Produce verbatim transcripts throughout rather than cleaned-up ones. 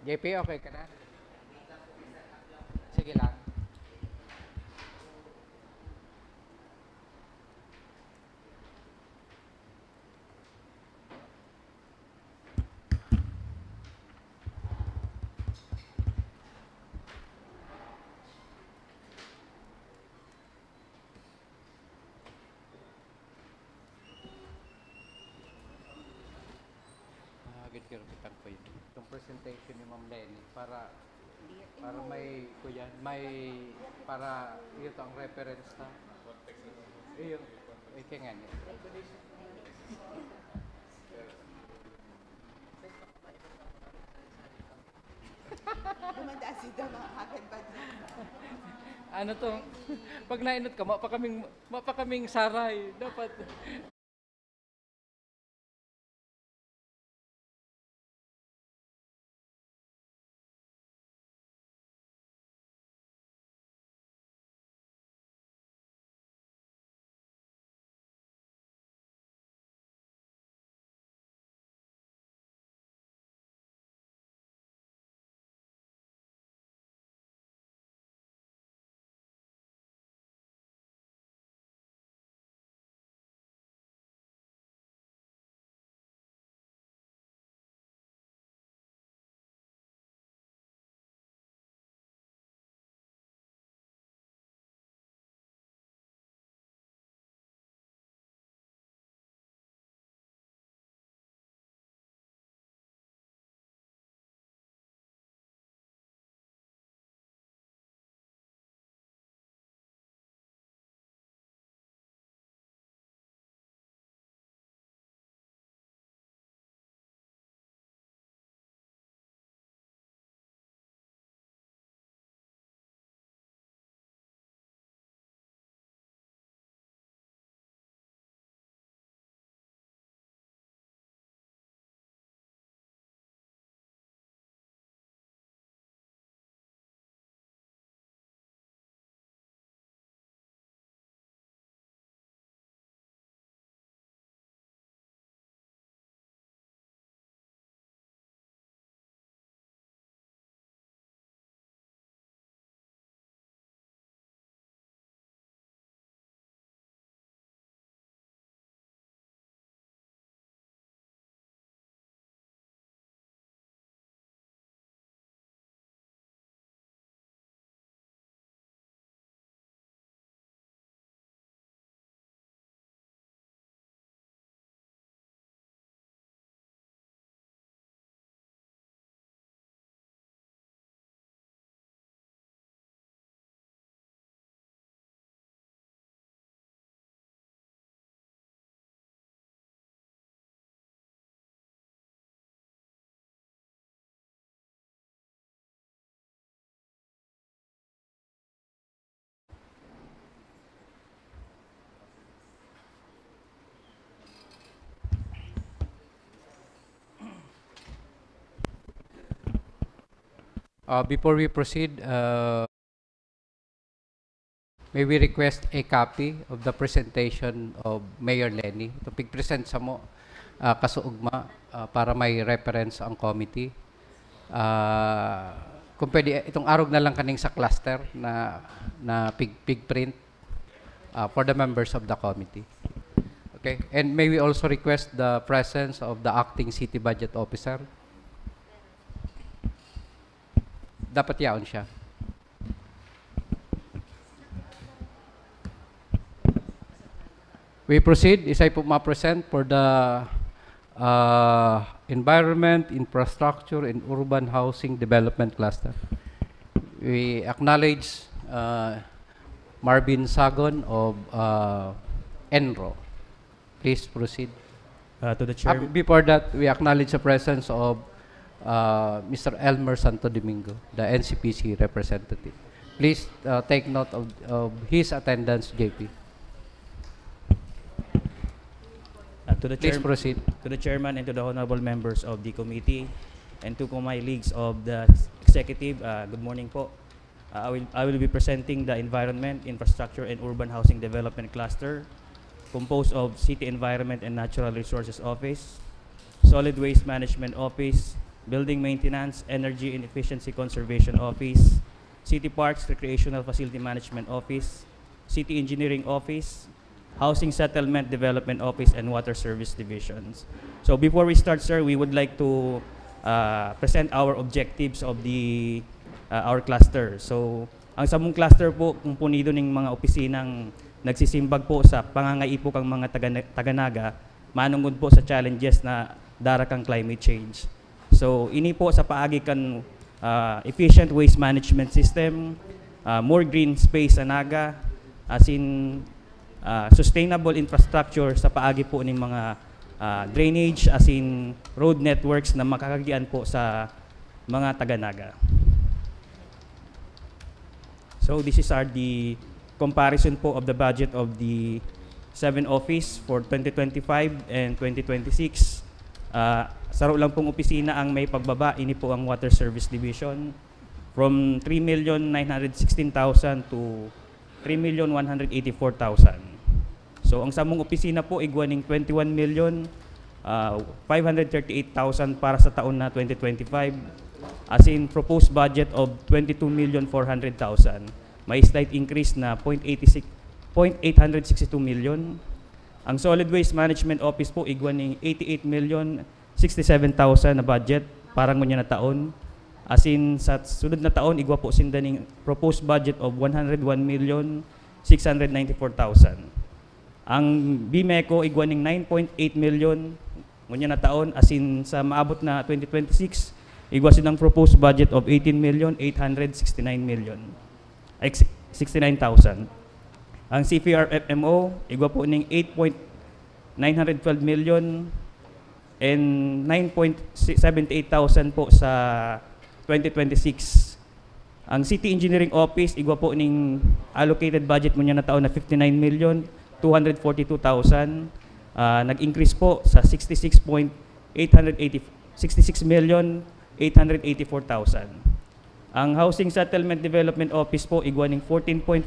J P, okay ka na? Sige lang. Ah, gid, gid, kitang ko yun. Itong presentation ni Ma'am Leni para, para may, kuya, may, para ito ang reference na. Iyo, eh, kaya nga niya. Dumanda si Dama, hagan pa din. Ano to? Pag nainot ka, mapa kaming, mapa kaming saray. Dapat. Uh, before we proceed, uh, may we request a copy of the presentation of Mayor Leni? Itong pig-present samo, ah, kasuugma, ah, para may reference ang committee. Ah, kung pwede, itong arog na lang kaning sa cluster na, na pig-, pig-print, ah, for the members of the committee. Okay? And may we also request the presence of the acting city budget officer? Dapat yaon siya. We proceed. Isay po ma-present for the, uh, Environment, Infrastructure, and Urban Housing Development Cluster. We acknowledge, uh, Marvin Sagon of, uh, ENRO. Please proceed. Uh, to the chair- Uh, before that, we acknowledge the presence of, uh, Mister Elmer Santo Domingo, the N C P C representative. Please, uh, take note of, of his attendance, J P. Uh, to the Please chair-, proceed. To the chairman and to the honorable members of the committee and to my colleagues of the executive, uh, good morning po. Uh, I will, I will be presenting the Environment, Infrastructure, and Urban Housing Development Cluster, composed of City Environment and Natural Resources Office, Solid Waste Management Office, Building Maintenance, Energy and Efficiency Conservation Office, City Parks Recreational Facility Management Office, City Engineering Office, Housing Settlement Development Office, and Water Service Divisions. So before we start, sir, we would like to uh, present our objectives of the uh, our cluster. So ang samong cluster po, komponido ning mga opisinang nagsisimbag po sa pangangaipo kang mga taga, taga-Naga, manungod po sa challenges na dara kan climate change. So ini po sa paagi kan ah, efficient waste management system, ah, more green space sa Naga, asin ah, sustainable infrastructure sa paagi po ning mga ah, drainage asin road networks na makakagian po sa mga taga-Naga. So this is are the comparison po of the budget of the seven office for twenty twenty-five and twenty twenty-six. Ah, saro lang pong opisina ang may pagbaba, ini po ang Water Service Division, from three million nine hundred sixteen thousand to three million one hundred eighty-four thousand. So ang samong opisina po igwa ning twenty-one million ah, five hundred thirty-eight thousand para sa taon na twenty twenty-five, asin proposed budget of twenty-two million four hundred thousand. May slight increase na point eight six, point eight hundred sixty-two million. Ang Solid Waste Management Office po igwa ning eighty-eight million sixty-seven thousand na budget para ngunyan na taon. Asin sa sunod na taon, igwa po sinda ning proposed budget of one hundred one million six hundred ninety-four thousand. Ang BMECO igwa ning nine point eight million ngunyan na taon, asin sa maabot na twenty twenty-six, igwa sinang proposed budget of eighteen million eight hundred sixty-nine million. Ay, si-, sixty-nine thousand. Ang CPR-FMO, igwa po ning eight point nine hundred twelve million and nine point seven eight thousand po sa twenty twenty-six. Ang City Engineering Office, igwa po ning allocated budget ngunyan na taon na fifty-nine million two hundred forty-two thousand, ah, nag-increase po sa sixty-six point eight hundred eighty, sixty-six million eight hundred eighty-four thousand. Ang Housing Settlement Development Office po, igwa ning fourteen point,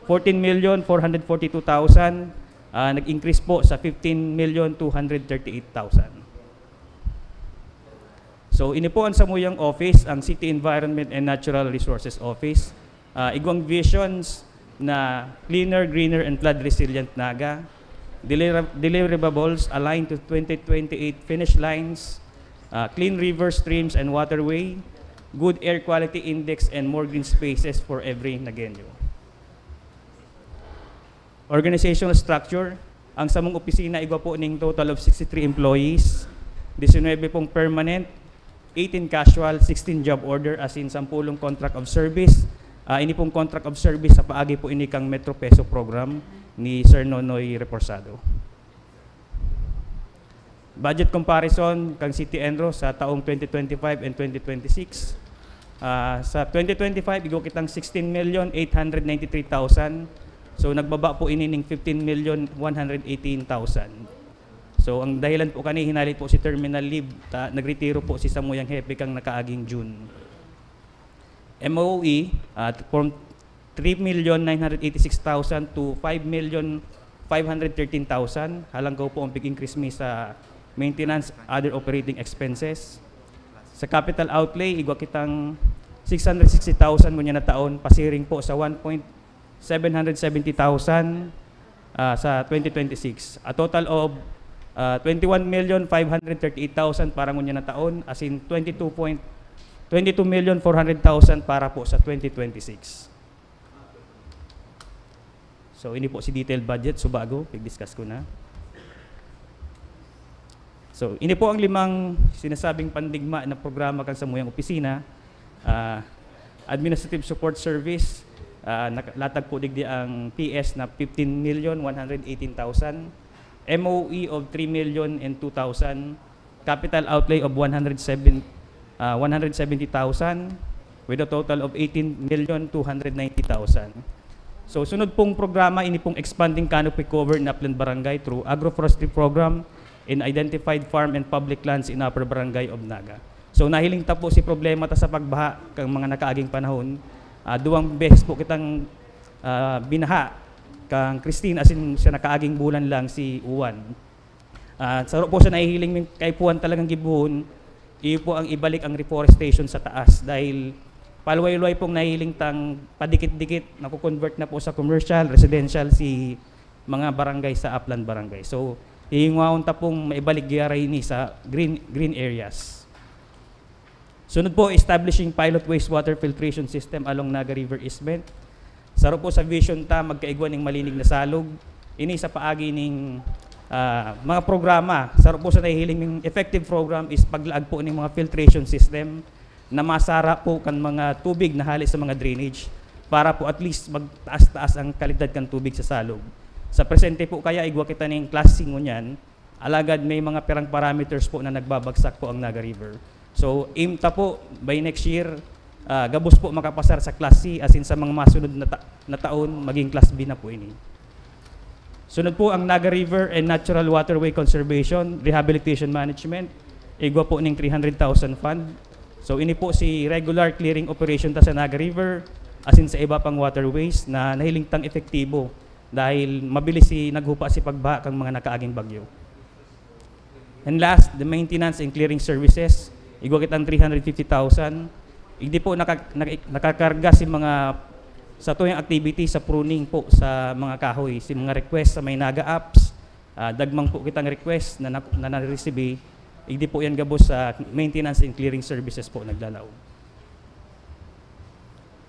fourteen million four hundred forty-two thousand, ah, nag-increase po sa fifteen million two hundred thirty-eight thousand. So, ini po ang samuyang office, ang City Environment and Natural Resources Office. Ah, igwang visions na cleaner, greener, and flood resilient Naga. Delira-, deliverables aligned to twenty twenty-eight finish lines, ah, clean river, streams, and waterway, good air quality index, and more green spaces for every Nagueño. Organizational structure, ang samong opisina igwa po ning total of sixty-three employees, diecinuebe pong permanent, eighteen casual, sixteen job order, asin sampulong contract of service. Ah, ini pong contract of service sa paagi po ini kang Metro Peso program ni Sir Nonoy Reporsado. Budget comparison kang City ENRO sa taong twenty twenty-five and twenty twenty-six. Ah, sa twenty twenty-five, igwa kitang sixteen million eight hundred ninety-three thousand. So, nagbaba po ini ning fifteen million one hundred eighteen thousand. So, ang dahilan po kani, hinalit po si terminal leave, ta, nagretiro po si samuyang hepe kang nakaaging June. MOE, ah, from three million nine hundred eighty-six thousand to five million five hundred thirteen thousand. Halangkaw po ang pig-increase mi sa maintenance, other operating expenses. Sa capital outlay, igwa kitang six hundred sixty thousand ngunyan na taon, pasiring po sa one point seven hundred seventy thousand, ah, sa twenty twenty-six. A total of, ah, twenty-one million five hundred thirty-eight thousand para ngunyan na taon, as in twenty-two point, twenty-two million four hundred thousand para po sa twenty twenty-six. So, ini po si detailed budget, so bago, pig-discuss ko na. So, ini po ang limang sinasabing pandigma na programa kan samuyang opisina. Ah, Administrative Support Service, ah, nakalatag po digdi ang P S na fifteen million one hundred eighteen thousand, MOE of three million and two thousand, capital outlay of one hundred seven, ah, one hundred seventy thousand, with a total of eighteen million two hundred ninety thousand. So, sunod pong programa, ini pong Expanding Canopy Cover in Upland Barangay through Agroforestry Program in identified farm and public lands in Upper Barangay of Naga. So, nahiling ta po si problema ta sa pagbaha kang mga nakaaging panahon. Ah, duwang beses po kitang, ah, binaha kang Christine, as in, sa nakaaging bulan lang si Juan. Ah, saro po sa nahihiling ming kaipuhan talagang gibohon, Iyo po ang ibalik ang reforestation sa taas dahil paluway-luway pong nahiling tang padikit-dikit, nako-convert na po sa commercial, residential si mga barangay sa Aplan Barangay. So, hihinguhaon ta pong maibalik giyara ini sa green, green areas. Sunod po, establishing pilot wastewater filtration system along Naga River Eastment. Saro po sa vision ta, magkaigwa ning malinig na salog. Ini sa paagi ning, ah, mga programa. Saro po sa nahihiling ning effective program is paglaag po ning mga filtration system na masara po kan mga tubig na hali sa mga drainage para po at least magtaas-taas ang kalidad kan tubig sa salog. Sa presente po kaya, igwa kita ning class C ngunyan, alagad may mga pirang parameters po na nagbabagsak po ang Naga River. So, aim ta po, by next year, ah, gabos po makapasar sa class C, as in sa mga masunod na, ta- na taon, maging class B na po ini. Sunod po ang Naga River and Natural Waterway Conservation, Rehabilitation Management. Igwa po ning three hundred thousand fund. So, ini po si regular clearing operation ta sa Naga River, as in sa iba pang waterways na nahiling tang epektibo dahil mabilis si naghupa si pagbaha kan mga nakaaging bagyo. And last, the maintenance and clearing services. Igwa kitang three hundred fifty thousand. Igdi po naka, naka, nakakarga si mga sa tuyang activity sa pruning po sa mga kahoy, si mga request sa may Naga apps, ah, dagmang po kitang request na, na, na na-receive. Igdi po yan gabos sa maintenance and clearing services po naglalaog.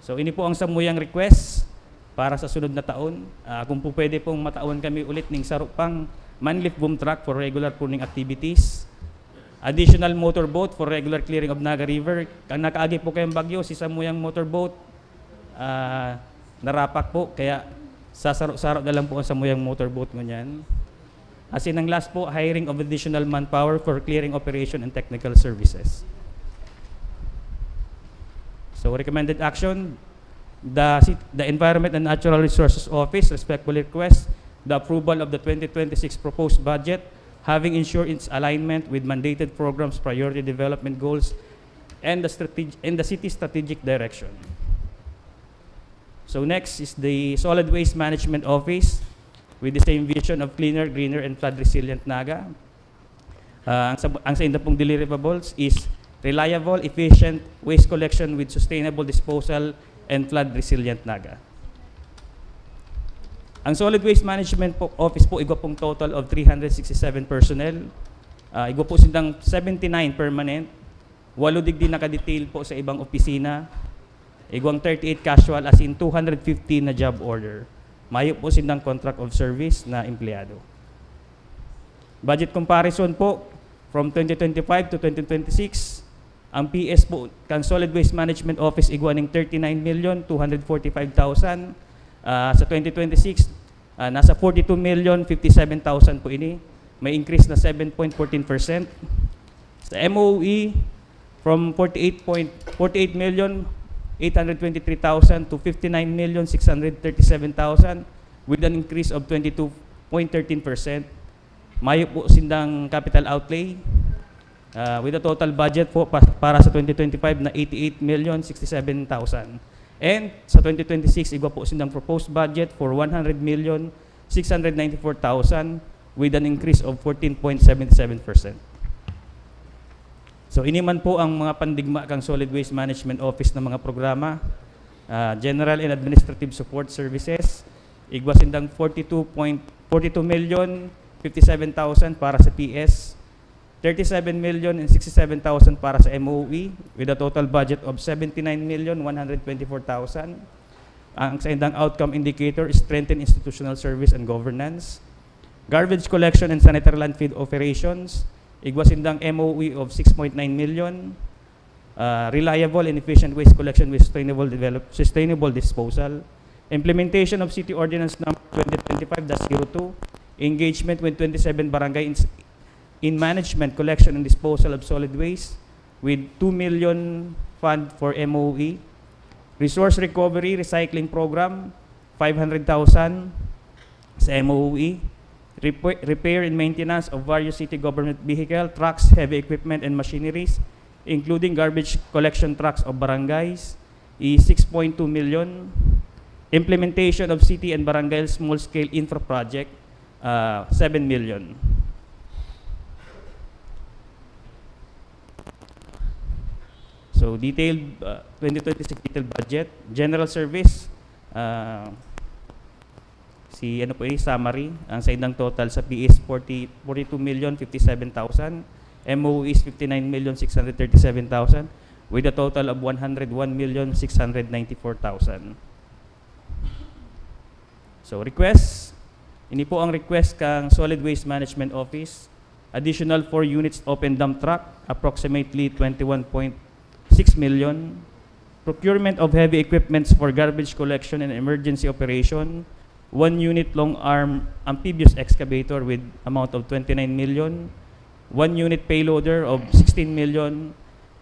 So, ini po ang samuyang request para sa sunod na taon. Ah, kung po pwede pong matawan kami ulit ning saro pang manlift boom truck for regular pruning activities. Additional motorboat for regular clearing of Naga River. Ang nakaagi po kayong bagyo, si samuyang motorboat, ah, narapak po. Kaya sasaro-saro na lang po ang samuyang motorboat ngunyan. As in, ang last po, hiring of additional manpower for clearing operation and technical services. So, recommended action, the, ci- the Environment and Natural Resources Office respectfully requests the approval of the twenty twenty-six proposed budget, having ensured its alignment with mandated programs, priority development goals, and the, strateg- and the city's strategic direction. So next is the Solid Waste Management Office with the same vision of cleaner, greener, and flood-resilient Naga. Ah, ang, sa, ang sa inda pong deliverables is reliable, efficient waste collection with sustainable disposal and flood-resilient Naga. Ang Solid Waste Management po, Office po, igwa pong total of three hundred sixty-seven personnel. Ah, igwa po sindang seventy-nine permanent, walo digdi nakadetail po sa ibang opisina, igwang thirty-eight casual, as in two hundred fifty na job order. Mayo po sindang contract of service na empleyado. Budget comparison po, from twenty twenty-five to twenty twenty-six, ang P S po, kan Solid Waste Management Office, igwa ning thirty-nine million two hundred forty-five thousand. Ah, sa twenty twenty-six, ah, nasa forty-two million fifty-seven thousand po ini. May increase na seven point fourteen percent. Sa M O E, from forty-eight point forty-eight million eight hundred twenty-three thousand to fifty-nine million six hundred thirty-seven thousand, with an increase of twenty-two point thirteen percent. Mayo po sindang capital outlay, ah, with a total budget po pa- para sa twenty twenty-five na eighty-eight million sixty-seven thousand. And sa twenty twenty-six, igwa po sindang proposed budget for one hundred million six hundred ninety-four thousand, with an increase of fourteen point seven seven percent. So, ini man po ang mga pandigma kan Solid Waste Management Office na mga programa, ah, General and Administrative Support Services, igwa sindang forty-two point forty-two million fifty-seven thousand para sa P S, thirty-seven million and sixty-seven thousand para sa M O E, with a total budget of seventy-nine million one hundred twenty-four thousand. Ang sa indang outcome indicator is strengthen institutional service and governance. Garbage collection and sanitary landfill operations, igwa sindang M O E of six point nine million. Ah, reliable and efficient waste collection with sustainable develop-, sustainable disposal. Implementation of City Ordinance Number twenty twenty-five dash zero two, engagement with twenty-seven barangay in, in management, collection, and disposal of solid waste with two million fund for M O E. Resource Recovery Recycling Program, five hundred thousand sa M O E. Repa-, repair and maintenance of various city government vehicle, trucks, heavy equipment, and machineries, including garbage collection trucks of barangays, is six point two million. Implementation of city and barangay small-scale infra project, ah, seven million. So, detailed, uh, twenty twenty-six detailed budget, general service, uh, si ano po eh, summary, ang saindang total sa P S forty, forty-two million fifty-seven thousand, M O E is fifty-nine million six hundred thirty-seven thousand, with a total of one hundred one million six hundred ninety-four thousand. So, request. Ini po ang request kang Solid Waste Management Office. Additional four units open dump truck, approximately twenty-one point six million. Procurement of heavy equipments for garbage collection and emergency operation. One unit long arm amphibious excavator with amount of twenty-nine million. One unit payloader of sixteen million,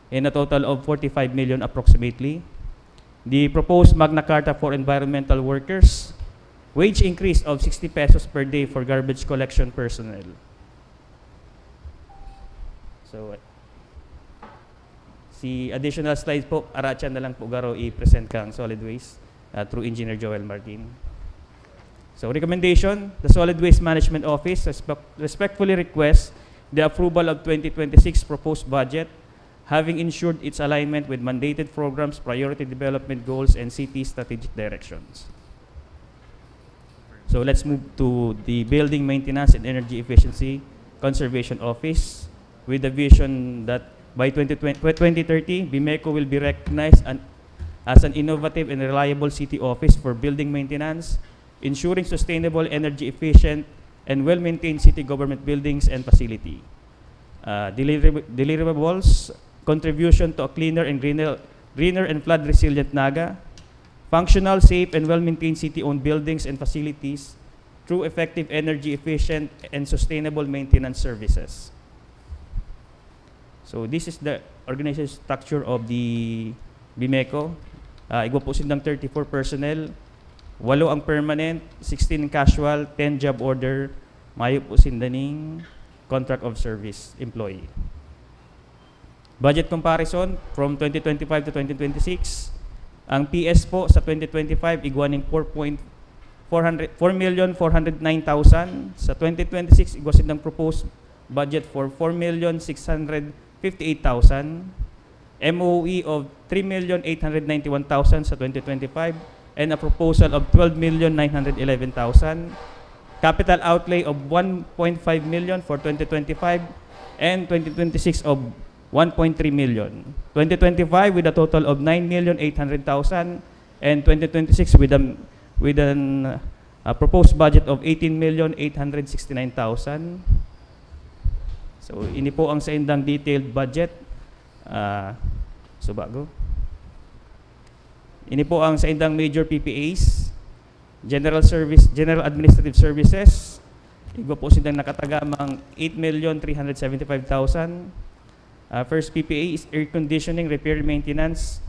and a total of forty-five million approximately. The proposed Magna Carta for environmental workers, wage increase of sixty pesos per day for garbage collection personnel. So, si additional slides po, aratyan na lang po garo i-present kang Solid Waste, uh, through Engineer Joel Martin. So, recommendation, the Solid Waste Management Office respect-, respectfully requests the approval of twenty twenty-six proposed budget, having ensured its alignment with mandated programs, priority development goals, and city strategic directions. So, let's move to the Building Maintenance and Energy Efficiency Conservation Office, with the vision that by twenty twenty, twenty thirty, BMECO will be recognized an-, as an innovative and reliable city office for building maintenance, ensuring sustainable, energy efficient, and well-maintained city government buildings and facility. Uh, deliver-, deliverables, contribution to a cleaner and greener, greener and flood-resilient Naga, functional, safe, and well-maintained city-owned buildings and facilities through effective, energy-efficient, and sustainable maintenance services. So, this is the organization structure of the BMECO. Ah, igwa po sindang thirty-four personnel, walo ang permanent, sixteen casual, ten job order, mayo po sinda ning contract of service employee. Budget comparison from twenty twenty-five to twenty twenty-six. Ang P S po sa twenty twenty-five, igwa ning four point four hundred, four million four hundred nine thousand. Sa twenty twenty-six, igwa sindang proposed budget for four million six hundred fifty-eight thousand. M O E of three million eight hundred ninety-one thousand sa twenty twenty-five, and a proposal of twelve million nine hundred eleven thousand. Capital outlay of one point five million for twenty twenty-five and twenty twenty-six of one point three million. Twenty twenty-five with a total of nine million eight hundred thousand, and twenty twenty-six with a, with an, uh, proposed budget of eighteen million eight hundred sixty-nine thousand. So, ini po ang saindang detailed budget. Ah, so bago. Ini po ang saindang major P P As. General Service, General Administrative Services. Igwa po sindang nakatagamang eight million three hundred seventy-five thousand. Ah, first P P A is air conditioning, repair, maintenance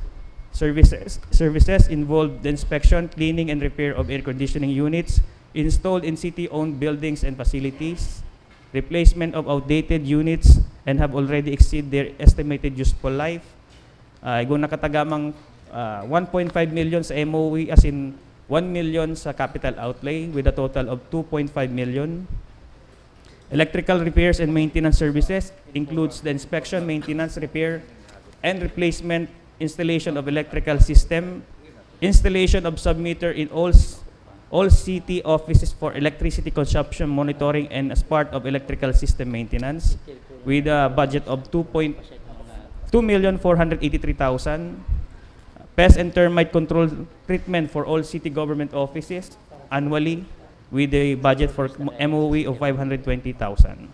services. Services involved the inspection, cleaning, and repair of air conditioning units installed in city-owned buildings and facilities, replacement of outdated units and have already exceed their estimated useful life. Ah, igwa nakatagamang, ah, one point five million sa M O E, as in one million sa capital outlay, with a total of two point five million. Electrical repairs and maintenance services includes the inspection, maintenance, repair, and replacement, installation of electrical system, installation of submeter in all s-, all city offices for electricity consumption monitoring and as part of electrical system maintenance, with a budget of two point two million four hundred eighty-three thousand. Pest and termite control treatment for all city government offices annually, with a budget for M O E of five hundred twenty thousand.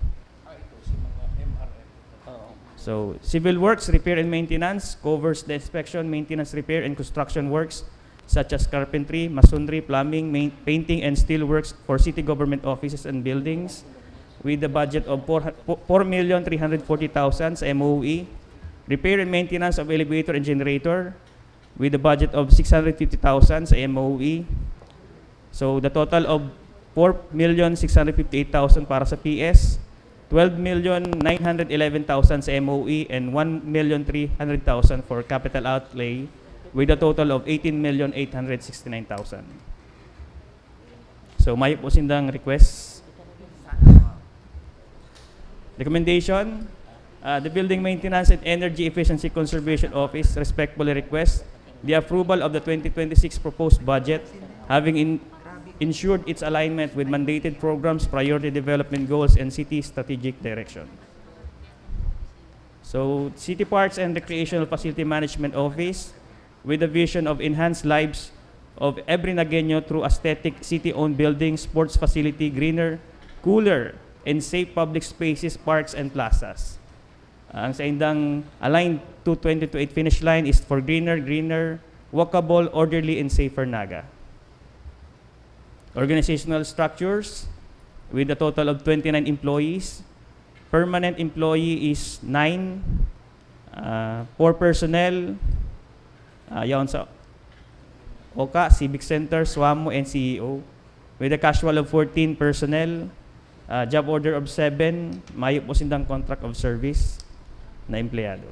So, civil works, repair and maintenance covers the inspection, maintenance, repair, and construction works such as carpentry, masonry, plumbing, main-, painting, and steel works for city government offices and buildings, with the budget of four hu-, four million three hundred forty thousand sa M O E, repair and maintenance of elevator and generator, with a budget of six hundred fifty thousand sa M O E. So, the total of four million six hundred fifty-eight thousand para sa P S, twelve million nine hundred eleven thousand sa M O E, and one million three hundred thousand for capital outlay, with a total of eighteen million eight hundred sixty-nine thousand. So, mayo po sindang request. Recommendation, Uh, the Building Maintenance and Energy Efficiency Conservation Office respectfully requests the approval of the twenty twenty-six proposed budget, having in-, ensured its alignment with mandated programs, priority development goals, and city strategic direction. So, City Parks and Recreational Facility Management Office, with the vision of enhanced lives of every Nagueño through aesthetic city-owned buildings, sports facility, greener, cooler, and safe public spaces, parks, and plazas. Ang saindang aligned to twenty twenty-eight finish line is for greener, greener, walkable, orderly, and safer Naga. Organizational structures with a total of twenty-nine employees. Permanent employee is nine, uh, four personnel, uh, yaon sa OCA, Civic Center, SWAMU, and C E O, with a casual of fourteen personnel, uh, job order of seven, mayo po sindang contract of service na empleyado.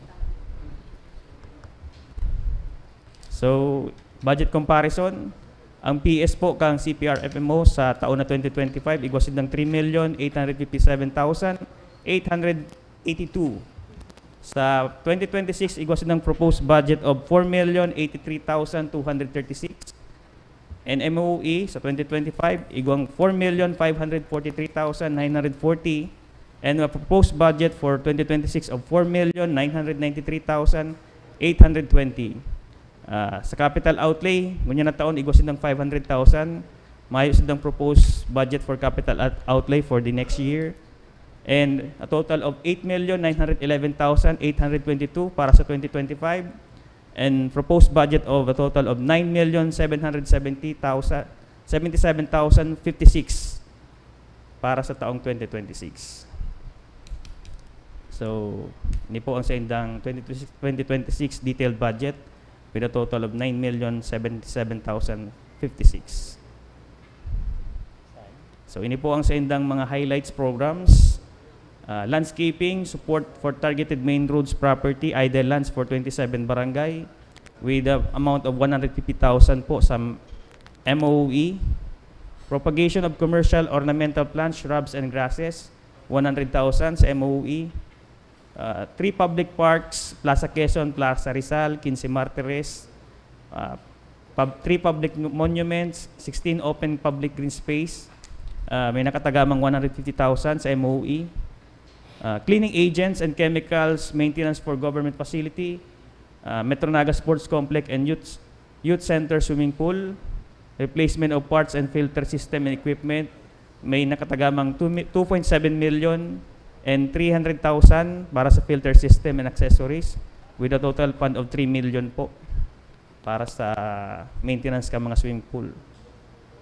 So, budget comparison, ang P S po kang C P R F M O sa taon na twenty twenty-five, igwa sindang three million eight hundred fifty-seven thousand eight hundred eighty-two. Sa twenty twenty-six, igwa sindang proposed budget of four million eighty-three thousand two hundred thirty-six. And M O E sa twenty twenty-five, igwang four million five hundred forty-three thousand nine hundred forty. And a proposed budget for twenty twenty-six of four million nine hundred ninety-three thousand eight hundred twenty. Ah, sa capital outlay, ngunyan na taon, igwa sindang five hundred thousand. Mayo sindang proposed budget for capital out-, outlay for the next year. And a total of eight million nine hundred eleven thousand eight hundred twenty-two para sa twenty twenty-five. And proposed budget of a total of nine million seven hundred seventy thousand, seventy-seven thousand fifty-six para sa taong twenty twenty-six. So, ini po ang saindang twenty twenty-six, twenty twenty-six detailed budget with a total of nine million seventy-seven thousand fifty-six. So, ini po ang saindang mga highlights programs. Ah, landscaping, support for targeted main roads property, idle lands for twenty-seven barangay with the amount of one hundred fifty thousand po sa M O O E. Propagation of commercial ornamental plants, shrubs, and grasses, one hundred thousand sa M O O E. Ah, three public parks, Plaza Quezon, Plaza Rizal, Quince Martires, ah, pub-, three public monuments, sixteen open public green space. Ah, may nakatagamang one hundred fifty thousand sa M O O E. Ah, cleaning agents and chemicals, maintenance for government facility, ah, Metro Naga Sports Complex and Youth, Youth Center swimming pool, replacement of parts and filter system and equipment, may nakatagamang two mi-, two point seven million and three hundred thousand para sa filter system and accessories, with a total fund of three million po para sa maintenance ka mga swimming pool.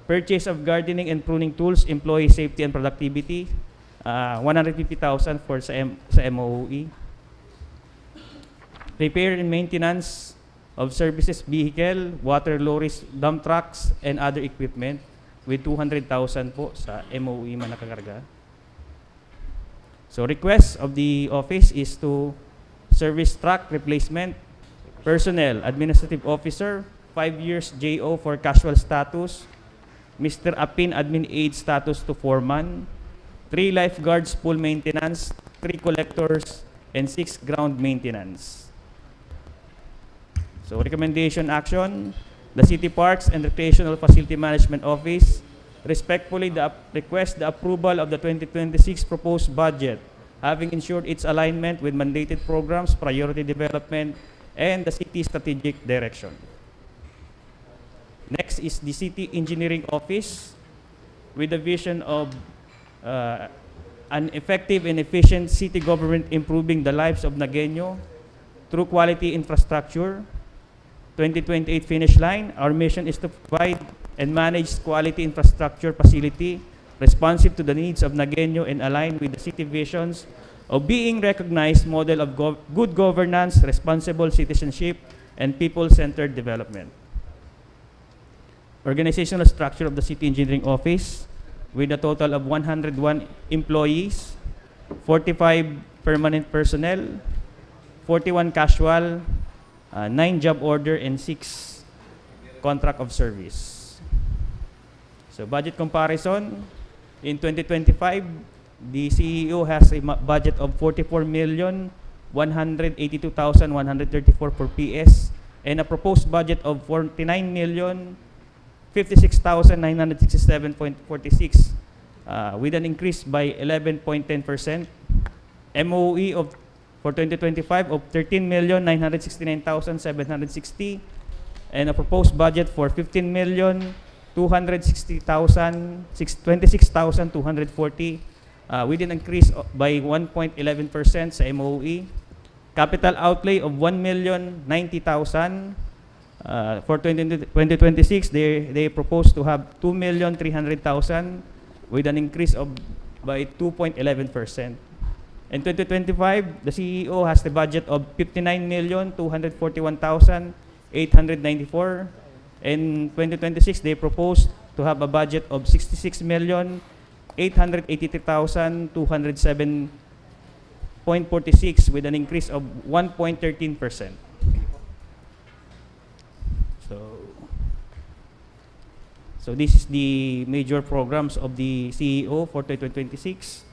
Purchase of gardening and pruning tools, employee safety and productivity, ah, one hundred fifty thousand for sa M-, sa M O O E. Repair and maintenance of services vehicle, water lorries, dump trucks, and other equipment with two hundred thousand po sa M O O E man nakakarga. So, request of the office is to service truck replacement, personnel, administrative officer, five years J O for casual status, Mister Apin admin aid status to foreman, three lifeguards pool maintenance, three collectors, and six ground maintenance. So, recommendation action, the City Parks and Recreational Facility Management Office respectfully the ap-, request the approval of the twenty twenty-six proposed budget, having ensured its alignment with mandated programs, priority development, and the city strategic direction. Next is the City Engineering Office, with the vision of, uh, an effective and efficient city government improving the lives of Nagueño through quality infrastructure. Twenty twenty-eight finish line, our mission is to provide and manage quality infrastructure facility responsive to the needs of Nagueño and aligned with the city visions of being recognized model of gov-, good governance, responsible citizenship, and people-centered development. Organizational structure of the City Engineering Office with a total of one hundred one employees, forty-five permanent personnel, forty-one casual, uh, nine job order, and six contract of service. So, budget comparison, in twenty twenty-five, the C E O has a ma-, budget of forty-four million one hundred eighty-two thousand one hundred thirty-four for P S, and a proposed budget of forty-nine million fifty-six thousand nine hundred sixty-seven point forty-six, uh, with an increase by eleven point ten percent. M O E of, for twenty twenty-five of thirteen million nine hundred sixty-nine thousand seven hundred sixty, and a proposed budget for fifteen million two hundred sixty thousand, six, twenty-six thousand two hundred forty, uh, with an increase o-, by one point eleven percent sa M O E. Capital outlay of one million ninety thousand, uh, for twenty, twenty twenty-six, they, they propose to have two million three hundred thousand, with an increase of by two point eleven percent. In twenty twenty-five, the C E O has the budget of fifty-nine million two hundred forty-one thousand eight hundred ninety-four. In twenty twenty-six, they propose to have a budget of sixty-six million eight hundred eighty-three thousand two hundred seven point forty-six, with an increase of one point thirteen percent. So, so this is the major programs of the C E O for twenty twenty-six.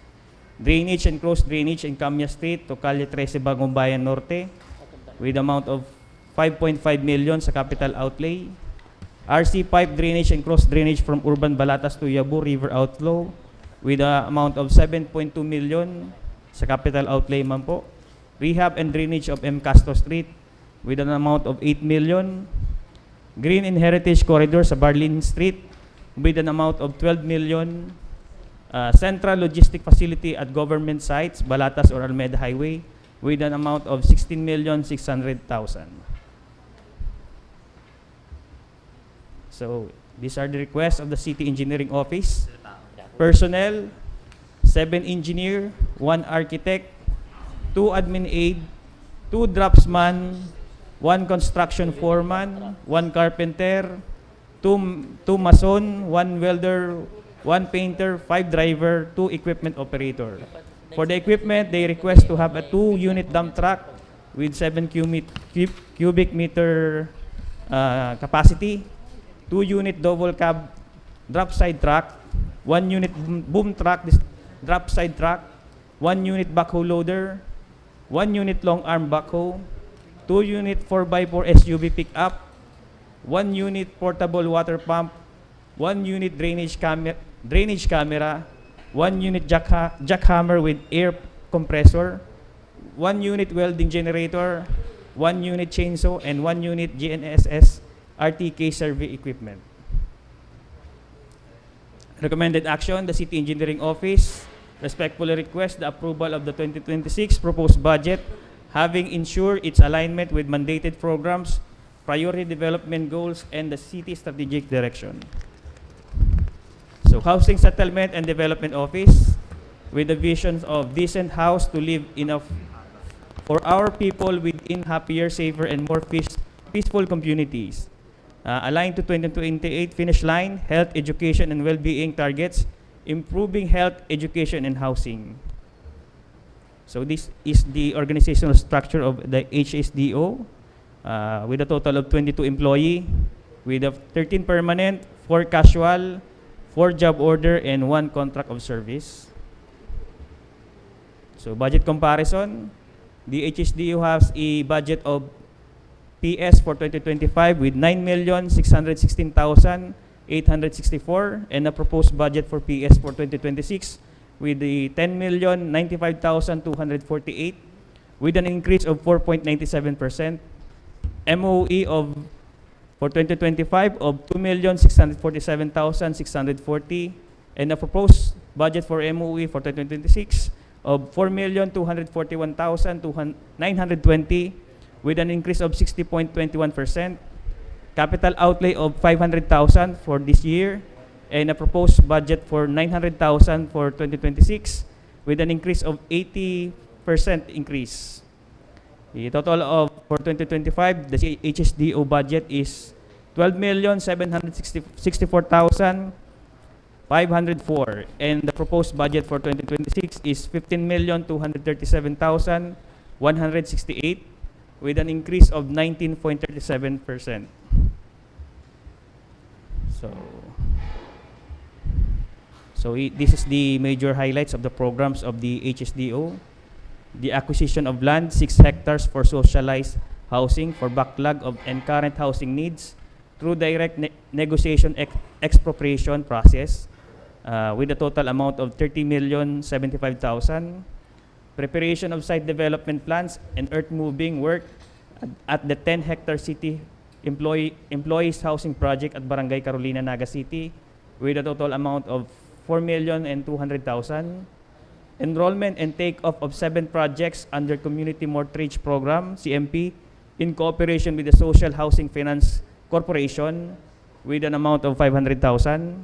Drainage and cross drainage in Camia Street to Calle trese, Bagong Bayan Norte, with amount of five point five million sa capital outlay. R C pipe drainage and cross drainage from Urban Balatas to Yabo River outflow, with a amount of seven point two million sa capital outlay man po. Rehab and drainage of M Castro Street, with an amount of eight million. Green and Heritage Corridor sa Barlin Street, with an amount of twelve million. Uh, Central Logistic Facility at Government Sites, Balatas or Almeda Highway, with an amount of sixteen million six hundred thousand. So, these are the requests of the City Engineering Office. Personnel, seven engineer, one architect, two admin aid, two draftsman, one construction foreman, one carpenter, two, two mason, one welder, one painter, five driver, two equipment operator. For the equipment, they request to have a two-unit dump truck with seven cubic, cub-, cubic meter, uh, capacity, two-unit double cab drop side truck, one unit boom, boom truck, dis-, drop side truck, one unit backhoe loader, one unit long arm backhoe, two unit four by four S U V pickup, one unit portable water pump, one unit drainage cam-, drainage camera, one unit jackha-, jackhammer with air compressor, one unit welding generator, one unit chainsaw, and one unit G N S S R T K survey equipment. Recommended action: the City Engineering Office respectfully request the approval of the twenty twenty-six proposed budget, having ensured its alignment with mandated programs, priority development goals, and the city strategic direction. So, Housing Settlement and Development Office, with the visions of decent house to live in a f-, for our people within happier, safer, and more peace-, peaceful communities. Uh, aligned to twenty twenty-eight finish line, health, education, and well-being targets, improving health, education, and housing. So this is the organizational structure of the H S D O, uh, with a total of twenty-two employee, with a thirteen permanent, four casual, four job order, and one contract of service. So budget comparison, the H S D O has a budget of P S for twenty twenty-five with nine million six hundred sixteen thousand eight hundred sixty-four, and a proposed budget for P S for twenty twenty-six with the ten million ninety-five thousand two hundred forty-eight, with an increase of four point nine seven percent. M O E of, for twenty twenty-five of two million six hundred forty-seven thousand six hundred forty, and a proposed budget for M O E for twenty twenty-six of four million two hundred forty-one thousand nine hundred twenty, with an increase of sixty point twenty-one percent. Capital outlay of five hundred thousand for this year, and a proposed budget for nine hundred thousand for twenty twenty-six, with an increase of eighty percent increase. The total of, for twenty twenty-five, the H S D O budget is twelve million seven hundred sixty, sixty-four thousand five hundred four, and the proposed budget for twenty twenty-six is fifteen million two hundred thirty-seven thousand one hundred sixty-eight, with an increase of nineteen point thirty-seven percent. So, so i-, this is the major highlights of the programs of the H S D O. the acquisition of land, six hectares for socialized housing for backlog of and current housing needs through direct ne- negotiation ex- expropriation process, uh, with a total amount of thirty million seventy-five thousand. Preparation of site development plans and earth moving work at, at the ten hectare city employee, employees housing project at Barangay Carolina, Naga City, with a total amount of four million and two hundred thousand. Enrollment and take-off of seven projects under Community Mortgage Program, C M P, in cooperation with the Social Housing Finance Corporation, with an amount of five hundred thousand.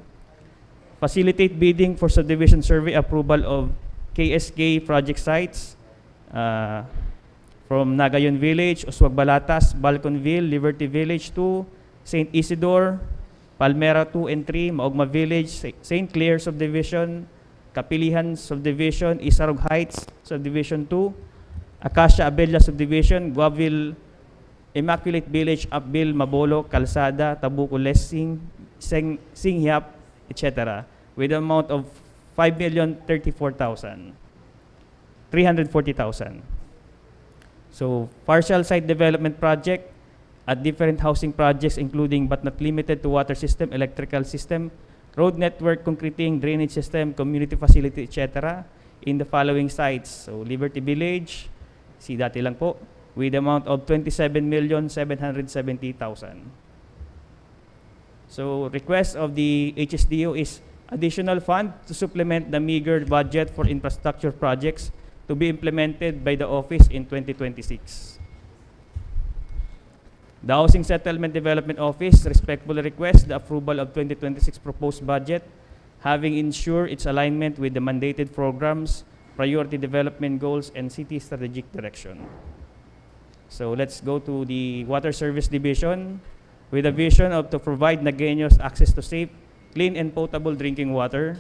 Facilitate bidding for subdivision survey approval of K S K project sites, uh, from Nagayon Village, Uswag Balatas, Balconville, Liberty Village two, Saint Isidore, Palmera two and three, Maogma Village, Sa- Saint Clair Subdivision, Kapilihan Subdivision, Isarog Heights Subdivision two, Acacia Abella Subdivision, Guaville, Immaculate Village, Upville, Mabolo, Calzada, Tabuco, Lessing, Seng, Singhiap, et cetera, with an amount of five million thirty-four thousand three hundred forty thousand. So, partial site development project at different housing projects, including but not limited to water system, electrical system, road network, concreting, drainage system, community facility, et cetera, in the following sites. So, Liberty Village, si dati lang po, with amount of twenty-seven million seven hundred seventy thousand. So, request of the H S D O is additional fund to supplement the meager budget for infrastructure projects to be implemented by the office in twenty twenty-six. The Housing Settlement Development Office respectfully requests the approval of twenty twenty-six proposed budget, having ensured its alignment with the mandated programs, priority development goals, and city strategic direction. So let's go to the Water Service Division with a vision of to provide Nagueños access to safe, clean, and potable drinking water,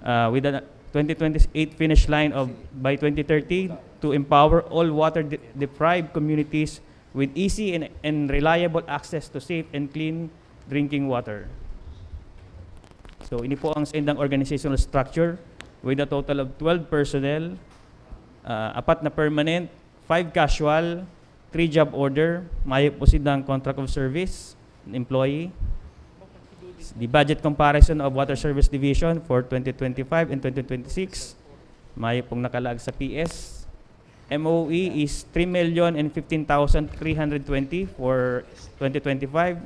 uh, with a twenty twenty-eight finish line of by twenty thirty to empower all water de- deprived communities with easy and, and reliable access to safe and clean drinking water. So, ini po ang saindang organizational structure with a total of twelve personnel, uh, apat na permanent, five casual, three job order, mayo po sindang contract of service, an employee. The budget comparison of Water Service Division for twenty twenty-five and twenty twenty-six, mayo pong nakalaag sa P S. M O E is three million and fifteen thousand three hundred twenty for twenty twenty-five,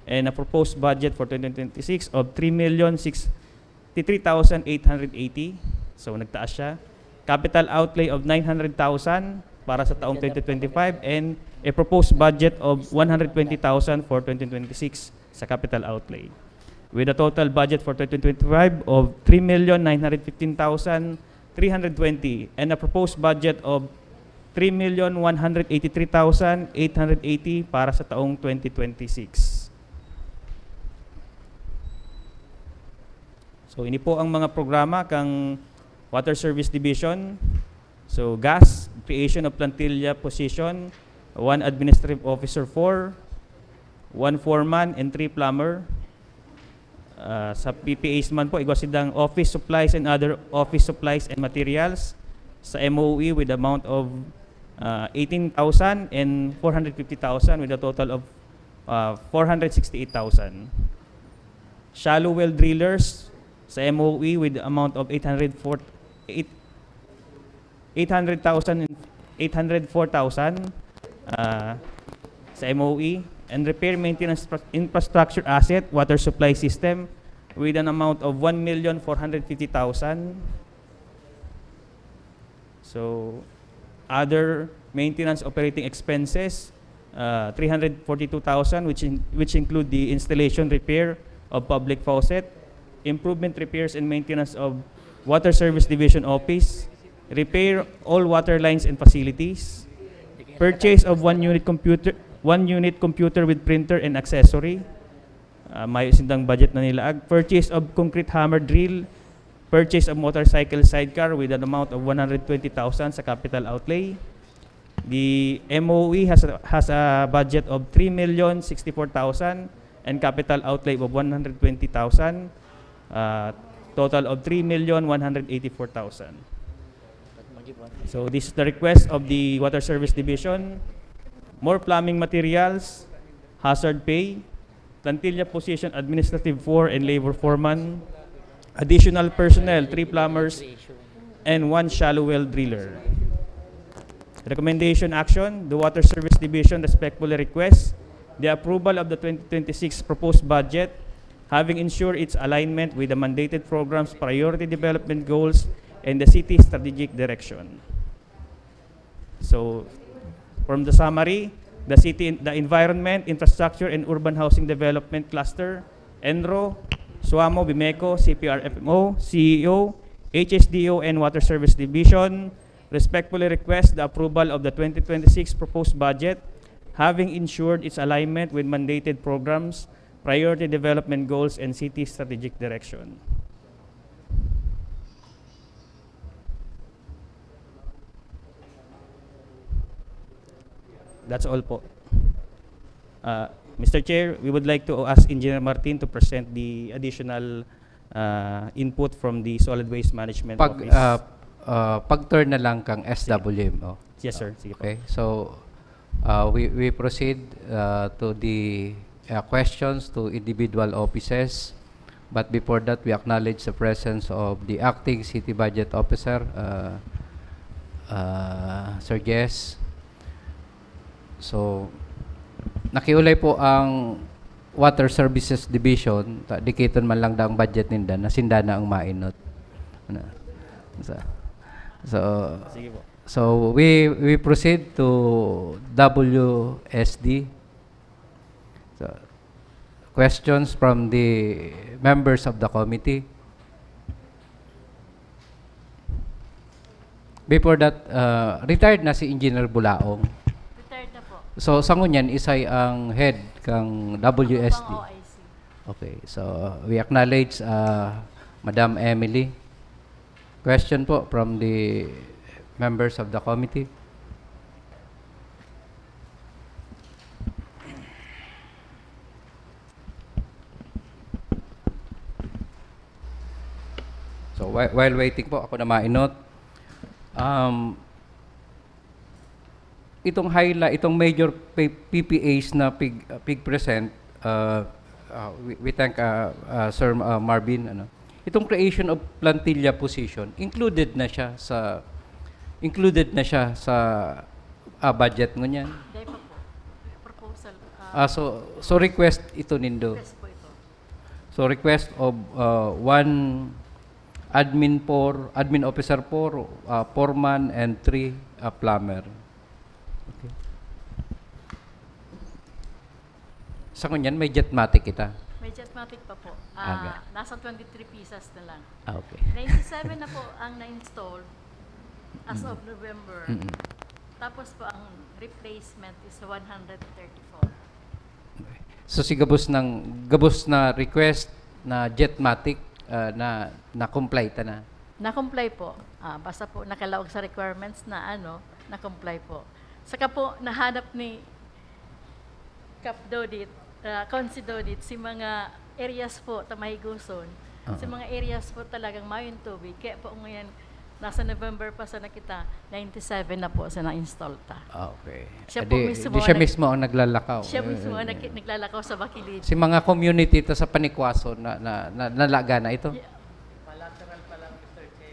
and a proposed budget for twenty twenty-six of three million sixty-three thousand eight hundred eighty. So, nagtaas siya. Capital outlay of nine hundred thousand para sa taong twenty twenty-five and a proposed budget of one hundred twenty thousand for twenty twenty-six sa capital outlay, with a total budget for twenty twenty-five of three million nine hundred fifteen thousand three hundred twenty and a proposed budget of three million one hundred eighty-three thousand eight hundred eighty para sa taong twenty twenty-six. So, ini po ang mga programa kang Water Service Division. So, gas, creation of plantilla position, one administrative officer four, one foreman, and three plumber. Ah, sa P P As man po, igwa sindang office supplies and other office supplies and materials sa M O E with amount of, ah, eighteen thousand and four hundred fifty thousand, with a total of, ah, four hundred sixty-eight thousand. Shallow well drillers sa M O E with amount of eight hundred four, eight, eight hundred thousand and eight hundred four thousand, ah, sa M O E, and repair maintenance pro-, infrastructure asset, water supply system, with an amount of one million four hundred fifty thousand. So, other maintenance operating expenses, uh, three hundred forty-two thousand, which in-, which include the installation, repair of public faucet, improvement, repairs, and maintenance of Water Service Division office, repair all water lines and facilities, purchase of one unit computer, one unit computer with printer and accessory. Ah, mayo sindang budget na nilaag. Purchase of concrete hammer drill, purchase of motorcycle sidecar with an amount of one hundred twenty thousand sa capital outlay. The M O E has a, has a budget of three million sixty-four thousand and capital outlay of one hundred twenty thousand. Ah, total of three million one hundred eighty-four thousand. So this is the request of the Water Service Division. More plumbing materials, hazard pay, plantilla position administrative four and labor foreman, additional personnel, three plumbers, and one shallow well driller. Recommendation action, the Water Service Division respectfully requests the approval of the twenty twenty-six proposed budget, having ensured its alignment with the mandated program's priority development goals and the city's strategic direction. So, from the summary, the city, the Environment, Infrastructure, and Urban Housing Development Cluster, ENRO, SWAMO, BIMECO, CPRFMO, CEO, HSDO, and Water Service Division respectfully request the approval of the twenty twenty-six proposed budget, having ensured its alignment with mandated programs, priority development goals, and city strategic direction. That's all po. Uh, Mister Chair, we would like to ask Engineer Martin to present the additional, uh, input from the Solid Waste Management Pag, Office. Uh, uh, pag-turn na lang kang S W M, oh. Yes, sir. Sige po. Okay, so, uh, we, we proceed, uh, to the, uh, questions to individual offices. But before that, we acknowledge the presence of the acting city budget officer, uh, uh, Sir Jess. So, nakiulay po ang Water Services Division, ta-, dikiton man lang daang budget ninda, na sinda na ang mainot. Ano? So, so, Sige po. So, we, we proceed to W S D. So, questions from the members of the committee? Before that, uh, retired na si Engineer Bulaong. Retired na po. So, sa ngunyan, isay ang head kang W S D? Ako pang O I C. Okay, so we acknowledge, uh, Madam Emily. Question po from the members of the committee. So, whi-, while waiting po, ako na mainot. Um, itong highlight, itong major P-, P P As na pig-, pig-present, uh, uh, we, we thank, uh, uh, Sir, uh, Marvin, ano. Itong creation of plantilla position, included na siya sa, included na siya sa, ah, budget ngunyan? Dai pa po. Proposal, ah, Ah, so, so request ito nindo? Request po ito. So, request of, uh, one admin four, admin officer four, uh, foreman, and three, uh, plumber. Okay. Sa ngunyan, may Jetmatic kita. May Jetmatic pa po. Ah, Aga. Nasa twenty-three pieces na lang. Ah, okay. Ninety-seven na po ang na-install as Mm. of November. Mm-mm. Tapos po, ang replacement is one hundred thirty-four. Okay. So, si gabos ng, gabos na request na Jetmatic, ah, na, na-comply ta na? Na-comply po. Ah, basta po nakalaog sa requirements na ano, na-comply po. Saka po, nahanap ni Kap Dodit, ah, Consi Dodit, si mga areas po ta mahigoson. Oo. Si mga areas po talagang mayong tubig. Kaya po ngayon, nasa November pa sana kita, ninety-seven na po sa na-install ta. Ah, okay. Siya Eh, po di, mismo di siya ang nag-, mismo ang naglalakaw. Siya Eh, mismo ang eh, nag-, eh. naglalakaw sa Bacalid. Si mga community ta sa Panikwaso na, na, na, nalaga na ito? Yeah.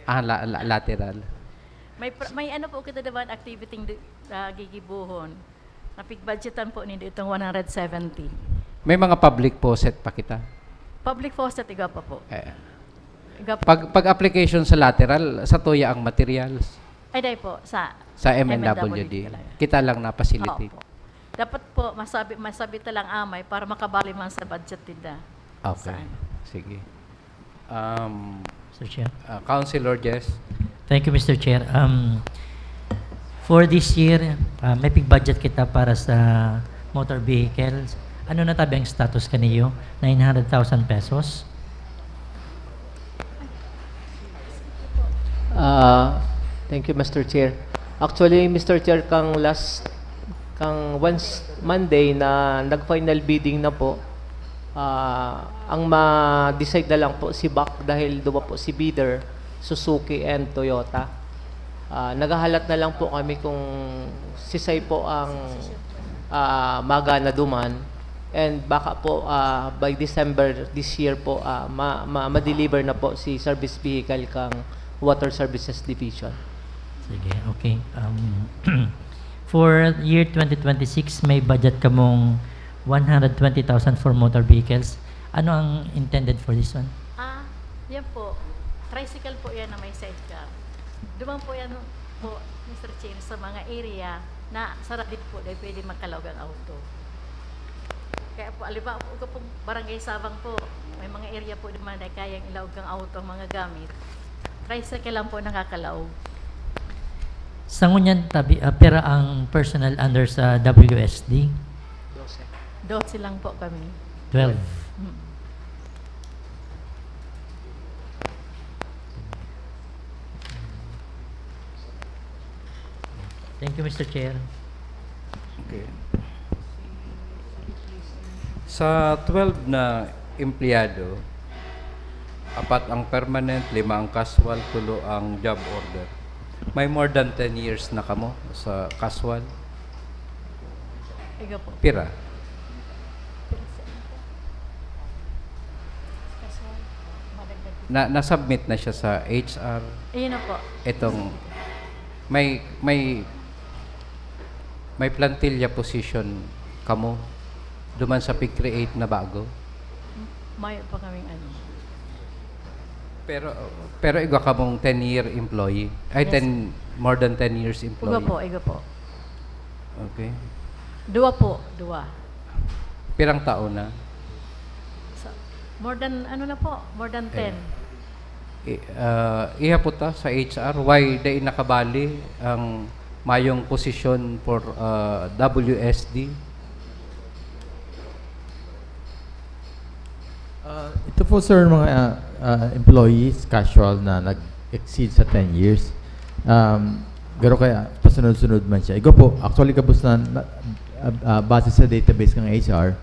Ah, la-, la-, lateral. May pr-, may ano po kita naman, activity di-, ah, gigibohon. Napig-budgetan po nindo itong one hundred seventy. May mga public faucet pa kita? Public faucet, igwa pa po. Eh. Igwa pa. Pag, pag application sa lateral, sa tuya ang materials? Ay, dai po, sa Sa M N W D. M N W D talaga. Kita lang na facility. Opo. Dapat po, masabi, masabi talang amay para makabali man sa budget nila. Okay. Saan? Sige. Um, Mister Chair. Uh, Councilor Jess. Thank you, Mister Chair. Um, for this year, uh, may pig-budget kita para sa motor vehicles. Ano na tabi ang status kaniyo? Nine hundred thousand pesos? Ah, thank you, Mister Chair. Actually, Mister Chair, kang last, kang once Monday na nag-final bidding na po, ah, ang ma-decide na lang po si bac dahil duwa po si bidder, Suzuki and Toyota. Ah, naghahalat na lang po kami kung sisay po ang, ah, magana duman. And baka po, ah, by December this year po, ah, ma-, ma-, ma-deliver na po si service vehicle kang Water Services Division. Sige, okay. Um, for year twenty twenty-six, may budget kamong one hundred twenty thousand for motor vehicles. Ano ang intended for this one? Ah, yan po. Tricycle po yan na may sidecar. Duman po yan po, Mister Chair, sa mga area na saradit po, dahil pwede makalaog ang auto. Kaya po, halimbawa po, ito pong Barangay Sabang po, may mga area po naman na kayang ilaog ang auto, ang mga gamit. Tricycle lang po nakakalaog. Sa ngunyan, tabi, ah, pera ang personnel under sa W S D? Dose lang po kami. Twelve. Mm. Thank you, Mister Chair. Okay. Sa twelve na empleyado, apat ang permanent, lima ang casual, tulo ang job order. May more than ten years na kamo sa casual? Iga po. Pira? Na, na-submit na siya sa H R. Ayun na po. Itong may, may, may plantilla position kamo duman sa pig-create na bago? Mayo pa kaming ano. Pero, pero igwa kamong ten-year employee. Ay, Yes. ten, more than ten years Igwa employee. po, igwa po. Okay. Duwa po, duwa. Pirang taon na? Sa, more than, ano na po, more than Eh, ten. I-, ah, ihapot ta sa H R, why dai nakabali ang mayong posisyon for, ah, W S D? Ah, ito po, sir, mga, ah, ah, employees, casual na nag-exceed sa ten years. Um, pero kaya, pasunod-sunod man siya. Igo po, actually, kabos na, na, ah, ah, base sa database ng H R,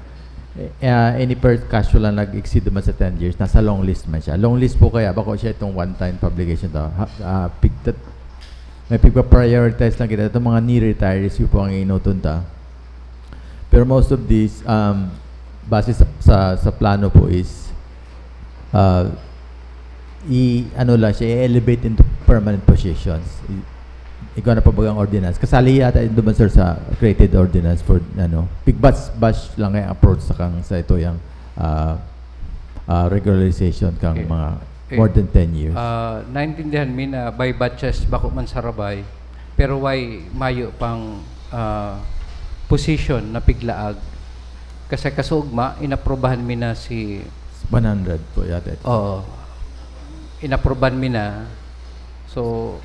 eh, ah, any per casual na nag-exceed naman sa ten years, nasa long list man siya. Long list po kaya, bako siya itong one-time publication to. Ha, ah, pigtat-, may pigpa-prioritize lang kita. Itong mga ni-retirees, yun po ang inutunta. Pero most of these, um, base sa, sa, sa plano po is, ah, i-, ano lang siya, i-elevate into permanent positions. I-, ikaw na pa bagang ordinance. Kasali yata yun doon, sir, sa created ordinance for, ano, pig-batch-batch lang yung approach sa kang, sa ito yung, ah, ah, regularization kang Okay. mga Eh, more than ten years. Ah, naintindihan mi na by batches, bako man sarabay, pero why mayo pang, ah, position na piglaag? Kasi kasuugma, inaprubahan mi na si One hundred po yata ito. Oo. Inaprubahan mi na. So,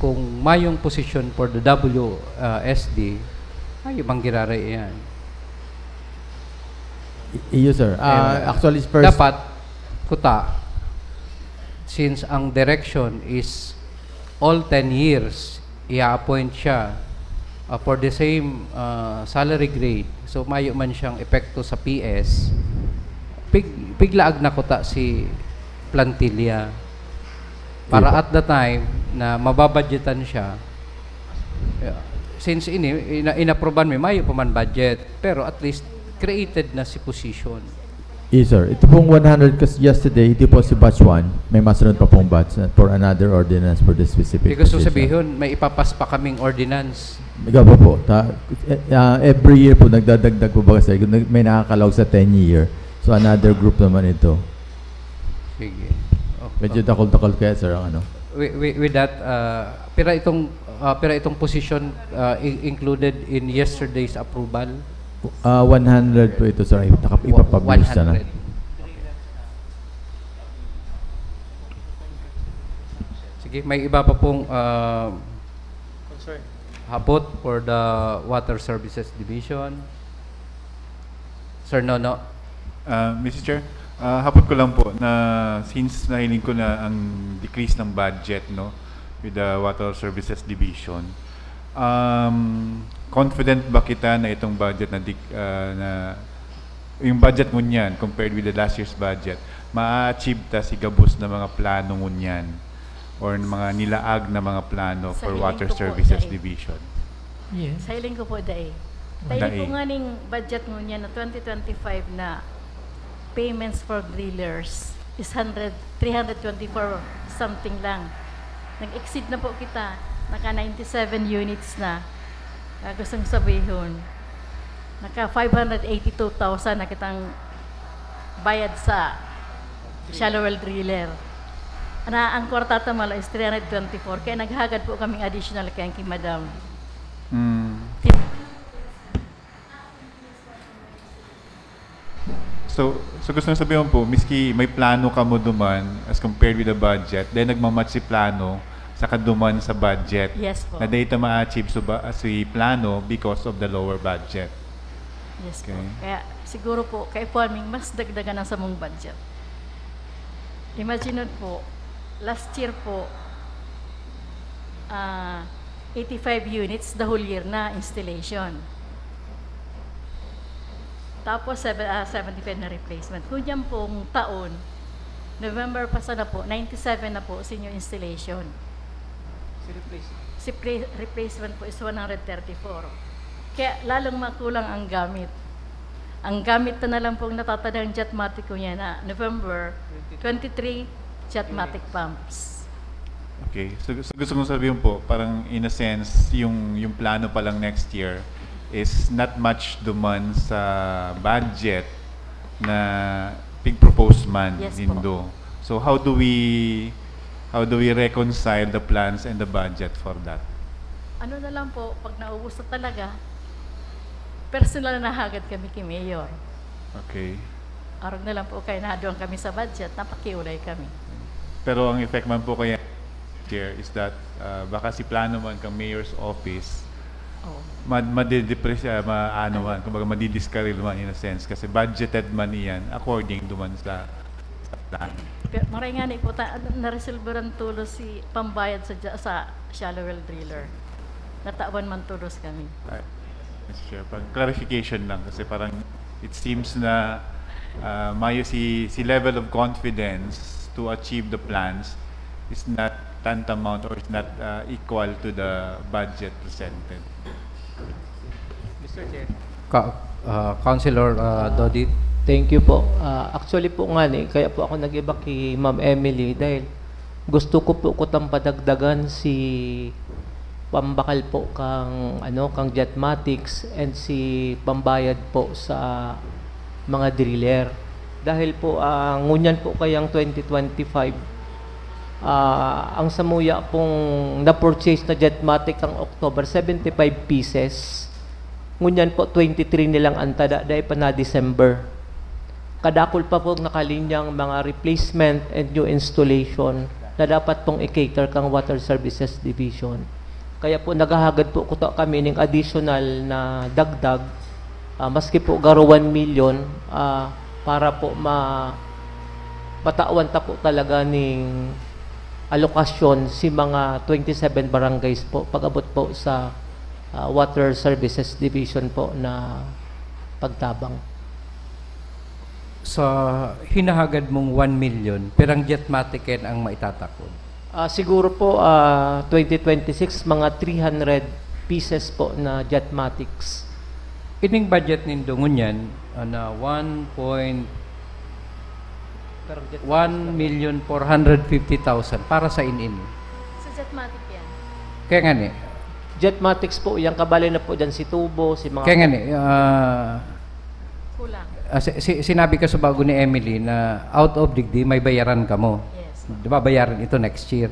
kung mayong position for the W, ah, S D, mayo bang giraray iyan? I-, iyo, sir. Ah, Ayun. actually, first Dapat, kuta, since ang direction is all ten years, i-appoint siya, ah, for the same, ah, salary grade. So, mayo man siyang epekto sa P S. Pig-, piglaag na kuta si plantilla. Para Iba. at the time na mababudgetan siya, yeah, since ini, ina-, inaproban mi, mayo pa man budget, pero at least created na si position. Yes, sir. Ito pong one hundred kas-, yesterday, ito po si batch one. May masunod pa pong batch na for another ordinance for this specific Ibig ko position. sabihin, may ipapas pa kaming ordinance. Ikaw po po. Ta-, eh, ah, every year po, nagdadagdag po ba kasi? Nag-, may nakakalaog sa ten year. So, another group naman ito. Sige. Okay. Medyo dakol-dakol kaya, sir, ang ano? Wi-, wi-, with that, ah, pira itong, ah, pira itong position, ah, i-, included in yesterday's approval? Ah, one hundred po ito, sir. Ay, naka-, Wa-, ipapublish na lang. one hundred. Okay. Sige, may iba pa pong, ah, Concern. hapot for the Water Services Division. Sir Nono. Ah, Mister Chair, ah, hapot ko lang po na since nahiling ko na ang decrease ng budget, no, with the Water Services Division, um, confident ba kita na itong budget na dik-, ah, na yung budget ngunyan compared with the last year's budget, ma-achieve ta si gabos na mga plano ngunyan? or mga nilaag na mga plano Sa for hiling Water ko po, Services dai. Division? Yes. Sa hiling ko po, dai. Dai. Dai po nga ning budget ngunyan na twenty twenty-five na payments for drillers is hundred, three hundred twenty-four something lang. Nag-exceed na po kita. Naka ninety-seven units na. Ah, gustong sabihon, naka five hundred eighty-two thousand na kitang bayad sa shallow well driller. Na ang kwarta ta malo is three hundred twenty-four. Kaya naghagad po kaming additional kaya kay madam. Mm. So, so gusto na sabihin po, miski may plano kamo duman as compared with the budget, then nagmamatch si plano sa kaduman sa budget. Yes po. Na data ma-achieve so ba, si plano because of the lower budget. Yes po. Okay. Kaya siguro po, kay Forming, mas dagdagan ang samong budget. Imagine nun po, last year po, ah, eighty-five units the whole year na installation. Tapos, seven, ah, seventy-five na replacement. Ngunyan pong taon, November pa sana po, ninety-seven na po sa inyo installation. Si replacement. Si pre- replacement po is one hundred thirty-four. Kaya lalong makulang ang gamit. Ang gamit na lang pong natatadang Jetmatic ko niya na November, twenty-three Jetmatic pumps. Okay. So, so gusto kong sabihin po, parang in a sense, yung, yung plano pa lang next year is not much duman sa budget na pig-propose man Yes po. nindo. So how do we how do we reconcile the plans and the budget for that? Ano na lang po, pag naubos na talaga, personal na nahagad kami kay Mayor. Okay. Arog na lang po kay naduan kami sa budget, napakiulay kami. Pero ang effect man po kaya, Chair, is that ah, baka si plano man kang Mayor's Office, Oh. mad madidepress, ah, ma ano man, kumbaga madi-discourage man in a sense kasi budgeted man iyan according duman sa, sa plan. Pero maray nga ni po, ta- naresolbaran tulos si pambayad sa, ja- sa shallow well driller. Natawan man tulos kami. Ay, Mister Chair, pag clarification lang kasi parang it seems na ah, mayo si, si level of confidence to achieve the plans is not tantamount or is not ah, equal to the budget presented. Mister Chair. Ka, ah, Councilor ah, Dodit, thank you po. Ah, actually po nga ni, kaya po ako nag-iba kay Ma'am Emily dahil gusto ko po kutang padagdagan si pambakal po kang ano kang Jetmatics and si pambayad po sa mga driller. Dahil po ah, ngunyan po kayang twenty twenty-five, ah, ang samuya pong na-purchase na Jetmatic ang October, seventy-five pieces. Ngunyan po, twenty-three nilang antada, dai pa na December. Kadakul pa po nakalinyang mga replacement and new installation na dapat pong i-cater kang Water Services Division. Kaya po, naghahagad po kuta kami ning additional na dagdag, ah, maski po garo one million, ah, para po ma-, matawan ta po talaga ning alokasyon si mga twenty-seven barangays po, pag-abot po sa ah, Water Services Division po na pagtabang. Sa hinahagad mong one million, pirang Jetmatic yan ang maitatakod? Ah, siguro po, ah, twenty twenty-six, mga three hundred pieces po na Jetmatics. Ining budget nindo ngunyan, ah, na one point one million four hundred fifty thousand para sa inin. Sa Jetmatic yan. Kaya nga ni, Jetmatics po, yung kabali na po dyan si tubo, si mga... kaya nga ni, ah, Kulang. ah, si, si, sinabi ka sa bago ni Emily na out of digdi, may bayaran ka mo. Yes. Di ba, bayaran ito next year?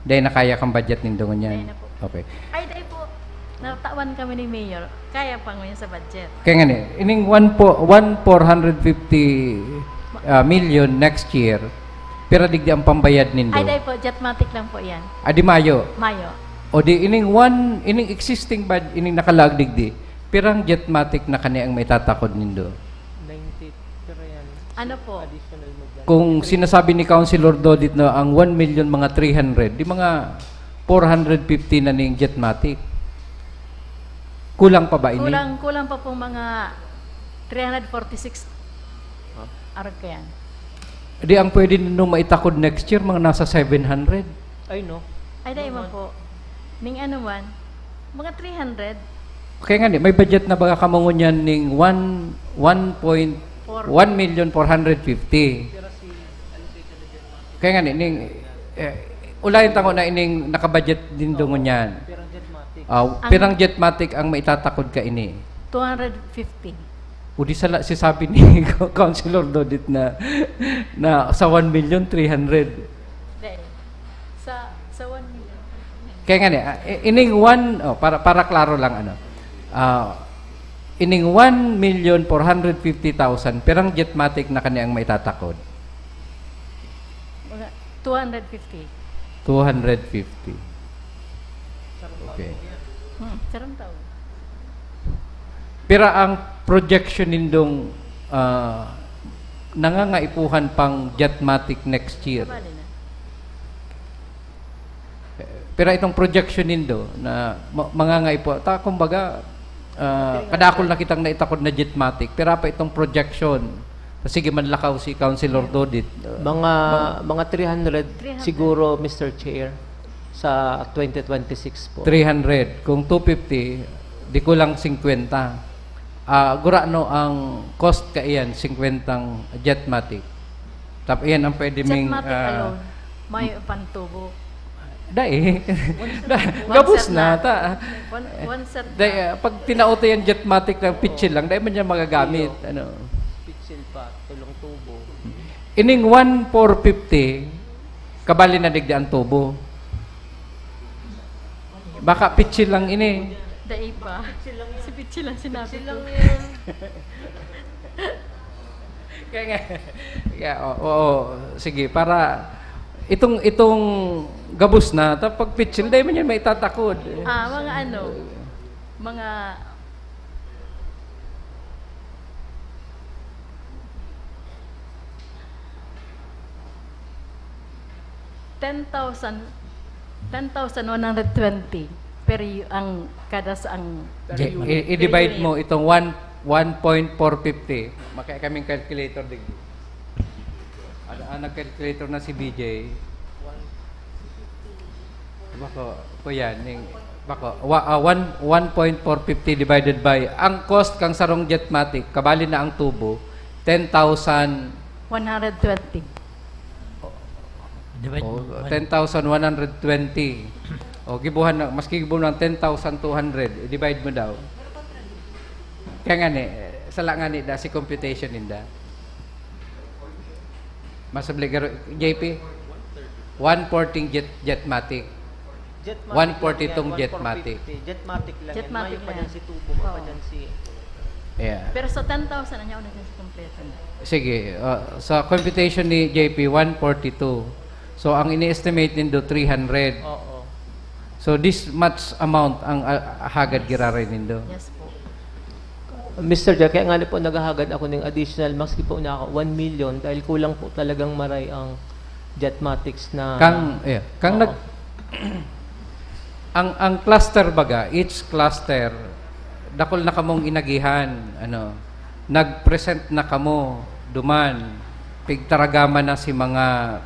Dahil na kaya kang budget nindo ngunyan. Dahil na po. Okay. Ay, dahil po, natawan kami ni Mayor. Kaya pa ngunyan sa budget. Kaya nga ni, ining one po, one four hundred fifty ah, million next year, pira digdi ang pambayad nindo? Ay, dahil po, Jetmatic lang po yan. Ah, di mayo. Mayo. O di ining one, ining existing bad, ining nakalag digdi, pirang Jetmatic na kani ang maitatakod nindo? ninety pero yan. Ano po? Additional mo dyan. Kung sinasabi ni Councilor Dodit na ang one million mga three hundred, di mga four hundred fifty na ning Jetmatic. Kulang pa ba ini? Kulang, kulang pa po mga three hundred forty-six. Arog ko yan. Di ang pwede nindo maitakod next year, mga nasa seven hundred. Ay, no? Ay, dai man po. Ning ano man, mga three hundred. Kaya nga ni, may budget na ba kamo ngunyan ning one, one point, Four. one million four hundred fifty? Kaya nga ni, ning, eh, ulayan tango na ining nakabudget din do ngunyan. Pero Jetmatic. Ah, pirang Jetmatic ang maitatakod ka ini? Two hundred fifty. O di sala, si sabi ni Councilor Dodit na, na sa one million three hundred. Dai. Sa, sa one million. Kaya nga ni, ah, i- ining one, oh, para, para klaro lang, ano, ah, ining one million four hundred fifty thousand, pirang Jetmatic na kani ang maitatakod? Mga two hundred fifty. Two hundred fifty. Okay. Hmm, sarong taon. Pira ang projection nindong ah, nangangaipuhan pang Jetmatic next year? Bali na. Pero itong projection nindo na ma- mangangaipo, ta kumbaga, ah, kadakol na kitang naitakod na Jetmatic, pero pa itong projection, ta sige man lakaw si Councilor Dodit. ah, Mga mga three hundred, Three hundred. Siguro, Mister Chair, sa twenty twenty-six po. Three hundred. Kung two fifty, di kulang singkwenta. Ah, gurano ang cost ka iyan, singkwentang Jetmatic. Tap iyan ang pwede ming Jetmatic ah, alone, may pantubo. Dai. One Gabos set na na. ta. One, one set Dai, na. ah, pag tinaw ta yan Jetmatic na pitsil lang, dai man yan magagamit. Ano? Pitsil pa, tulong tubo. Ining one four fifty, kabali na digdi ang tubo. Baka pitsil lang ini. Dai pa. Si Pichi lang sinabi ko. Kaya nga, yeah, oo, oo, sige, para itong itong gabos na, ta pag pitsil, dai man yan maitatakod. Ah, mga ano, mga ten thousand, ten thousand one hundred twenty per y- ang kada sa ang I- i-divide mo itong one, one point four fifty. Makaya kaming calculator digdi. Ano, ah, nag-calculator na si B J. Bako, ko yan, ning, bako, wa, ah, one, one point four fifty divided by, ang cost kang sarong Jetmatic, kabali na ang tubo, ten thousand, one hundred twenty. Divide oh, mo. ten thousand one hundred twenty. O, gibuhan na, maski gibuhan ng ten thousand two hundred, i-divide mo daw. Kaya nga ni, sala nga ni da si computation ninda. Masabli garo, J P, one forty jet, Jetmatic. Jetmatic One forty lang yan, tong Jetmatic. one forty fifty. Jetmatic lang yan. Jetmatic Mayo pa lang. Dyan si tubo, mayo pa Oo. dyan si... Yeah. Pero sa ten thousand, ano yung naging kompleto na? Sige, uh, sa computation ni J P, one forty-two. So, ang ini-estimate nindo, three hundred. Oo. So, this much amount ang uh, hagad giraray nindo. Yes po. Mister Jack, kaya nga po naghahagad ako ng additional, maski po na ako, one million, dahil kulang po talagang maray ang Jetmatics na... Kang, eh, kang Oo. nag... ang, ang cluster baga, each cluster, dakol na kamong inagihan, ano, nag-present na kamo, duman, pigtaragama na si mga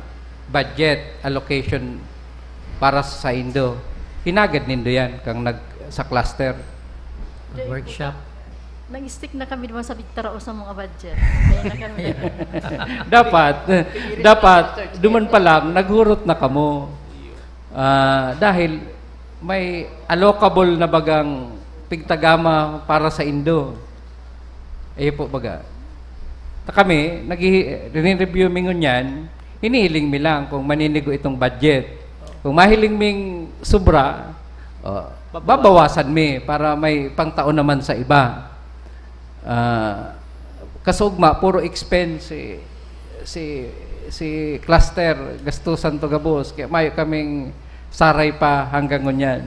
budget allocation para sa indo. Hinagad nindo yan, kang nag, sa cluster. Workshop. Nag-stick na kami naman sa pigtarao sa mga budget. Kaya na kami. Dapat, dapat, duman pa lang, naghurot na kamo. Ah, dahil may allocable na bagang pigtagama para sa indo. Iyo po baga. Ta kami, naghi-, rinireview mi ngunyan, hinihiling mi lang kung maninigo itong budget. Kung mahiling ming sobra, oh, babawasan mi para may pangtao naman sa iba. Ah, kasugma, puro expense si, si, si cluster, gastusan to gabos. Kaya mayo kaming saray pa hanggang ngunyan.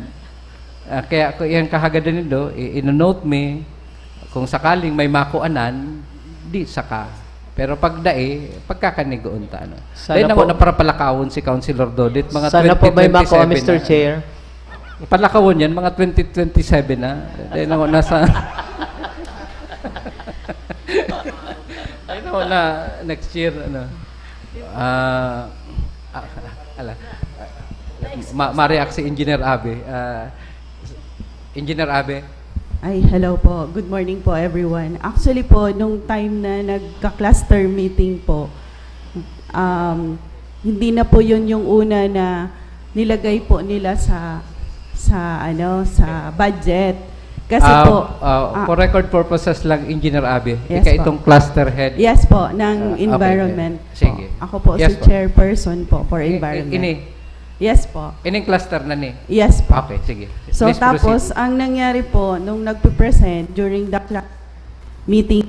Ah, kaya ko iyang kahagadan nindo, i-, ino-note mi, kung sakaling may makuanan, di saka. Pero pag dai, pagkakanigoon ta, ano. Sana Dahil na po- na parapalakawon si Councilor Dodit, mga Sana po may twenty twenty-seven makuha, Mister na. Chair. Palakawon yan, mga twenty twenty-seven na. Dahil na, nasa... Dahil na, na next year, ano. Ah, ah, ala. ma- ma-react si Engineer Abe. Ah, Engineer Abe? Ay, hello po. Good morning po, everyone. Actually po, nung time na nagka-cluster meeting po, um, hindi na po yun yung una na nilagay po nila sa sa ano sa budget kasi Ah, po ah, ah, for record purposes lang, Engineer Abe, Yes ikaw po. itong cluster head. Yes po, ng Ah, okay, environment okay. Sige. Po. Ako po Yes si po. chairperson po for I- i- environment. ini, Yes po. ining cluster na ni. Yes po. Okay, sige. So Please tapos proceed. Ang nangyari po nung nagpe-present during the class meeting,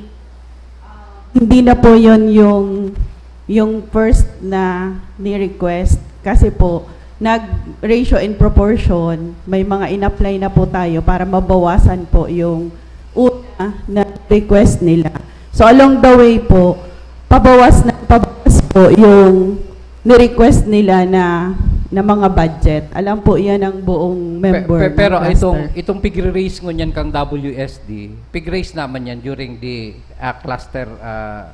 hindi na po 'yon yung yung first na ni-request kasi po nag ratio in proportion, may mga in-apply na po tayo para mabawasan po yung una na request nila. So along the way po, pabawas na pabawas po yung ni-request nila na na mga budget. Alam po 'yan ang buong Pe- member pe- ng pero cluster. itong itong pig-raise ngunyan kang W S D, pig-raise naman yan during the ah, cluster ah,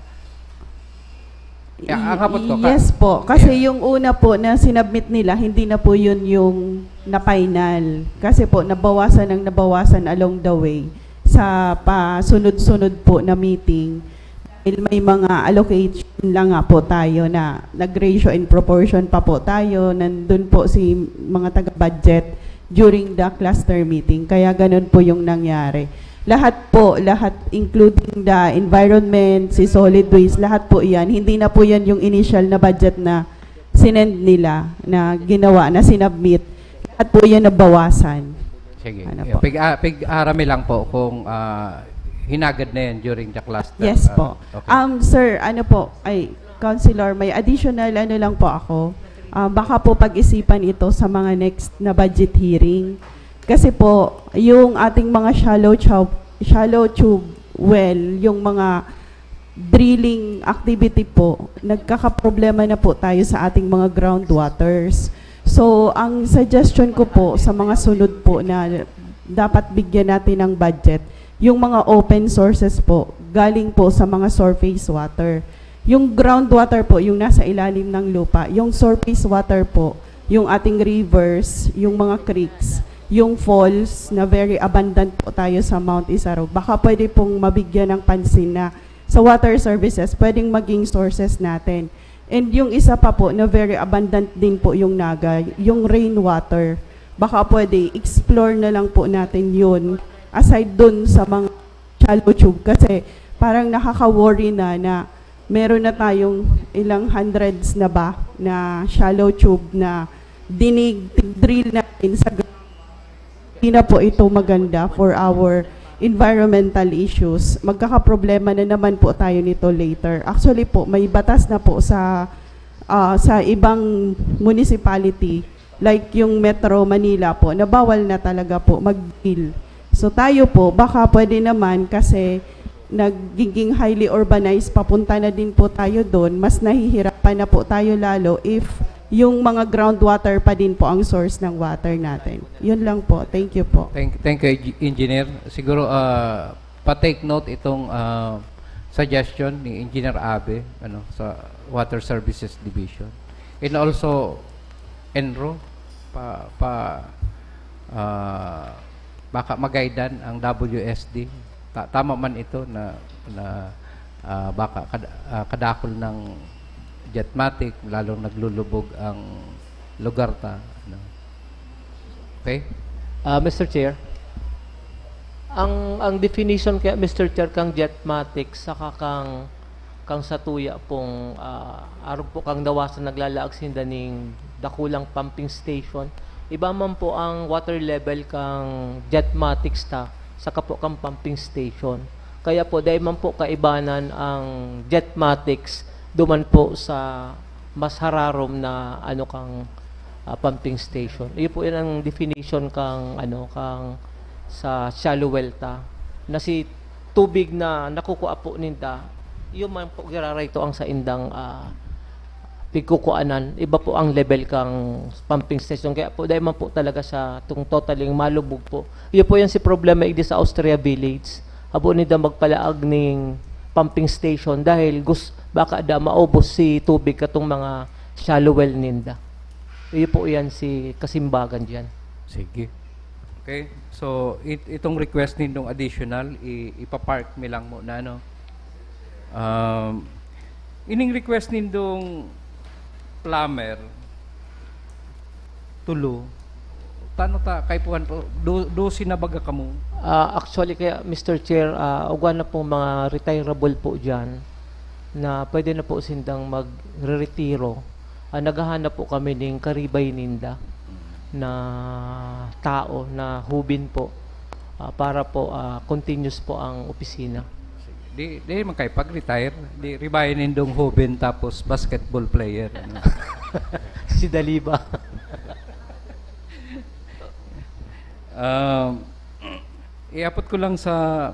Yeah, ang hapot ko, ka- Yes po. Kasi Yeah. yung una po na sinubmit nila, hindi na po yun yung na-final. Kasi po, nabawasan ang nabawasan along the way sa pasunod-sunod po na meeting. Dahil may mga allocation lang nga po tayo na nag-ratio in proportion pa po tayo. Nandun po si mga taga-budget during the cluster meeting. Kaya ganun po yung nangyari. Lahat po, lahat including the environment, si solid waste, lahat po yan. Hindi na po yan yung initial na budget na sinend nila, na ginawa, na sinubmit. Lahat po yan nabawasan. Sige. Ano Yeah, po? Pig, ah, pig-arami lang po kung ah, hinagad na yan during the cluster. Yes ah, po. Okay. Um, sir, ano po, ay, Councilor, may additional ano lang po ako. Ah, baka po pag-isipan ito sa mga next na budget hearing. Kasi po, yung ating mga shallow tube, shallow tube well, yung mga drilling activity po, nagkakaproblema na po tayo sa ating mga groundwaters. So, ang suggestion ko po sa mga sunod po na dapat bigyan natin ng budget, yung mga open sources po, galing po sa mga surface water. Yung groundwater po, yung nasa ilalim ng lupa, yung surface water po, yung ating rivers, yung mga creeks, yung falls na very abundant po tayo sa Mount Isarog. Baka pwede pong mabigyan ng pansin na sa water services, pwedeng maging sources natin. And yung isa pa po na very abundant din po yung Naga, yung rainwater. Baka pwede explore na lang po natin yun aside dun sa mga shallow tube kasi parang nakaka-worry na na meron na tayong ilang hundreds na ba na shallow tube na dinig, drill natin sa ground. Hindi na po ito maganda for our environmental issues. Magkakaproblema na naman po tayo nito later. Actually po, may batas na po sa ah, sa ibang municipality, like yung Metro Manila po, na bawal na talaga po mag-drill. So tayo po, baka pwede naman kasi nagiging highly urbanized, papunta na din po tayo doon, mas nahihirapan na po tayo lalo if yung mga groundwater pa din po ang source ng water natin. Yun lang po. Thank you po. Thank, thank you, Engi- Engineer. Siguro, ah, pa-take note itong ah, suggestion ni Engineer Abe, ano, sa Water Services Division. And also, Enro, pa, pa, ah, baka magaidan ang W S D. Ta- tama man ito na, na ah, baka kad- ah, kadakol ng jetmatic, lalong naglulubog ang lugar ta. Ano. Okay? Ah, Mister Chair, ang ang definition kaya, Mister Chair, kang jetmatic saka kang kang satuya pong ah, arog po kang dawasan naglalaag sinda ning dakulang pumping station. Iba man po ang water level kang jetmatics ta saka po kang pumping station. Kaya po dahil man po kaibanan ang jetmatics duman po sa mas hararom na ano kang ah, pumping station. Iyo po yan ang definition kang ano kang sa shallow well ta na si tubig na nakukuha po ninda, yun man po giraray to ang sa indang ah, pigkukuanan. Iba po ang level kang pumping station. Kaya po dahil man po talaga sa tung totaling malubog po. Iyo po yan si problema igdi sa Austria Village. Habo ninda magpalaag ning pumping station dahil gus baka da maubos si tubig katong mga shallow well ninda. Iyo po yan si kasimbagan diyan. Sige. Okay. So, it, itong request nindong additional, i, ipapark mi lang muna, no? Um, ining request nindong plumber, tulo, tano ta, kaipuhan po, do, dosi na baga kamo? Ah, actually, kaya, Mister Chair, ah, ugwa na pong mga retirable po dyan na pwede na po sindang magre-retiro. Ah, naghahanap po kami ning karibay ninda na tao na hubin po, ah, para po, ah, continuous po ang opisina. Di, di man kayo pag-retire, di ribayan nindong hubin tapos basketball player. Ano? Si Daliba. Um, iapot ko lang sa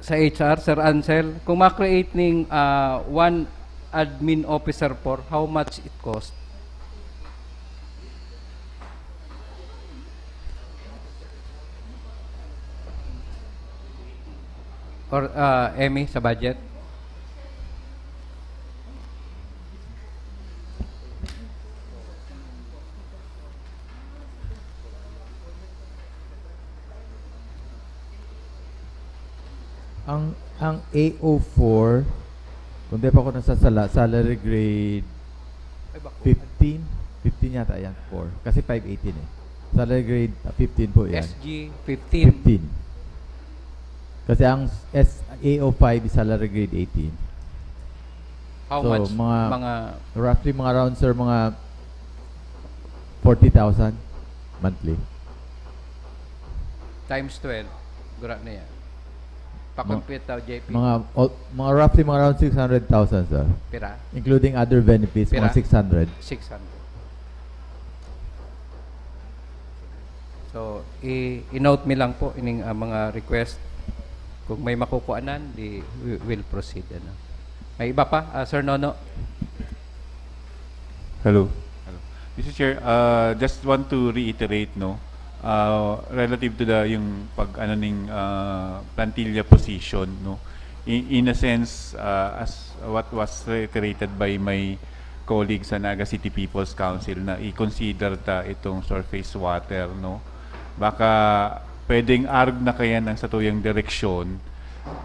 sa H R, Sir Ansel, kung ma-create ning ah, one admin officer for, how much it cost? Or ah, Emmy, sa budget? Ang ang A O four, kung di pa ako nasasala, salary grade fifteen. Fifteen yata yan, four. Kasi five eighteen eh. Salary grade uh, fifteen po yan. S G, fifteen. Fifteen. Kasi ang S, A O five is salary grade eighteen. How So, much? mga, Mga roughly mga around, sir, mga forty thousand monthly. Times twelve. Gura na yan. Pa-compute daw, J P. Mga, all- mga roughly mga around six hundred thousand, sir. Pira? Including other benefits, Pira? mga six hundred. Six hundred. So, i- i-note mi lang po ining ah, mga request. Kung may makukuanan, di we will proceed. Ano? May iba pa, ah, Sir Nono? Hello. Hello. Mister Chair, uh, just want to reiterate, no, uh, relative to the, yung pag, ano, ning, uh, plantilla position, no, in, in a sense, uh, as what was reiterated by my colleague sa Naga City People's Council, na i-consider ta itong surface water, no, baka pwedeng arog na kaya ang satuyang direksyon.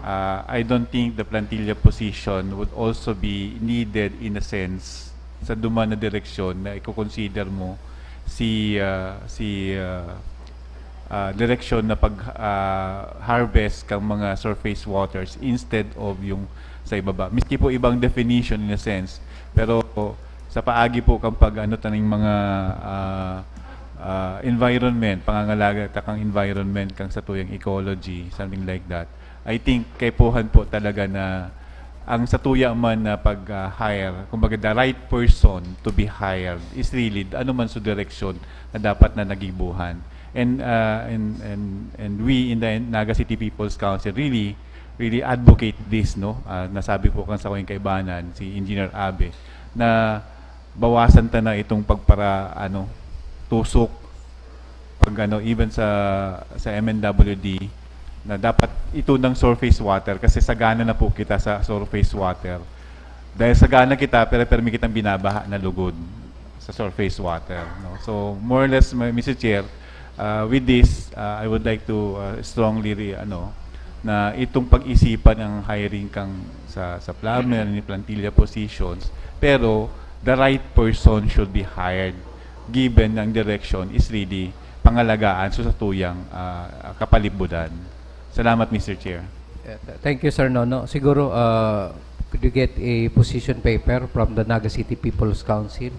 Uh, I don't think the plantilla position would also be needed in a sense sa duman na direksyon na iko-consider mo si, ah, si, ah, ah, direksyon na pag, ah, harvest kang mga surface waters instead of yung sa ibaba. Miski po ibang definition in a sense, pero sa paagi po kang pag ano taning mga, ah, ah, environment, pangangalaga ta kang environment, kang satuyang ecology, something like that. I think kaipuhan po talaga na ang satuya man na pag-hire, kumbaga the right person to be hired is really ano man sa direksyon na dapat na nagibuhan. And, uh, and, and, and we in the Naga City People's Council really, really advocate this, no? Uh, nasabi po kan sa kaibanan, si Engineer Abe, na bawasan ta na itong pagpara, ano, tusok pag ano, even sa sa M N W D na dapat ito ng surface water kasi sagana na po kita sa surface water. Dahil sagana kita, pero permi kitang binabaha na lugod sa surface water, no? So, more or less, Mister Chair, uh, with this, uh, I would like to uh, strongly re, ano, na itong pag-isipan ang hiring kang sa sa plumber ni plantilla positions, pero the right person should be hired given ang direction is really pangalagaan sa satuyang uh, kapalibutan. Salamat, Mister Chair. Thank you, Sir Nono. Siguro, uh, could you get a position paper from the Naga City People's Council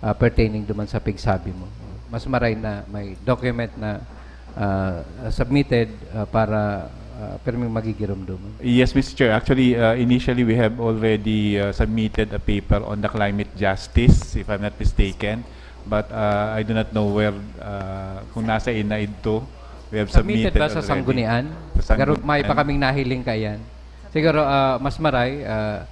uh, pertaining duman sa pigsabi mo? Mas maray na may document na uh, submitted uh, para uh, perming magigirumdum. Yes, Mister Chair. Actually, uh, initially we have already uh, submitted a paper on the climate justice, if I'm not mistaken. But uh, I do not know where, uh, kung nasa ina ito. We have submitted, submitted ba sa already. Sanggunian? Sa Sanggunian. Pero may pa kaming nahiling kayan. Siguro, uh, mas maray, uh,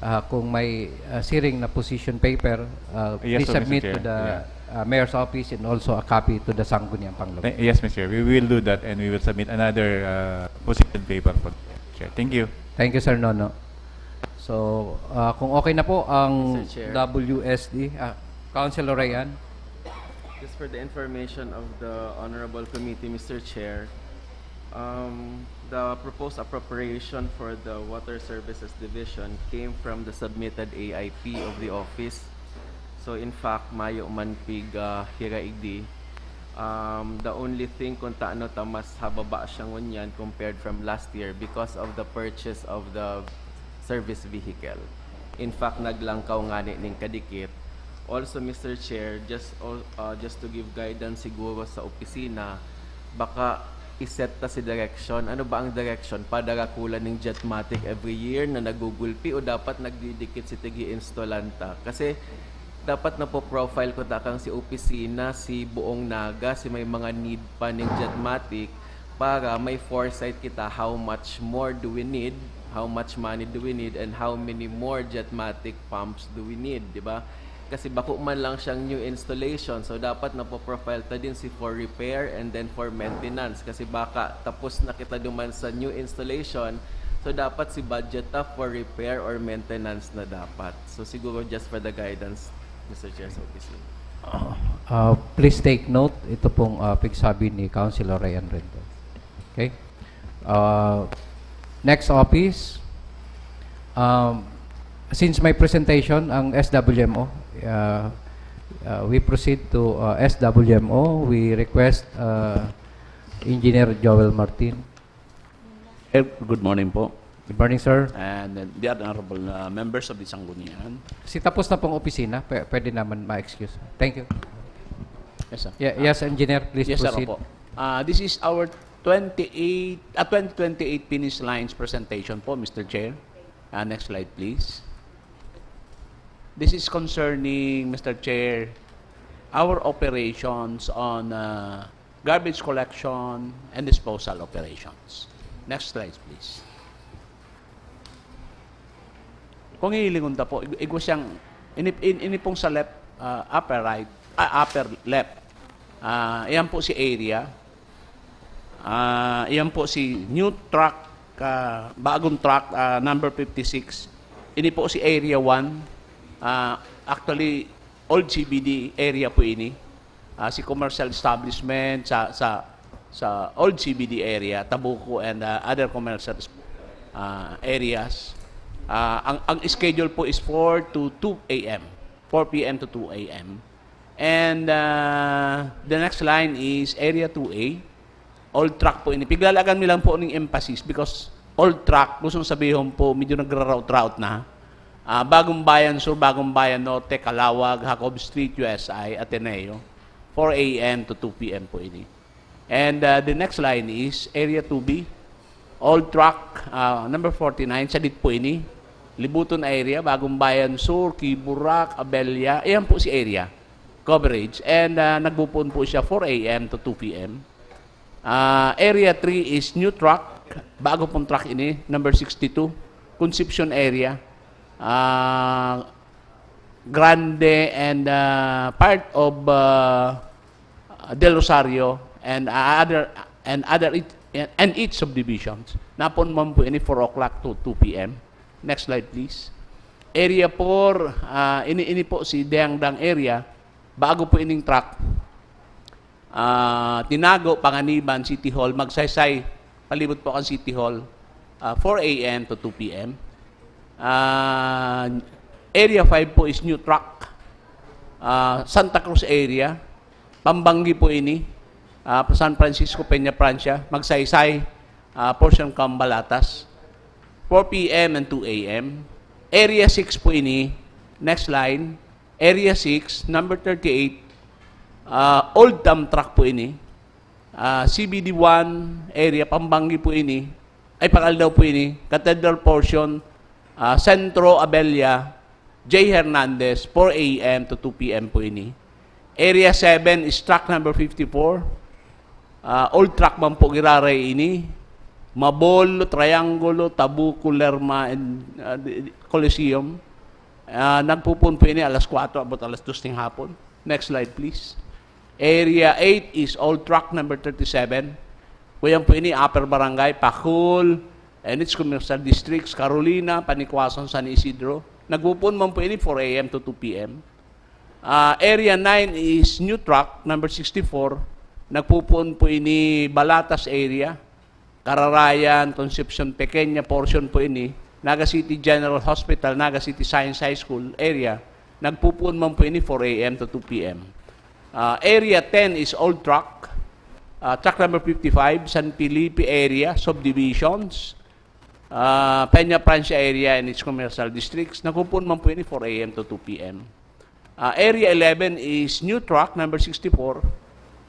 uh, kung may uh, siring na position paper, uh, yes, please so, submit to the yeah. uh, Mayor's Office and also a copy to the Sangguniang Pangloob. Yes, Mister Chair. We will do that and we will submit another uh, position paper for Chair. Thank you. Thank you, Sir Nono. So, uh, kung okay na po ang W S D, uh, Councilor Rayan. Just for the information of the Honorable Committee, Mister Chair, um, the proposed appropriation for the Water Services Division came from the submitted A I P of the office. So in fact, mayo man pig, ah, hiraigdi. Um, the only thing kung taano ta mas hababa siya ngunyan compared from last year because of the purchase of the service vehicle. In fact, naglangkaw ngani ning kadikit. Also, Mister Chair, just, al- uh, just to give guidance siguro sa opisina, baka iset ta si direction. Ano ba ang direction? Padarakulan ning Jetmatic every year na nagugulpi o dapat nagdidikit si tig-i-installanta? Kasi dapat napo-profile ko takang si opisina, si buong Naga, si may mga need pa ning Jetmatic para may foresight kita how much more do we need, how much money do we need, and how many more Jetmatic pumps do we need, di ba? Kasi bako man lang siyang new installation, so dapat napo-profile ta din si for repair and then for maintenance. Kasi baka tapos na kita duman sa new installation, so dapat si budget ta for repair or maintenance na dapat. So siguro just for the guidance, Mister Chair, sa opisina. Uh, please take note, ito pong uh, pigsabi ni Councilor Ryan Rendon. Okay? Uh, next office. Um, since may presentation ang S W M O, uh, uh, we proceed to uh, S W M O. We request uh, Engineer Joel Martin. Eh, good morning po. Good morning, sir. And uh, the honorable uh, members of the Sanggunian. Si tapos na pong opisina, pwe- pwede naman ma-excuse. Thank you. Yes, sir. Yeah, yes, engineer, please Yes, sir, proceed. Opo. Uh, this is our twenty-eight, uh, twenty twenty-eight finish lines presentation po, Mister Chair. Uh, next slide, please. This is concerning, Mister Chair, our operations on uh, garbage collection and disposal operations. Next slide, please. Kung hihilingon ta po, ig- igwa siyang, ini, in- ini pong sa left, ah, upper right, ah, upper left. Ah, iyan po si area. Ah, iyan po si new truck, ah, bagong truck, ah, number fifty-six. Ini po si area one. Ah, actually, old C B D area po ini. Ah, si commercial establishment sa sa sa old C B D area, Tabuco and ah, other commercial ah, areas. Ah, ang ang schedule po is four to two a m. four p m to two a m. And ah, the next line is Area two A. Old truck po ini. Piglalagan mi lang po ning emphasis because old truck, gusto kong sabihon po, medyo nagraraot-raot na. Ah, Bagong Bayan Sur, Bagong Bayan Norte, Calawag, Jacob Street, U S I, Ateneo, four a m to two p m po ini. And uh, the next line is Area two B, Old Truck uh, number forty-nine, sadit po ini. Libuton area, Bagong Bayan Sur, Kiburak, Abella. Ayan po si area coverage. And uh, nagpupuon po siya four a m to two p m. Uh, area three is new truck, bago pong truck ini, number sixty-two, Concepcion area. Uh, Grande and uh, part of uh, Del Rosario and uh, other and other each, and each subdivisions. Napon man po ini four o'clock to two p m. Next slide, please. Area four, uh, ini, ini po si Dangdang area. Bago po ining truck. Ah, Tinago, Panganiban, City Hall, Magsaysay, palibot po kan City Hall, ah, four a m to two p m. Ah, Area five po is new truck. Ah, Santa Cruz area, Pambanggi po ini. Ah, San Francisco, Peña Francia, Magsaysay, ah, portion Cambalatas, four p m and two a m. Area six po ini. Next line. Area six, number thirty-eight, ah, old dump truck po ini. Ah, C B D one area, Pambanggi po ini. Ay, Pag-aldaw po ini. Cathedral portion, ah, Centro, Abella, J Hernandez, four a m to two p m po ini. Area seven is truck number fifty-four. Ah, old truck man po giraray ini. Mabol, Triangulo, Tabuco, Lerma, and ah, di- di- Coliseum. Ah, nagpupuon po ini alas kwatro abot alas dos ning hapon. Next slide, please. Area eight is old truck number thirty-seven. Kuyan po ini, Upper Barangay, Pacol, and its commercial districts, Carolina, Panikwason, San Isidro. Nagpupuon man po ini four a m to two p m. Ah, Area nine is New Track, number sixty-four. Nagpupuon po ini Balatas area, Kararayan, Concepcion Pequeña portion po ini, Naga City General Hospital, Naga City Science High School area. Nagpupuon man po ini four a m to two p m. Ah, Area ten is Old Track, ah, track number fifty-five, San Felipe area, subdivisions, ah, Peña Francia area and its commercial districts. Nagpupuon man po ini four a m to two p m. Ah, Area eleven is New Track, number sixty-four,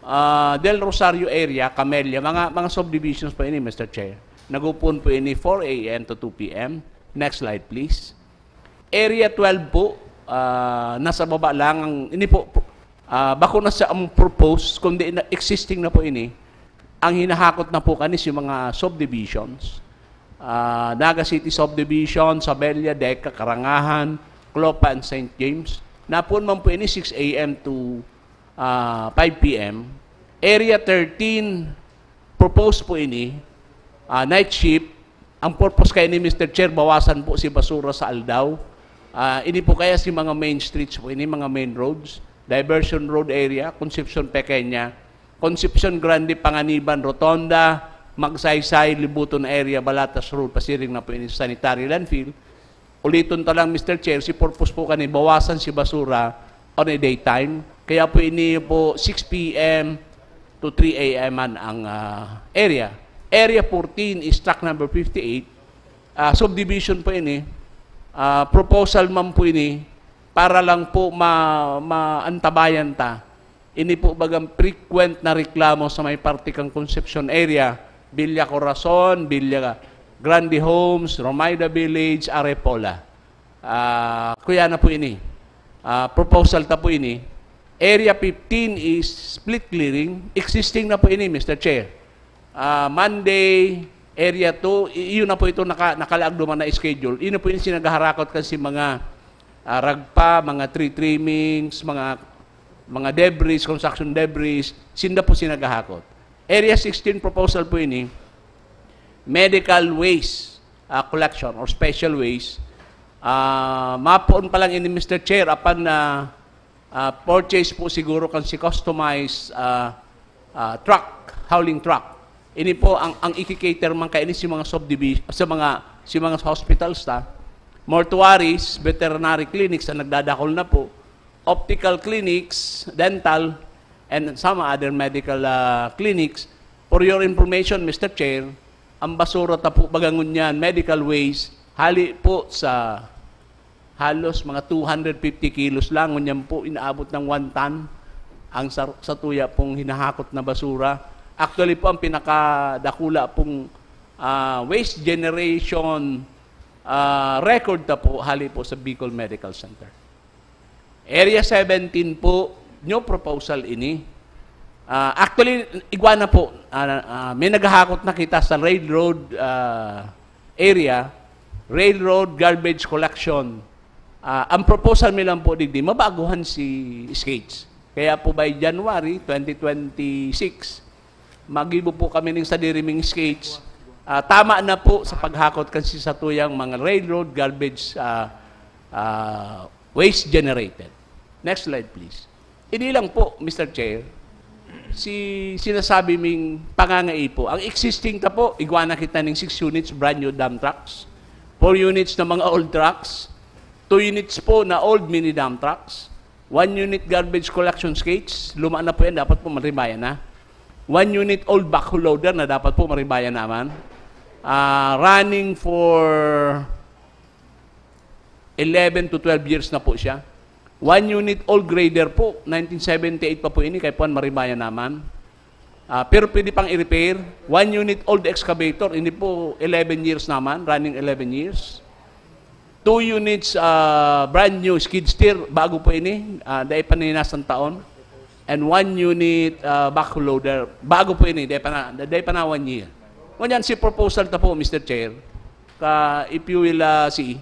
ah, Del Rosario area, Camellia, mga, mga subdivisions po ini, Mister Chair. Nagpupuon po ini four a m to two p m. Next slide, please. Area twelve po, ah, nasa baba lang. Ang, ini po, ah, bako na sa ang proposed, kundi na, existing na po ini. Ang hinahakot na po kani si mga subdivisions. Ah, Naga City Subdivision, Sabella, Deca, Karangahan, Clopa, and Saint James. Napuon man po ini six a m to, ah, five p m. Area thirteen, proposed po ini, ah, night shift. Ang purpose kay ni Mister Chair, bawasan po si basura sa aldaw. Ah, ini po kaya si mga main streets po ini, mga main roads, Diversion Road area, Concepcion Pequeña, Concepcion Grande, Panganiban, Rotonda, Magsaysay, Libuton area, Balatas Road, pasiring na po ini sa sanitary landfill. Uliton ta lang, Mister Chair, si purpose po kani, bawasan si basura on a daytime. Kaya po ini po six p m to three a m man ang, ah, area. Area fourteen is track number fifty-eight. Ah, subdivision po ini. Ah, proposal man po ini para lang po ma-, maantabayan ta. Ini po bagang frequent na reklamo sa may parte kang Concepcion area, Villa Corazon, Villa Grande Homes, Romaida Village, Arepola. Ah, kuya na po ini. Ah, proposal ta po ini. Area fifteen is split clearing. Existing na po ini, Mister Chair. Ah, Monday, Area two, i-, iyon na po ito naka-, nakalaag duman na schedule. Iyon na po yung sinagaharakot kan si mga, ah, ragpa, mga tree trimmings, mga, mga debris, construction debris, sinda po sinagahakot. Area sixteen proposal po ini, medical waste, ah, collection or special waste. Ah, mapoon pa lang ini, Mister Chair, apan na, ah, purchase po siguro kan si customized, ah, ah, truck, hauling truck. Ini po ang, ang iki-cater man kaini si mga subdivi-, sa mga, si mga hospitals ta. Mortuaries, veterinary clinics na nagdadakol na po. Optical clinics, dental, and some other medical, ah, clinics. For your information, Mister Chair, ang basura ta po baga ngunyan, medical waste, hali po sa halos mga two hundred fifty kilos lang, ngunyan po inaabot ng one ton ang sa, sa tuya pong hinahakot na basura. Actually po, ang pinakadakula pong, ah, waste generation, ah, record ta po, hali po sa Bicol Medical Center. Area seventeen po, new proposal ini. Ah, actually, igwa na po. Ah, ah, may naghahakot na kita sa railroad, ah, area, railroad garbage collection. Ah, ang proposal mi lang po digdi, mabaguhan si skates. Kaya po by January twenty twenty-six, magibo po kami ning sadiri ming skates. Ah, tama na po sa paghakot kan si satuyang mga railroad garbage, ah, ah, waste generated. Next slide, please. Ini lang po, Mister Chair, si sinasabi ming pangangaipo. Ang existing ta po, igwa na kita ning six units, brand new dump trucks. Four units na mga old trucks. Two units po na old mini dump trucks. One unit garbage collection skates, luma na po yan, dapat po maribayan na. One unit old backhoe loader na dapat po maribayan naman. Ah, running for eleven to twelve years na po siya. One unit old grader po, nineteen seventy-eight pa po ini, kay Juan Maribayan naman. Ah, pero pwede pang i-repair. One unit old excavator, ini po eleven years naman, running eleven years. Two units, ah, brand new skid steer, bago po ini, ah, dai pa ninasan taon. And one unit, ah, backhoe loader, bago po ini, dai pa na, dai pa na one year. Ngunyan, si proposal ta po, Mister Chair, ka if you will, ah, see,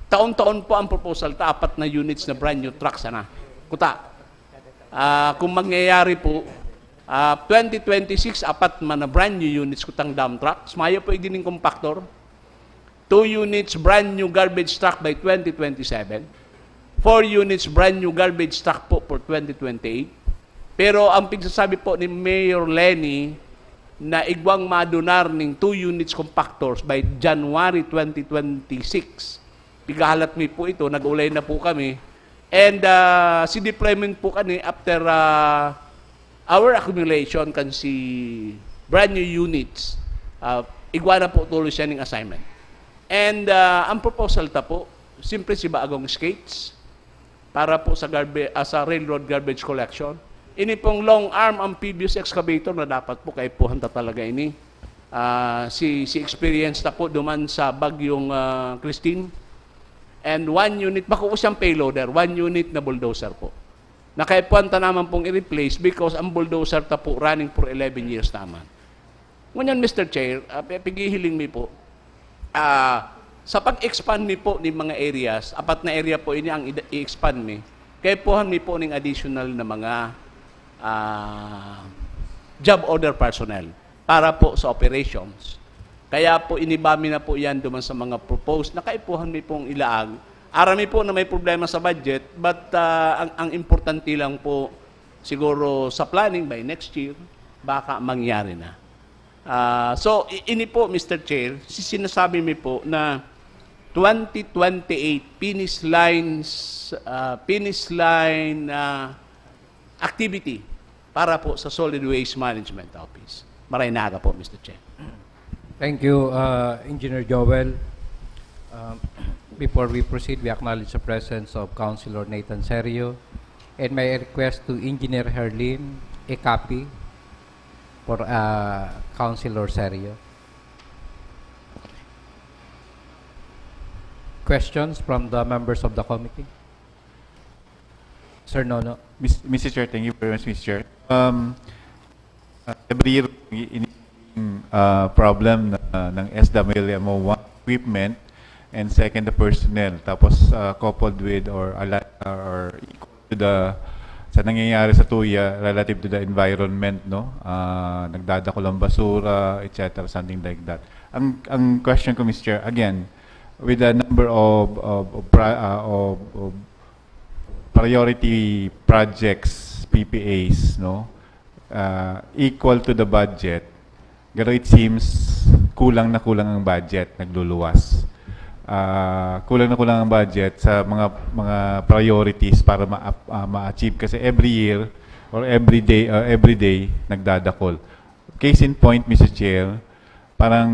taon-taon po ang proposal ta, apat na units na brand new truck sana. Kuta, ah, kung mangyayari po, ah, twenty twenty-six, apat man na brand new units kutang dump trucks, mayo po igdining compactor, two units brand new garbage truck by twenty twenty-seven, four units brand new garbage truck po for twenty twenty-eight. Pero ang pigsasabi po ni Mayor Leni na igwang madunar ning two units compactors by January twenty twenty-six. Pigahalat mi po ito, nag-ulay na po kami. And, ah, si deployment po kani after, ah, our accumulation kan si brand new units, ah, igwa na po tuloy siya ning assignment. And, ah, ang proposal ta po, simpre si Baagong Skates para po sa garbe-, ah, sa railroad garbage collection. Ini pong long arm amphibious excavator na dapat po kaipuhan ta talaga ini. Ah, si, si experience ta po duman sa bagyong, ah, Christine. And one unit, bako po siyang payloader, one unit na bulldozer po. Nakaipuhan ta naman pong i-replace because ang bulldozer ta po running for eleven years naman. Ngunyan, Mister Chair, ah, pi-, pighihiling mi po, ah, sa pag-expand mi po ni mga areas, apat na area po ini ang ida-, i-expand mi. Kaipuhan mi po ning additional na mga, ah, job order personnel para po sa operations. Kaya po, iniba mi na po yan duman sa mga proposed na kaipuhan mi pong ilaag. Aram mi po na may problema sa budget, but, ah, ang, ang importante lang po, siguro sa planning by next year, baka mangyari na. Ah, so, i-, ini po, Mister Chair, si-, sinasabi mi po na twenty twenty-eight finish lines, ah, finish line, ah, activity para po sa Solid Waste Management Office. Maray na aga po, Mister Chair. Thank you, uh, Engineer Joel. Um, before we proceed, we acknowledge the presence of Councilor Nathan Serio and may request to Engineer Herlin a copy for, uh, Councilor Serio. Questions from the members of the committee? Sir Nono. Mis-, Mister Chair, thank you very much, Mister Chair. Um, uh, every year, ini uh, problem na, ng S W M O, one, equipment, and second, the personnel. Tapos, uh, coupled with or, ala- or equal to the sa nangyayari sa Tuya relative to the environment, no? Ah, nagdadakol ang basura, et cetera, something like that. Ang ang question ko, Mister Chair, again, with the number of of of, pra- ah, of, of priority projects, P P As, no? Ah, equal to the budget, pero it seems kulang na kulang ang budget, nagluluwas. Ah, kulang na kulang ang budget sa mga mga priorities para ma- ah, ma-achieve kasi every year or every day uh, every day nagdadakol. Case in point, Mister Chair, parang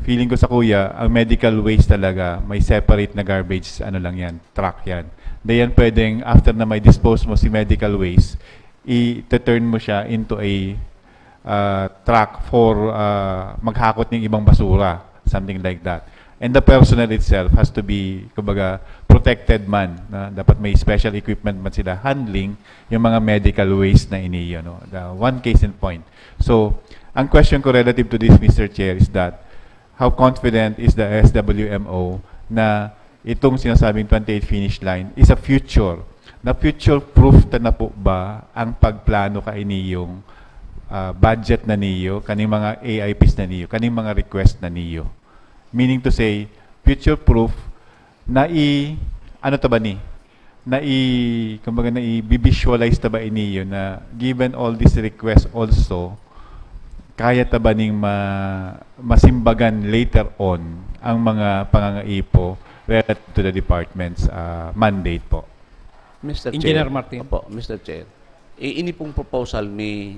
feeling ko sa Kuya, ang medical waste talaga, may separate na garbage, ano lang yan, truck yan. Di yan pwedeng, after na may dispose mo si medical waste, i-turn mo siya into a uh, truck for uh, maghakot ng ibang basura, something like that. And the personnel itself has to be, kumbaga, protected man. Na dapat may special equipment man sila handling yung mga medical waste na ini, ano, the one case in point. So, ang question ko relative to this, Mister Chair, is that how confident is the S W M O na itong sinasabing twenty-eight finish line is a future? Na future proof ta na po ba ang pagplano kaini yung ah, budget na niyo, kaning mga A I Ps na niyo, kaning mga request na niyo? Meaning to say, future proof na i ano ta ba ni? Na i kumbaga na i-visualize ta ba iniyo na given all these requests also, kaya ta ba ning ma- masimbagan later on ang mga pangangaipo relative to the department's ah, mandate po? Mister Engineer Chair. Martin. Opo, Mister Chair. I- ini pong proposal mi,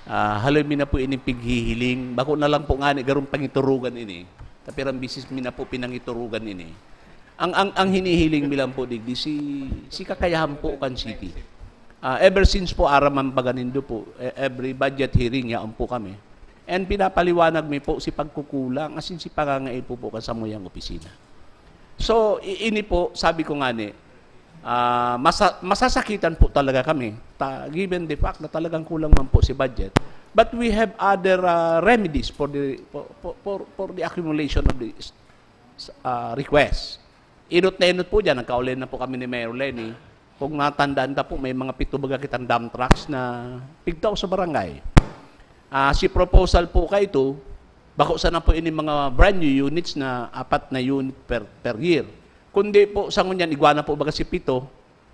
ah, haloy mi na po ini pighihiling. Bako na lang po ngani garong pangiturugan ini. Tapirang bisis mi na po pinangiturugan ini. Ang ang ang hinihiling mi lang po digdi si si kakayahan po kan city. Ah, ever since po araman pa ganindo po, e- every budget hearing yaon po kami. And pinapaliwanag mi po si pagkukulang asin si pangangaipo po kan samuyang opisina. So, i- ini po, sabi ko ngani, ah, masa- masasakitan po talaga kami, ta- given the fact na talagang kulang man po si budget. But we have other ah, remedies for the for, for, for, for the accumulation of the ah, request. Inot na inot po dyan, nagkaulay na po kami ni Mayor Leni. Kung natandaan ta po, may mga pito baga kitang dump trucks na pigtao sa barangay. Ah, si proposal po ka ito, bako sana po ini mga brand new units na apat na unit per, per year. Kundi po, sa ngunyan, igwa na po baga si pito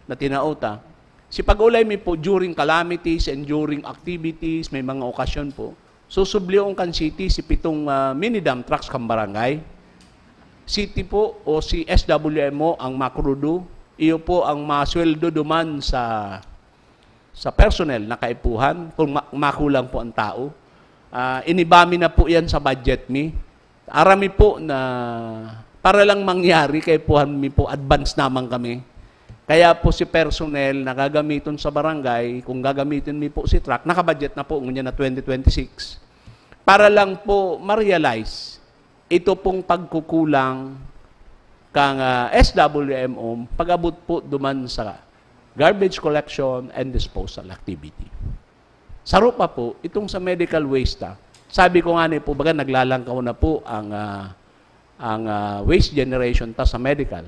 na tinao ta. Si pag-ulay mi po during calamities and during activities, may mga okasyon po. Susublion kan city si pitong, ah, mini dump trucks kan barangay. City po o si S W M O ang makrudo. Iyo po ang masweldo duman sa, sa personnel na kaipuhan kung ma-, makulang po ang tao. Ah, iniba mi na po yan sa budget mi. Aram mi po na para lang mangyari, kaipuhan mi po, advance naman kami. Kaya po si personnel na gagamiton sa barangay, kung gagamitin mi po si truck, nakabudget na po ngunyan na twenty twenty-six. Para lang po ma-realize ito pong pagkukulang kan, ah, S W M O pag-abot po duman sa garbage collection and disposal activity. Saro pa po, itong sa medical waste ta. Sabi ko nga ni po, baga naglalangkaw na po ang, ah, ang, ah, waste generation ta sa medical.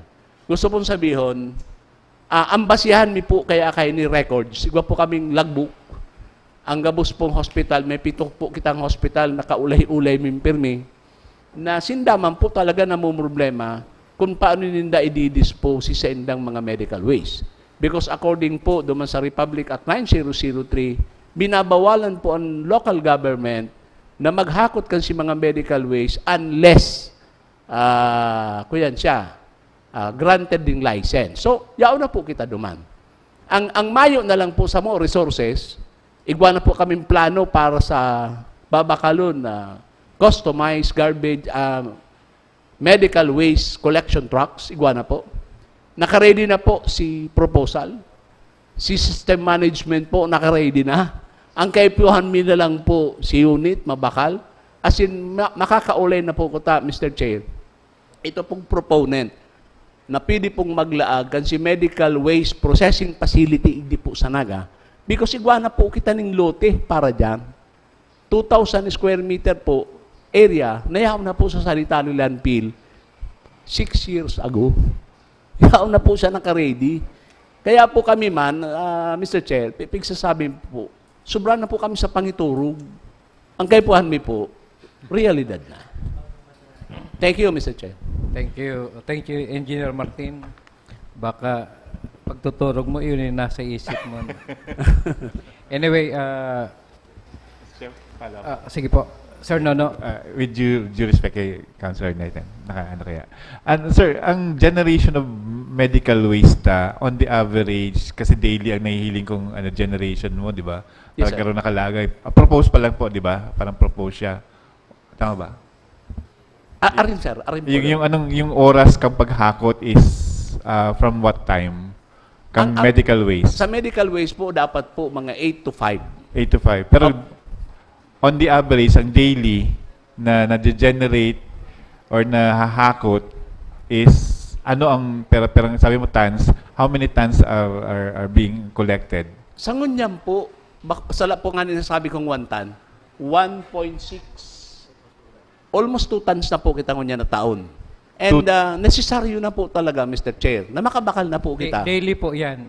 Gusto pong sabihon, ah, ang basihan mi po kaya kay ni records, igwa po kaming logbook. Ang gabos pong hospital, may pito po kitang hospital na kaulay-ulay mi pirmi, na sinda man po talaga namomroblema kung paano ninda i-dispose si saindang mga medical waste. Because according po duman sa Republic Act nine zero zero three, binabawalan po ang local government na maghakot kan si mga medical waste unless, ah, kuyan siya, ah, granted ding license. So, yaon na po kita duman. Ang, ang mayo na lang po sa mo resources, igwa na po kaming plano para sa babakalon na customized garbage, ah, medical waste collection trucks, igwa na po. Nakaready na po si proposal. Si system management po, nakaready na. Ang kaipuhan mi na lang po, si unit, mabakal. As in, ma-, makakaulay na po ko ta, Mister Chair. Ito pong proponent na pwede pong maglaag kan si medical waste processing facility, igdi po sa Naga. Because igwa na po kita ning lote para dyan. Two thousand square meter po area, nayaon na po sa sanitary landfill six years ago. Yaon na po siya naka-ready. Kaya po kami man, ah, Mister Chair, pi-, pigsasabi po, sobra na po kami sa pangiturog. Ang kaipuhan mi po, realidad na. Thank you, Mister Chair. Thank you. Thank you, Engineer Martin. Baka pagtuturog mo, yun yung nasa isip mo. Anyway, uh, Sir, follow up. Uh, sige po. Sir Nono. Uh, with due, due respect kay Councilor Nathan, naka, ano kaya? And sir, ang generation of medical waste uh, on the average, kasi daily ang nahihiling kong ano, generation mo, di ba? Yes, sir. Parang nakalagay. Uh, propose pa lang po, di ba? Parang propose siya. Tama ba? Ah, arin, sir. Arin po. Yung, yung, anong, yung oras kang paghakot is uh, from what time? Kang ang, medical waste? Sa medical waste po, dapat po mga eight to five. Eight to five. Pero Opo. On the average, ang daily na na-generate or nahahakot is ano ang pera perang sabi mo tons, how many tons are, are, are being collected? Sa ngunyan po, bak- sala po nga nasabi kong one ton, one point six, almost two tons na po kita ngunyan na taon. And Two- uh, necessaryo na po talaga, Mister Chair, na makabakal na po Da- kita. Daily po yan.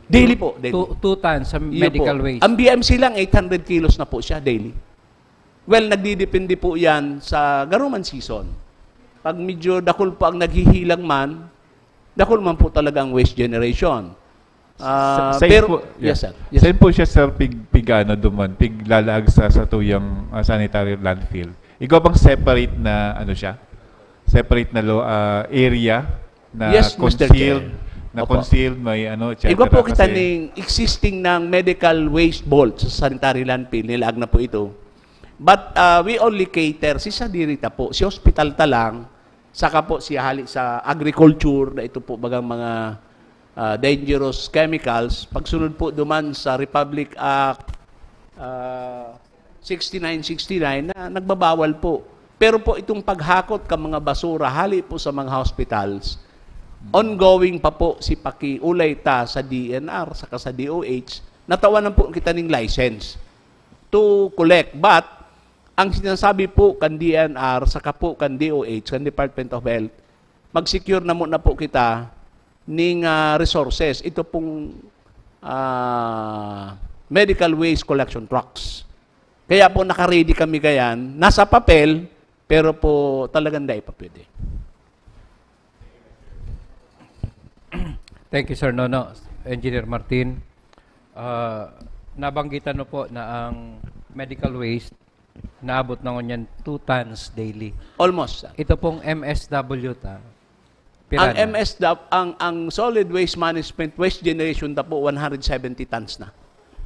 Daily po, daily. Two, two tons sa Iyo medical po. waste. Ang B M C lang, eight hundred kilos na po siya daily. Well, nagdidepende po yan sa garuman season. Pag medyo dakul po ang naghihilang man, dakul man po talaga ang waste generation. Ah, Sa- sa pero, po, yeah. Yes, sir. Yes, Saan sir. po siya, sir, pig, pig ano, duman, piglalaag sa, sa tuyang ah, sanitary landfill? Igwa bang separate na, ano siya? Separate na lo, ah, area na Yes, Mister concealed, Chair. na Opo. concealed, may ano, et cetera. Igwa po kita Kasi ning existing ng medical waste vault sa sanitary landfill, nilaag na po ito. But uh, we only cater, si sadiri ta po, si hospital ta lang, saka po si hali sa agriculture na ito po bagang mga uh, dangerous chemicals. Pagsunod po duman sa Republic Act uh, sixty-nine sixty-nine na nagbabawal po. Pero po itong paghakot ka mga basura hali po sa mga hospitals, ongoing pa po si pakiulay ta sa D N R saka sa D O H. Natawanan po kita ning license to collect. But ang sinasabi po kan D N R saka po kan D O H, kan Department of Health, mag-secure na muna po kita ning ah, resources. Ito pong ah, medical waste collection trucks. Kaya po naka-ready kami kayan. Nasa papel, pero po talagang dai pa pwede. Thank you, Sir Nono. Engineer Martin, ah, nabanggitan mo po na ang medical waste naabot na ngunyan two tons daily. Almost, sir. Ito pong M S W ta, pira Ang na? M S W, ang, ang solid waste management, waste generation ta po, one hundred seventy tons na.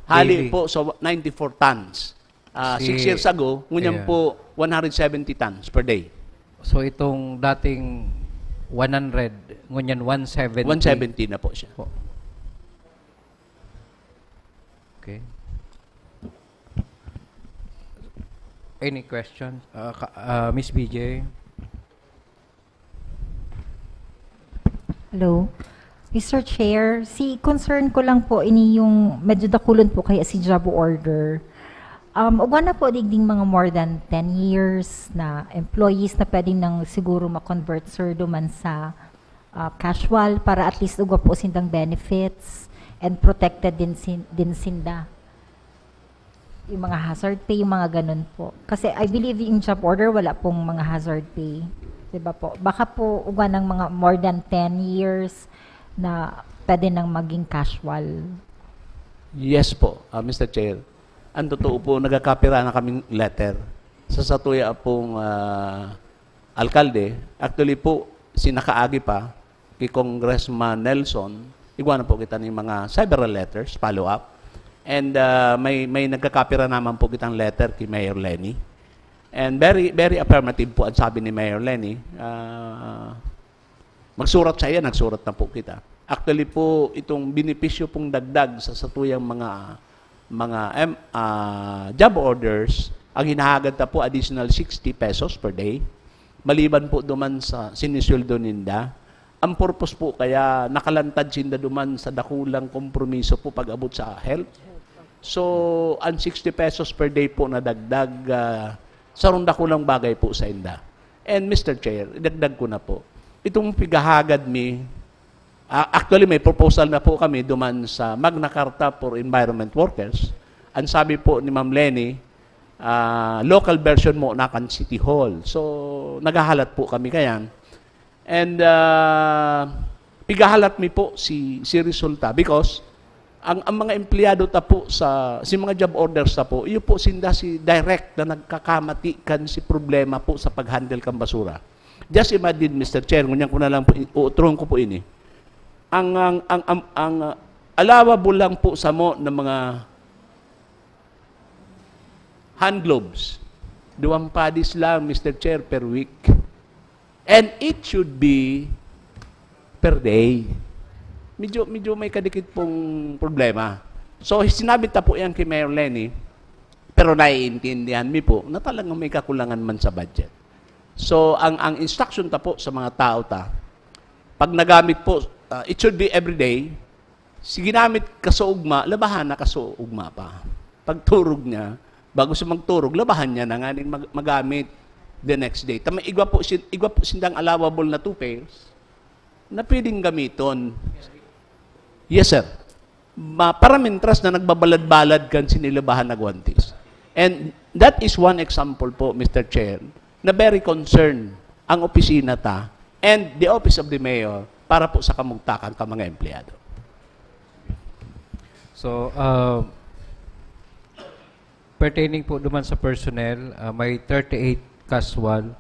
Hali Daily. po sa ninety-four tons. Ah, Si- six years ago, ngunyan Yeah. po, one hundred seventy tons per day. So itong dating one hundred, ngunyan one seventy. One seventy na po siya. Po. Okay. Any question? Uh, ka- uh, Miss B J? Hello. Mister Chair, si concern ko lang po ini yung medyo dakulon po kaya si job order. Um, ugwa na po digding mga more than ten years na employees na pwedeng nang siguro ma-convert, sir, duman sa ah, casual para at least ugwa po sindang benefits and protected din, sin- din sinda. Yung mga hazard pay, yung mga ganun po. Kasi I believe yung job order, wala pong mga hazard pay. Diba po? Baka po ugwa ng mga more than ten years na pwede nang maging casual. Yes po, ah, Mister Chair. Ang totoo po, nagkakapira na kaming letter sa satuya pong ah, alkalde. Actually po, sinakaagi pa kay Congressman Nelson, igwa na po kita ng mga several letters, follow-up. And ah, may may nagkakapira naman po kitang letter kay Mayor Leni. And very very affirmative po ang sabi ni Mayor Leni. Ah, magsurat siya, yan, nagsurat na po kita. Actually po, itong benepisyo pong dagdag sa satuyang mga mga em- ah, job orders, ang hinahagad ta po additional sixty pesos per day. Maliban po duman sa sinisweldo ninda. Ang purpose po kaya nakalantad sinda duman sa dakulang kompromiso po pag-abot sa health. So, ang sixty pesos per day po na dagdag, ah, sarong dakulang bagay po sa inda. And Mister Chair, idagdag ko na po, itong pigahagad mi, ah, actually may proposal na po kami duman sa Magna Carta for Environment Workers. Ang sabi po ni Ma'am Leni, ah, local version mo na kan City Hall. So, naghahalat po kami kayan. And ah, pigahalat mi po si si resulta because ang ang mga empleyado ta po sa si mga job orders ta po, iyo po sinda si direct na nagkakamati kan si problema po sa pag-handle kan basura. Just imagine, Mister Chair, ngunyan ko na lang po, i- uutron ko po ini. Ang ang ang ang, ang ah, allowable lang po sa mo ng mga hand gloves. Duwang padis lang, Mister Chair, per week. And it should be per day. Medyo, medyo may kadikit pong problema. So, sinabi ta po yan kay Mayor Leni, pero naiintindihan mi po na talagang may kakulangan man sa budget. So, ang, ang instruction ta po sa mga tao ta, pag nagamit po, uh, it should be every day, si ginamit kaso ugma, labahan na kaso ugma pa. Pagturog niya, bago siya magturog, labahan niya na nganing mag- magamit the next day. Tama, igwa po, sin- igwa po sindang allowable na two pairs na pwedeng gamiton. Yes, sir. Ma, para mintras na nagbabalad-balad kan sinilabahan na guwantes. And that is one example po, Mister Chair, na very concerned ang opisina ta and the Office of the Mayor para po sa kamugtakan ka mga empleyado. So, uh, pertaining po duman sa personnel, uh, may thirty-eight casual.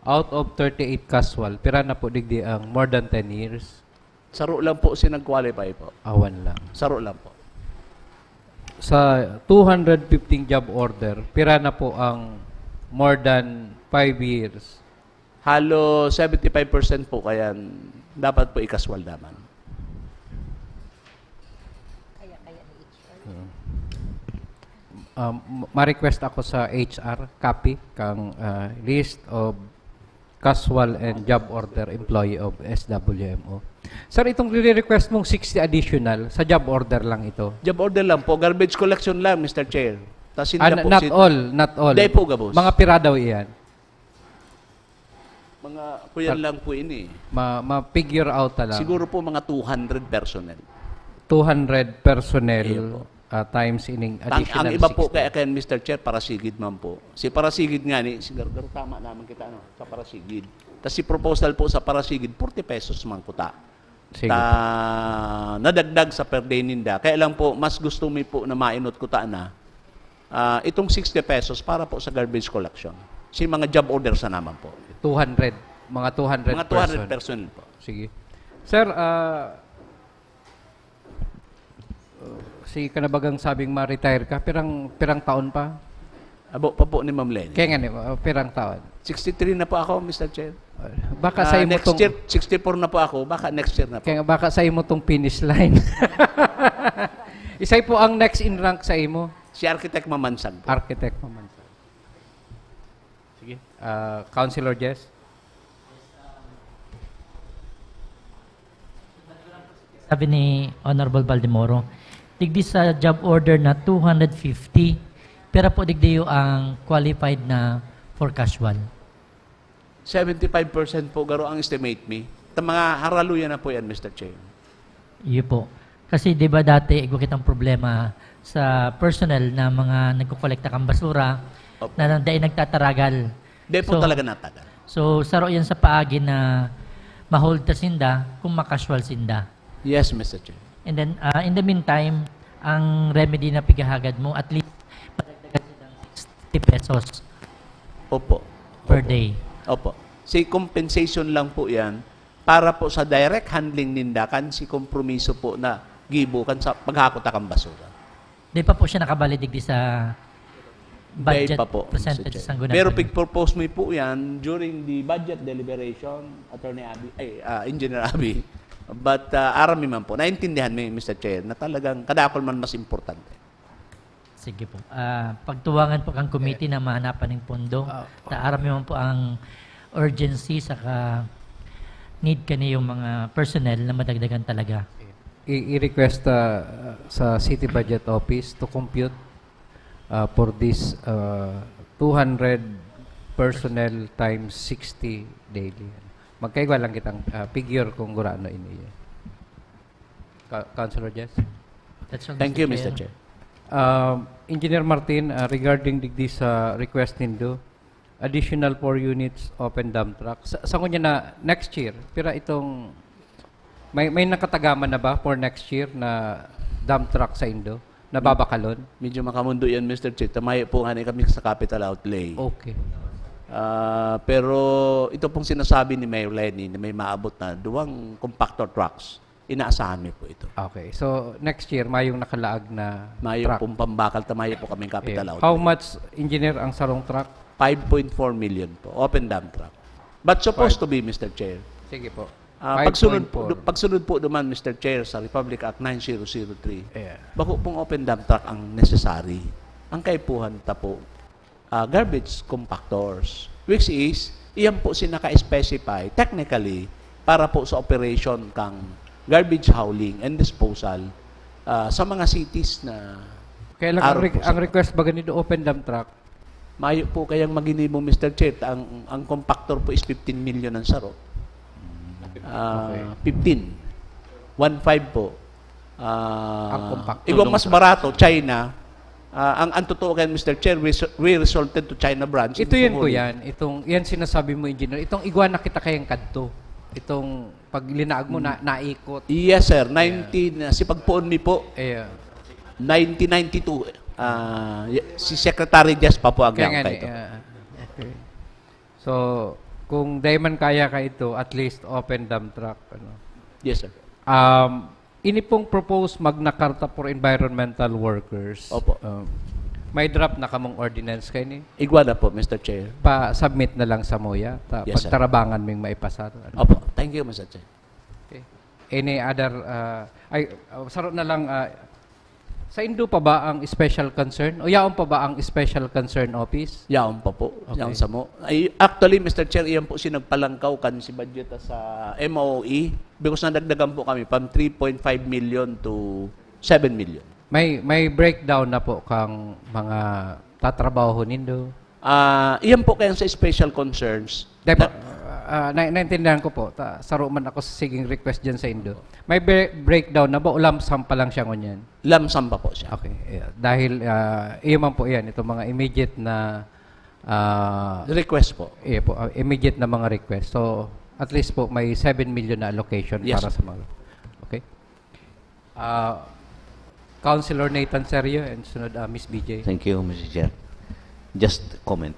Out of thirty-eight casual, pira na po digdi ang more than ten years? Saro lang po si nag-qualify po. Awan lang. Saro lang po. Sa two hundred fifteen job order, pira na po ang more than five years? Halos seventy-five percent po kaya dapat po ikaswal naman. Um, ma-request ako sa H R copy kang uh, list of casual and job order employee of S W M O. Sir, itong nire-request mong sixty additional, sa job order lang ito? Job order lang po, garbage collection lang, Mister Chair. Tas Ah, hindi na- po not si- all, not all. Hindi po, gabos. Mga pira daw iyan? Mga kuyan Par- lang po ini. Ma- ma-figure out na lang. Siguro po mga two hundred personnel. two hundred personnel Iyo po. uh, times ining Tang- additional ang iba po sixty. Kaya kay Mister Chair, parasigid man po. Si parasigid nga ni, si Gargaro, tama naman kita, no? Sa parasigid. Tapos si proposal po sa parasigid, forty pesos man kuta. Sige. Ta, nadagdag sa per day ninda. Kaya lang po, mas gusto mi po na mainot ko ta na, ah, itong sixty pesos para po sa garbage collection. Si mga job order sa naman po. Two hundred. Mga two hundred Mga two hundred person. Person po. Sige. Sir, ah, si kanabagang sabing ma-retire ka, pirang, pirang taon pa? Abo pa po ni Ma'am Leni. Kaya nga, ni- uh, pirang taon? sixty-three na po ako, Mister Chair. Baka Ah, sa imo next tong, year, sixty-four na po ako. Baka next year na po. Kaya baka sa imo tong finish line. Isay po ang next in rank sa imo? Si Architect Mamansan po. Architect Mamansan. Sige. Ah, Councilor Jess? Sabi ni Honorable Baldemoro, digdi sa job order na two hundred fifty, pira po digdi ang qualified na for casual? Seventy-five percent po garo ang estimate mi. Ta mga haraluyan na po yan, Mister Chair. Iyo po. Kasi di ba dati, igwa kitang problema sa personnel na mga nagkukolekta kan basura Opo. na dai nagtataragal. Di po So, talaga natagal. So, saro yan sa paagi na ma-hold ta sinda kung ma-casual sinda. Yes, Mister Chair. And then, ah, in the meantime, ang remedy na pigahagad mo, at least, madagdagan silang sixty pesos Opo. per Opo. Day. Opo. Si compensation lang po yan para po sa direct handling ninda kan si kompromiso po na gibo kan sa paghakot kan basura. Di pa po siya nakabali digdi sa Dai budget pa po, percentage Mister Chair. sa guna- Pero pig-propose mi po yan during the budget deliberation, Attorney Abi, ay, ah, Engineer Abi. But ah, aram mi man po, naintindihan mi, Mister Chair, na talagang kadakol man mas importante. Sige po. Ah, pagtuwangan po kang committee na mahanapan ng pondo. Ah, Ta aram naman po ang urgency saka need kaniyong mga personnel na madagdagan talaga. I- i-request ah, sa City Budget Office to compute ah, for this ah, two hundred personnel times sixty daily. Magkaigwa lang kitang ah, figure kung gurano ini. Ka- Councilor Jess? That's all, Thank you, Mister Chair. Um, Engineer Martin, ah, regarding digdi sa request nindo, additional four units open dump truck. Sa, sa ngunyan na next year, pira itong, may, may nakatagaman na ba for next year na dump truck sa indo? Nababakalon? Medyo makamundo yan, Mister Chair. Ta mayo po nga kami sa capital outlay. Okay. Ah, pero ito pong sinasabi ni Mayor Leni na may maabot na duwang compactor trucks, inaasahan mi po ito. Okay. So, next year, mayong nakalaag na Mayo truck. Pong pambakal, ta mayo po kaming capital Okay. outlay. How much, Engineer, ang sarong truck? Five point four million po, open dump truck. But supposed to be, Mister Chair. Sige po. Ah, pagsunod, Five point four. po, pagsunod po duman, Mister Chair, sa Republic Act nine zero zero three, Yeah. bako pong open dump truck ang necessary. Ang kaipuhan ta po, ah, garbage compactors, which is, iyan po si naka-specify technically para po sa operation kang garbage hauling and disposal ah, sa mga cities na Kaya lang, ang, araw re- po sa ang request ba ganido open dump truck? Mayo po kayang maginibo, Mister Chair, ta ang, ang compactor po is fifteen million ang saro. Ah, Okay. fifteen. One five po. Ah, Ang compactor. Igwang mas barato, China. Ah, ang, ang totoo kayan, Mister Chair, we, we resorted to China branch. Ito yan po Bohol. yan. Itong, yan sinasabi mo, Engineer. Itong igwa na kita kayang kadto. Itong pag linaag mo, na, naikot. Yes, sir. nineteen, ah, si pagpoon mi po, Eh, nineteen ninety-two. Ah, y- si Secretary Jess pa po ang kaya nga gangkay ni, to. ah, okay. So, kung dai man kaya ka ito, at least open dump truck. Ano. Yes, sir. Um, ini pong proposed Magna Carta for environmental workers. Opo. Um, may draft na kamong ordinance kayo ni? Igwa na po, Mister Chair. Pa-submit na lang sa MOYA. Ta- Yes, sir. pagtarabangan ming maipasato. Opo. Thank you, Mister Chair. Okay. Any other, uh, ay, uh, saro na lang, uh, sa indo pa ba ang special concern? O yaon pa ba ang special concern office? Yaon pa po. Okay. Yaon sa mo. Ay, actually, Mister Chair, iyan po si nagpalangkaw kan si budget sa M O E because nadagdagan po kami from three point five million to seven million. May may breakdown na po kang mga tatrabaho nindo? Ah, iyan po kaya sa special concerns. Di po, Na- ah, na, naintindihan ko po. Ta, saro man ako sa siging request dyan sa indo. May bre- breakdown na ba o lump sum pa lang siya ngunyan? Lump sum pa po siya. Okay. Yeah. Dahil ah, iyo man po yan, itong mga immediate na ah, Request po. Iya po, ah, immediate na mga request. So, at least po may seven million na allocation Yes. Para sa mga Ah, Councilor Nathan Serio and sunod, ah, Miss B J. Thank you, Mister Chair. Just comment.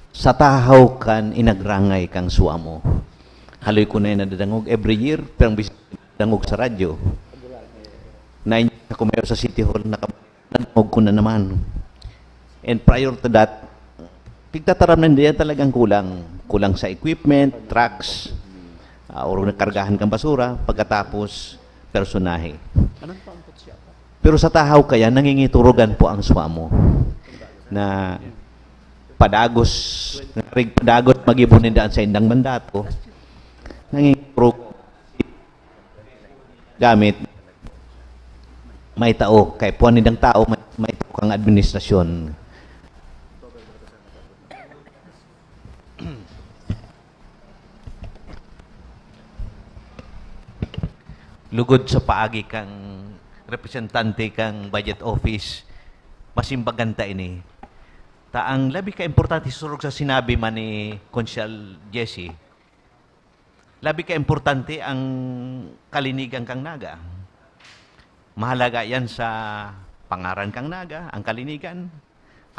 Sa tahaw kan inagrangay kang suwa mo. Haloy ko na yan nadadangog every year, pero ang bis- dangog sa radyo. Nine years ako mayor sa City Hall, nakadangog ko na naman. And prior to that, pigtataram na diyan talagang kulang. Kulang sa equipment, trucks, uh, or nagkargahan kang basura, pagkatapos personahe. Pero sa tahaw kaya, nangingiturugan po ang suwa mo na padagos, padagos mag-ibon nindaan sa indang mandato, nangingiturog gamit may tao, kay puwan nindang tao, may, may tao kang administrasyon. Lugod sa paagi kang representante kang Budget Office, masimbagan ta ini. Ta ang labi ka importante, surog sa sinabi man ni Konsyal Jesse, labi ka importante ang kalinigan kang Naga. Mahalaga yan sa pangaran kang Naga, ang kalinigan,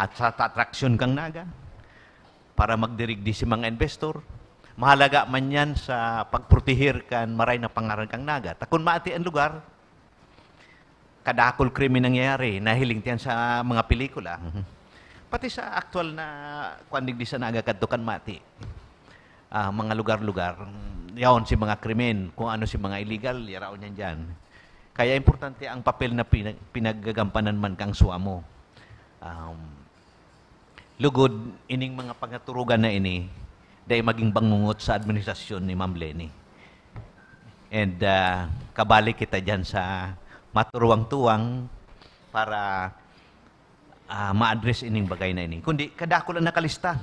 at sa atraksyon kang Naga para magdirigdi si mga investor. Mahalaga man yan sa pagprotehir kan maray na pangaran kang Naga. Ta kun maati ang lugar, kadakol krimen nangyayari, nahiling tiyan sa mga pelikula. Pati sa aktual na kwan digdi sa Naga kadto kan mati, ah, mga lugar-lugar, yaon si mga krimen, kung ano si mga illegal, yaraon yan dyan. Kaya importante ang papel na pinag- pinaggagampanan man kang suwa mo. Um, lugod, ining mga pangaturugan na ini, dahil maging bangungot sa administrasyon ni Ma'am Leni. And ah, kabalik kita dyan sa maturuwang-tuwang para ah, ma-address ining bagay na ini. Kundi kadakol ang nakalista.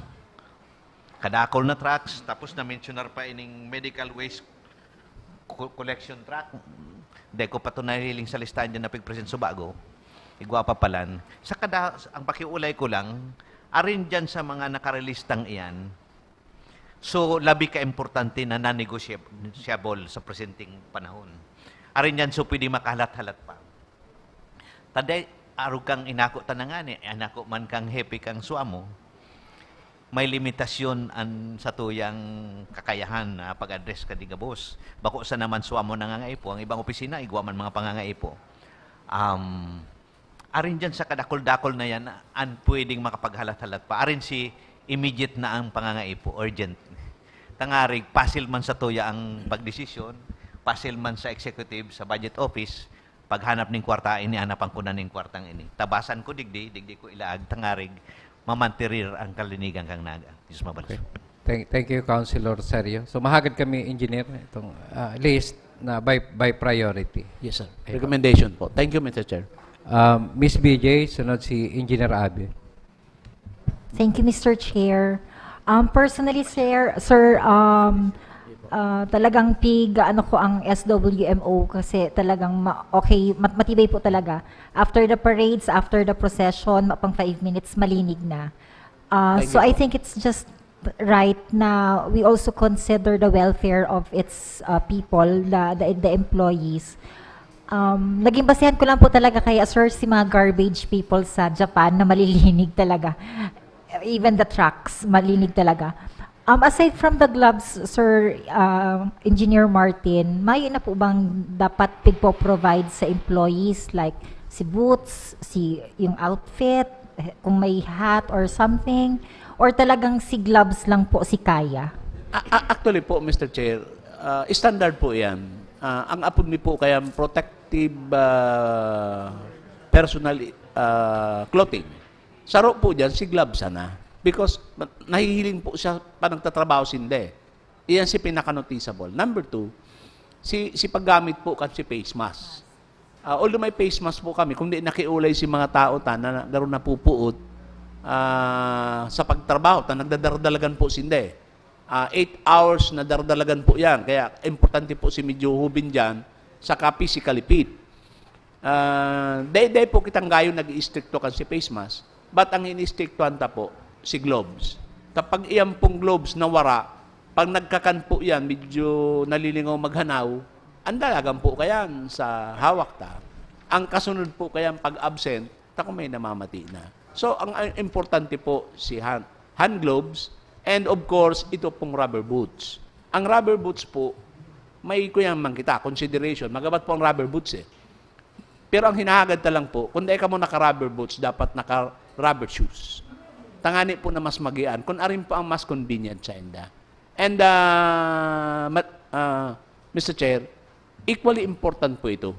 Kadakol na trucks, tapos na-mentionar pa ining medical waste co- collection truck. Dai ko pa to nahiling sa listahan dyan na pigpresent sa bago. Igwa pa palan. Sa kada, ang pakiulay ko lang, arin dyan sa mga nakarelistang iyan, so, labi ka importante na non-negotiable sa presenteng panahon. Arin dyan, so pwede makahalat-halat pa. Taday, arog kang inako ta na ngani, inako man kang hepe kang suwa mo, may limitasyon an satuyang kakayahan na pag-address ka di gabos. Bako sa naman suwa mo nangangaipo, ang ibang opisina, igwa man mga pangangaipo. Um, arin dyan sa kadakol-dakol na yan, an pwedeng makapaghalat-halat pa. Arin si immediate na ang pangangaipo, urgent. Tangarig, pasil man sa tuya ang pagdesisyon, pasil man sa executive, sa budget office, paghanap ning kwarta, inihanap ang kunan ning kwartang ini. Tabasan ko digdi, digdi ko ilaag, tangarig, mamantirir ang kalinigan kang Naga. Diyos mabalos. Okay. Thank, thank you, Councilor Serio. So, mahagad kami, Engineer, itong ah, list na by, by priority. Yes, sir. Ayun. Recommendation po. Thank you, Mister Chair. Um, Miss B J, sunod si Engineer Abe. Thank you, Mister Chair. Um, personally, sir, sir, um, ah, talagang pig, ano ko ang S W M O kasi talagang ma- okay, mat- matibay po talaga. After the parades, after the procession, ma- pang five minutes, malinig na. Ah, Thank so you I po. think it's just right na we also consider the welfare of its uh, people, the, the, the employees. Um, naging basehan ko lang po talaga kaya, sir, si mga garbage people sa Japan na malilinig talaga. Even the trucks, malinig talaga. Um, aside from the gloves, Sir uh, Engineer Martin, may na po bang dapat pigpo-provide sa employees, like si boots, si yung outfit, eh, kung may hat or something, or talagang si gloves lang po si kaya? A- a- actually po, Mister Chair, ah, standard po yan. Ah, ang apod mi po kaya protective ah, personal ah, clothing. Saro po dyan, si gloves sana. Because ma- nahihiling po siya pa nagtatrabaho sinde. Iyan si pinaka-noticeable. Number two, si, si paggamit po kan si face mask. Ah, although may face mask po kami, kung di nakiulay si mga tao ta na garo napupuot ah, sa pagtrabaho, ta nagdadardalagan po sinde. Ah, eight hours na dardalagan po yan. Kaya importante po si medyo hubin dyan, saka physically fit. Ah, day-day po kitang gayon nag-iistrikto kan si face mask. But ang iniistriktuhan ta po, si gloves. Kapag iyan pong gloves nawara, pag nagkakan po yan, medyo nalilingaw maghanaw, Ang dalagan po kayan sa hawak ta. Ang kasunod po kayan pag-absent, ta kung may namamati na. So, ang, ang importante po si hand, hand gloves, and of course, ito pong rubber boots. Ang rubber boots po, may kuyang man kita, consideration. Magabat po ang rubber boots eh. Pero ang hinahagad ta lang po, kung dai ka mo naka-rubber boots, dapat naka-rubber shoes. Tangani po na mas magian, kung arin po ang mas convenient sa inda. And, uh, mat, uh, Mister Chair, equally important po ito.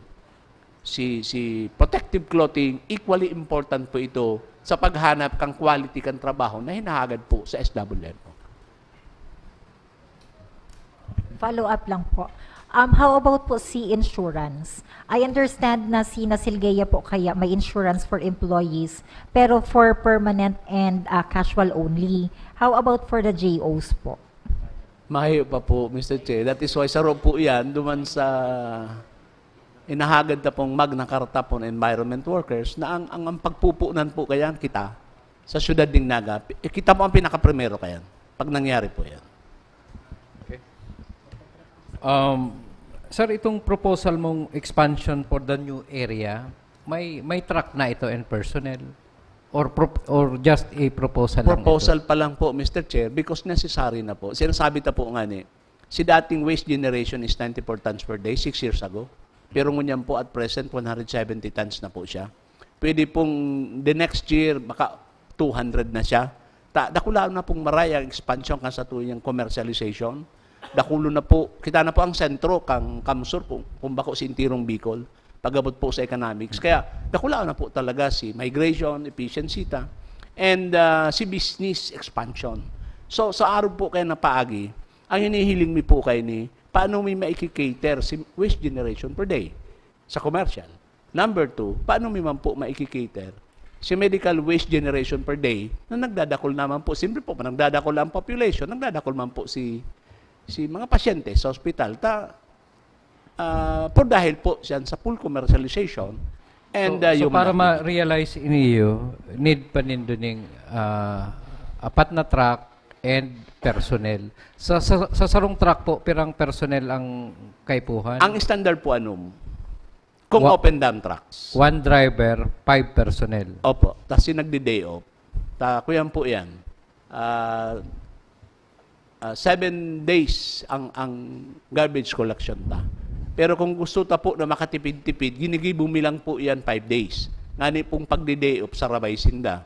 Si, si protective clothing, equally important po ito sa paghanap kang quality kang trabaho na hinahagad po sa S W M O. Follow up lang po. Um, how about po si insurance? I understand na si Nasilgeya po kaya may insurance for employees, pero for permanent and uh, casual only. How about for the J Os po? Mahayo pa po, Mister Chair. That is why saro po yan duman sa inahagad na pong Magna Carta po ng environment workers na ang, ang, ang pagpupunan po kayan kita sa syudad ng Naga, pi- kita mo ang pinakaprimero kayan pag nangyari po yan. Okay. Um, sir, itong proposal mong expansion for the new area, may may truck na ito and personnel? Or prop- or just a proposal lang ito? Proposal pa lang po, Mister Chair, because necessary na po. Sinasabi ta po nga ni, si dating waste generation is ninety-four tons per day six years ago. Pero ngunyan po at present, one hundred seventy tons na po siya. Pwede pong the next year, baka two hundred na siya. Ta, dakula na pong maray ang expansion kan sa tuyang commercialization. Dakulo na po, kita na po ang sentro kang Kamsur kung, kung bako si Intirong Bicol. Pagabot po sa economics. Kaya dakula na po talaga si migration, efficiency ta, and uh, si business expansion. So, sa arog po kaya na paagi, ang hinihiling mi po kay ni, paano mi maikikater si waste generation per day sa commercial? Number two, paano mi man po maikikater si medical waste generation per day na nagdadakol naman po? Siyempre po, nagdadakol ang population, nagdadakol man po si si mga pasyente sa ospital. Ta, ah, por dahil po siyan sa full commercialization and So, uh, so human para activity. ma-realize iniyo, need pa nindo ning ah, apat na truck and personnel. Sa, sa, sa sarong truck po, pirang personnel ang kaipuhan? Ang standard po, anong? Kung Wa- open dump trucks. One driver, five personnel. Opo. Tapos yung nagdi-day off. Ta, kuyan po yan. Ah, ah, seven days ang ang garbage collection ta. Pero kung gusto ta po na makatipid-tipid, ginigibo mi lang po yan five days. Ngani pong pagdi-day off, sarabay sinda.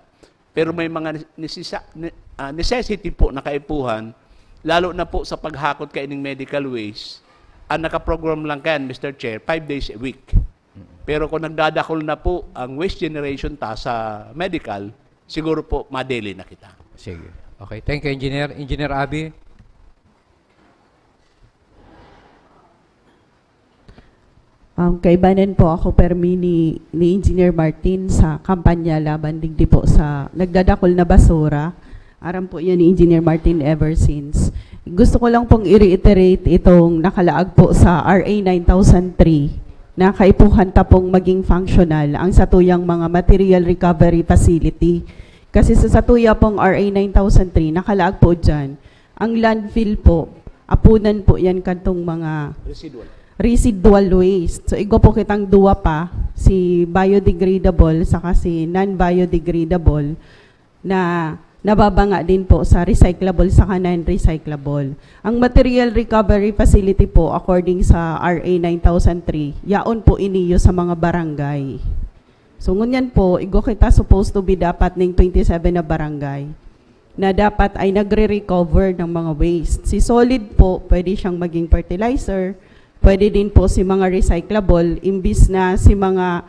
Pero may mga nesesa- ne- ah, necessity po na kaipuhan, lalo na po sa paghakot kaining medical waste, ang nakaprogram lang kayan, Mister Chair, five days a week. Pero kung nagdadakol na po ang waste generation ta sa medical, siguro po madeli na kita. Sige. Okay. Thank you, Engineer. Engineer Abby? Um, kaibanan po ako permi ni, ni Engineer Martin sa kampanya laban digdi po sa nagdadakol na basura. Aram po yan ni Engineer Martin ever since. Gusto ko lang pong i-reiterate itong nakalaag po sa R A nine thousand three na kaipuhan ta pong maging functional ang satuyang mga material recovery facility. Kasi sa satuya pong R A nine thousand three, nakalaag po dyan, ang landfill po, apunan po yan kantong mga Residual. residual waste. So, igwa po kitang duwa pa, si biodegradable saka si non-biodegradable na nababanga din po sa recyclable saka non-recyclable. Ang material recovery facility po, according sa R A nine thousand three, yaon po iniyo sa mga barangay. So, ngunyan po, igwa kita supposed to be dapat ning twenty-seven na barangay na dapat ay nagre-recover ng mga waste. Si solid po, pwede siyang maging fertilizer, pwede din po si mga recyclable, imbis na si mga,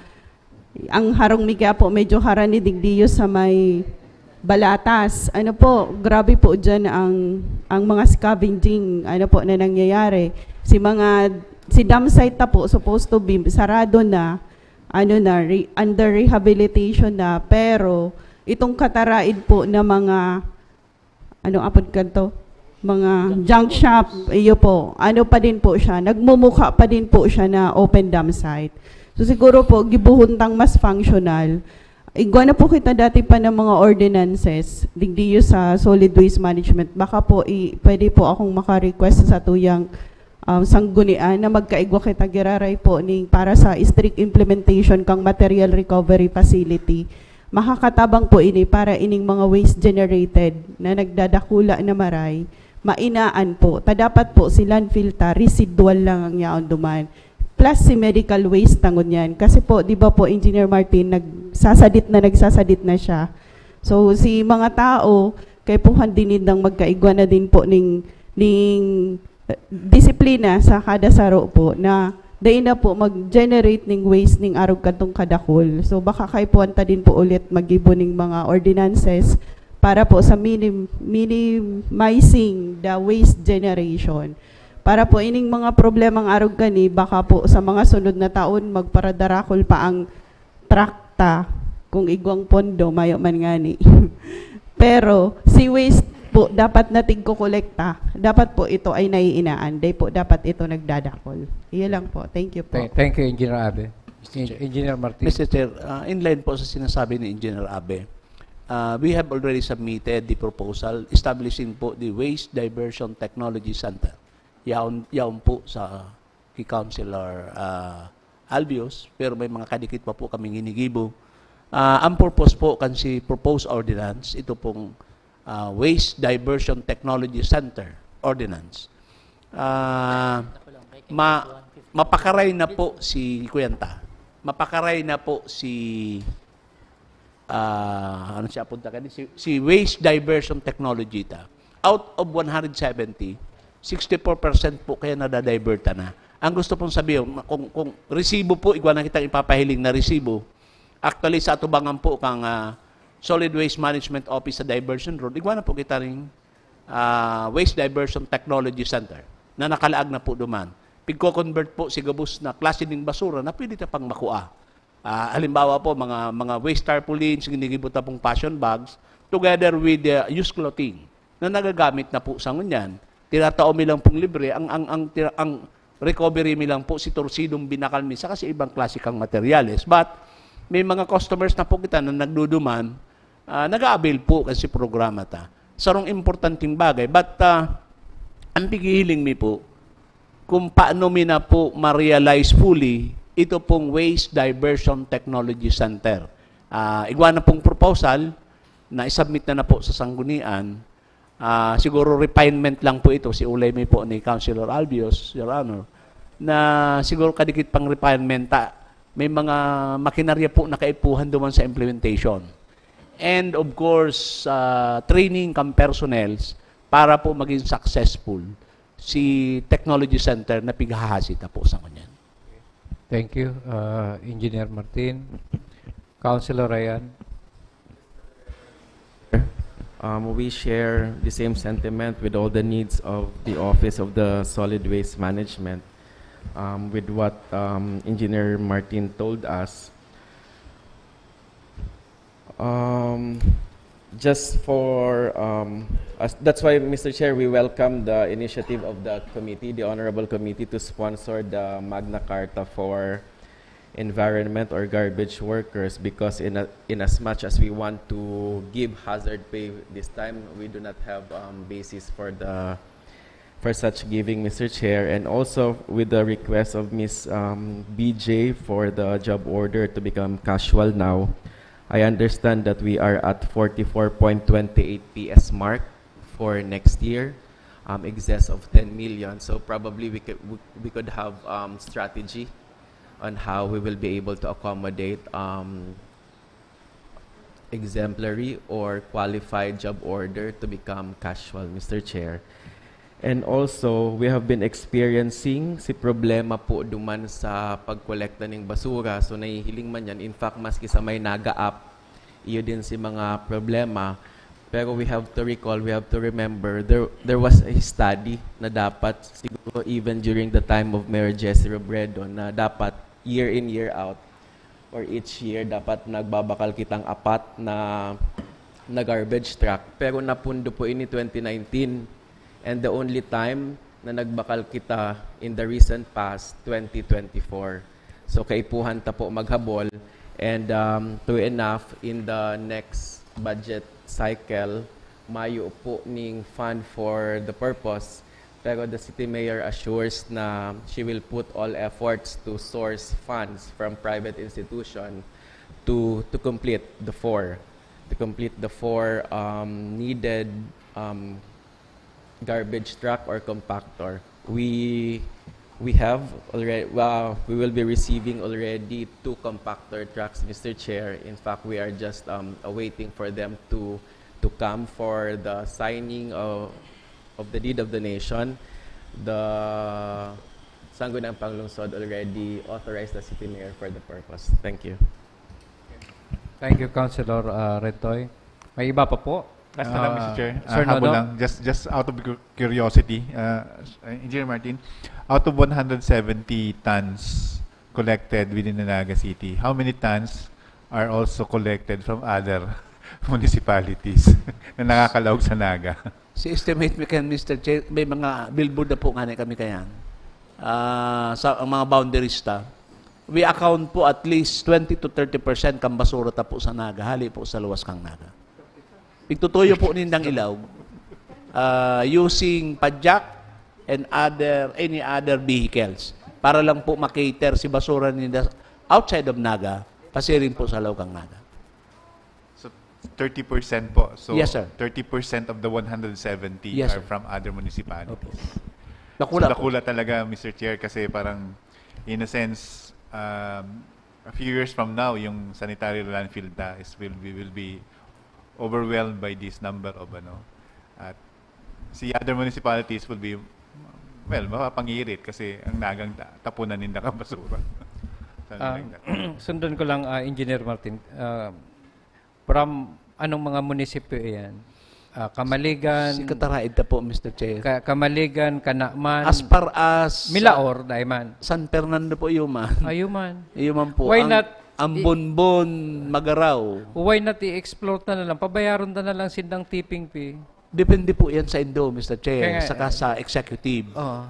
ang harong mi kaya po, medyo harani digdiyo sa may Balatas. Ano po, grabe po dyan ang, ang mga scavenging, ano po, na nangyayari. Si mga, si dump site na po, supposed to be sarado na, ano na, re- under rehabilitation na, pero itong kataraid po na mga, ano apod kanto? Mga junk shop, iyo po. Ano pa din po siya, nagmumukha pa din po siya na open dump site. So siguro po, gibuhon tang mas functional. Igwa na po kita dati pa ng mga ordinances, digdiyo sa solid waste management. Baka po, i, pwede po akong maka-request sa tuyang um, sanggunian na magkaigwa kita giraray po ning para sa strict implementation kang material recovery facility. Makakatabang po ini para ining mga waste generated na nagdadakula na maray, mainaan po. Ta dapat po si landfill ta, residual lang ang yaon duman. Plus si medical waste ta ngunyan. Kasi po, di ba po, Engineer Martin, nagsasadit na, nagsasadit na siya. So, si mga tao, kaipuhan din nindang magkaigwa na din po ning, ning, eh, disiplina sa kada saro po na dai na po mag-generate ning waste ning arog kadtong kadakul. So, baka kaipuhan ta din po ulit maggibo ning mga ordinances para po sa minim-, minimizing the waste generation. Para po ining mga problemang arog kani, baka po sa mga sunod na taon, magparadarakol pa ang trakta kung igwang pondo, mayo man ngani. Pero si waste po, dapat na tigkokolekta, dapat po ito ay naiinaan. Dai po dapat ito nagdadakol. Iyo lang po. Thank you po. Thank, thank you, Engineer Abe. Engineer Martin. Mister Chair, uh, in line po sa sinasabi ni Engineer Abe, uh, we have already submitted the proposal establishing po the Waste Diversion Technology Center. Yaon, yaon po sa kay Councilor uh, Albios, pero may mga kadikit pa po kaming ginigibo. Uh, ang purpose po kan si proposed ordinance, ito pong uh, Waste Diversion Technology Center Ordinance. Uh, ma mapakaray na po si Kuyanta. Mapakaray na po si ah, ano siya punta kani? Si, si Waste Diversion Technology ta. Out of one hundred seventy, sixty-four percent po kaya nadadiverta na. Ang gusto pong sabihin, kung, kung resibo po, igwa na kitang ipapahiling na resibo. Actually, sa atubangan po kang ah, Solid Waste Management Office sa Diversion Road, igwa na po kita ring ah, Waste Diversion Technology Center na nakalaag na po duman. Pigko-convert po si gabos na klase ning basura na pwede ta pang makua. Ah, halimbawa po, mga, mga waste tarpaulins, ginigibo ta pong fashion bags, together with the used clothing na nagagamit na po sa ngunyan. Tinatao mi lang pong libre, ang, ang, ang, tira- ang recovery mi lang po si torsidong binakal mi sa kasi ibang klase kang materyales. But may mga customers na po kita na nagduduman, ah, nag-a-avail po kasi programa ta. Sarong importanteng bagay. But ah, ang pighihiling mi po, kung paano mi na po ma-realize fully ito pong Waste Diversion Technology Center. Ah, igwa na pong proposal na isubmit na na po sa sanggunian. Ah, siguro refinement lang po ito. Si ulay mi po ni Councilor Albios, Your Honor, na siguro kadikit pang refinement ta, may mga makinarya po na kaipuhan duman sa implementation. And of course, ah, training kang personnels para po maging successful si technology center na pighahasi ta po sa ngunyan. Thank you, uh, Engineer Martin. Councilor Ryan. Um, we share the same sentiment with all the needs of the Office of the Solid Waste Management. Um, with what um, Engineer Martin told us, um, just for um, as, that's why, Mister Chair, we welcome the initiative of the committee, the honorable committee, to sponsor the Magna Carta for environment or garbage workers, because in a, in as much as we want to give hazard pay this time, we do not have um, basis for the for such giving, Mister Chair, and also with the request of Miss um, B J for the job order to become casual now. I understand that we are at forty-four point twenty-eight P S mark for next year, um, excess of ten million. So probably we could we, we could have um, strategy on how we will be able to accommodate um, exemplary or qualified job order to become casual, Mister Chair. And also, we have been experiencing si problema po duman sa pagkolekta ning basura. So, nahihiling man yan. In fact, maski sa may Naga app, iyo din si mga problema. Pero we have to recall, we have to remember, there, there was a study na dapat, siguro even during the time of Mayor Jesse Robredo, na dapat year in, year out, or each year, dapat nagbabakal kitang apat na, na garbage truck. Pero napundo po ini twenty nineteen. And the only time na nagbakal kita in the recent past, twenty twenty-four. So, kaipuhan ta po maghabol. And um, true enough, in the next budget cycle, mayo po ning fund for the purpose. Pero the city mayor assures na she will put all efforts to source funds from private institution to to complete the four, to complete the four um, needed um, garbage truck or compactor. We we have already uh, we will be receiving already two compactor trucks, Mister Chair. In fact, we are just um, awaiting for them to to come for the signing of of the deed of donation. The Sangguniang Panglungsod already authorized the city mayor for the purpose. Thank you. Thank you, Councilor uh, Retoy. May iba pa po? Last na lang, Mister Chair. Uh, Sir uh, Nono? Lang, just, just out of curiosity, uh, Engineer Martin, out of one hundred seventy tons collected within the Naga City, how many tons are also collected from other municipalities na nakakalaog sa Naga? Si estimate mi kan Mister Chair, may mga billboard na po nga kami kayan. Uh, sa ang mga boundaries ta, we account po at least twenty to thirty percent kan basura ta po sa Naga, hali po sa luwas kan Naga. Pigtutuyo po nindang ilaw uh, using padyak and other any other vehicles para lang po makater si basura ninda outside of Naga, pasiring po sa laog kan Naga. So, thirty percent po. So, Yes, sir. thirty percent of the one hundred seventy Yes, are sir. from other municipalities. Dakula So, po. dakula talaga, Mister Chair, kasi parang, in a sense, um, a few years from now, yung sanitary landfill ta is will, we will be overwhelmed by this number of ano. At si other municipalities will be, well, mapapangirit kasi ang Nagang ta- tapunan ninda ka basura. Something Ah, like that. Sundon ko lang, ah, Engineer Martin. Ah, from anong mga munisipyo iyan? Ah, Camaligan, Si Cataraid ta po, Mister Chair. Ka- Camaligan, Canaman, As far as Milaor, Daiman. San Fernando po, Yuman. Ayuman. Yuman po. Why ang, not ang i- Bonbon, Magaraw. Why not i-explore ta na lang? Pabayaron ta na lang sindang tipping fee. Depende po yan sa indo, Mister Chair, Kaya nga, saka eh. sa executive. Oo.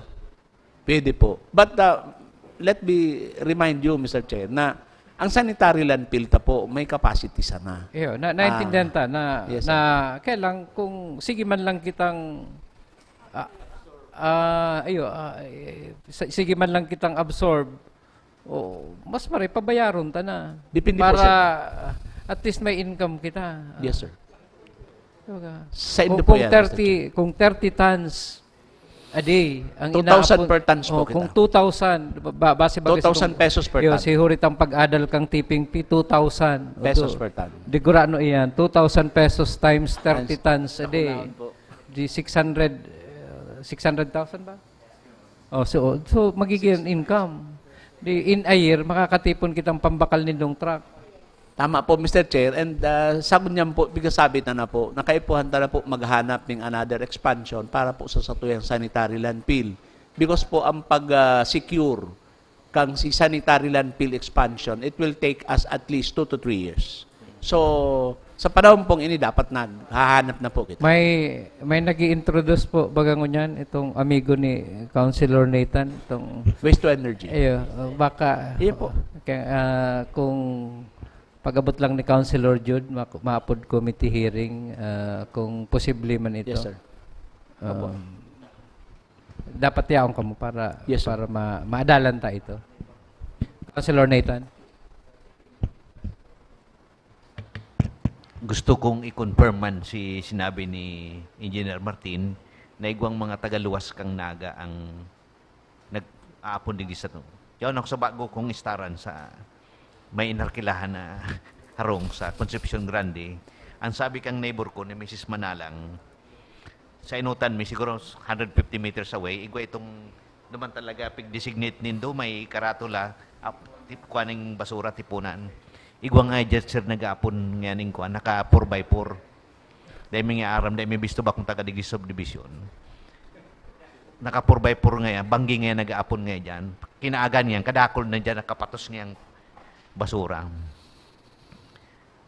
Pwede po. But uh, let me remind you, Mister Chair, na ang sanitary landfill ta po, may capacity sana. Iyo, na, naintindihan Ah, ta na, yes, na kaya lang kung sige man lang kitang ah, ah, ayo, ah, eh, sa- sige man lang kitang absorb, o mas maray pabayaron ta na. Depende po, Para sir. At least may income kita. Yes, sir. Diba? Sa indo Kung, po kung yan, thirty, kung thirty tons a day ang Two thousand inaapon- per tons po Oh, kung kita. two thousand, ba- base ba Two thousand pesos per Yo, ton. si Huritang pag-adal kang tipping fee, two thousand. Pesos Odo. Per ton. Di gurano iyan, two thousand pesos times thirty Times- tons a day. Nakunaon po. Di six hundred, uh, six hundred thousand ba? Oh, so, so magiging income. Di in a year, makakatipon kitang pambakal nindong truck. Tama po, Mister Chair. And uh, sa ngunyan po, pigkasabit na na po, nakaipuhan ta na po maghanap ng another expansion para po sa satuyang sanitary landfill. Because po, ang pag-secure kang si sanitary landfill expansion, it will take us at least two to three years. So, sa panahon pong ini, dapat naghahanap na po kita. May may nag-i-introduce po baga ngunyan itong amigo ni Councilor Nathan, itong Waste to energy. Ayo, uh, baka Iyo po. Kaya, ah, kung pag-abot lang ni Councilor Jude, ma- maapod committee hearing, ah, kung posible man ito. Yes, sir. Ah, Opo. Dapat yaon kamo para Yes, sir. para ma maadalan ta ito. Councilor Nathan. Gusto kong i-confirm man si sinabi ni Engineer Martin na igwang mga tagaluwas kang Naga ang nag-aapon digdi sa to. Yaon ako sa bago kong istaran sa may inarkilahan na harong sa Concepcion Grande. Ang sabi kang neighbor ko ni Missus Manalang, sa inutan mi, siguro hundred fifty meters away, igwa itong naman talaga pig-designate nindo, may karatula, ap, tip, kuaning basura, tipunan. Igwa nga dyan, sir, nag-aapon nganing kuan, naka four by four. Dahil may nga aram, dahil may bisto ba kung taga digdi subdivision. Naka four by four nga yan, banggi nga yan, nag-aapon nga dyan. Kinaagan niyan, kadakol na dyan, nakapatos nga yung basura.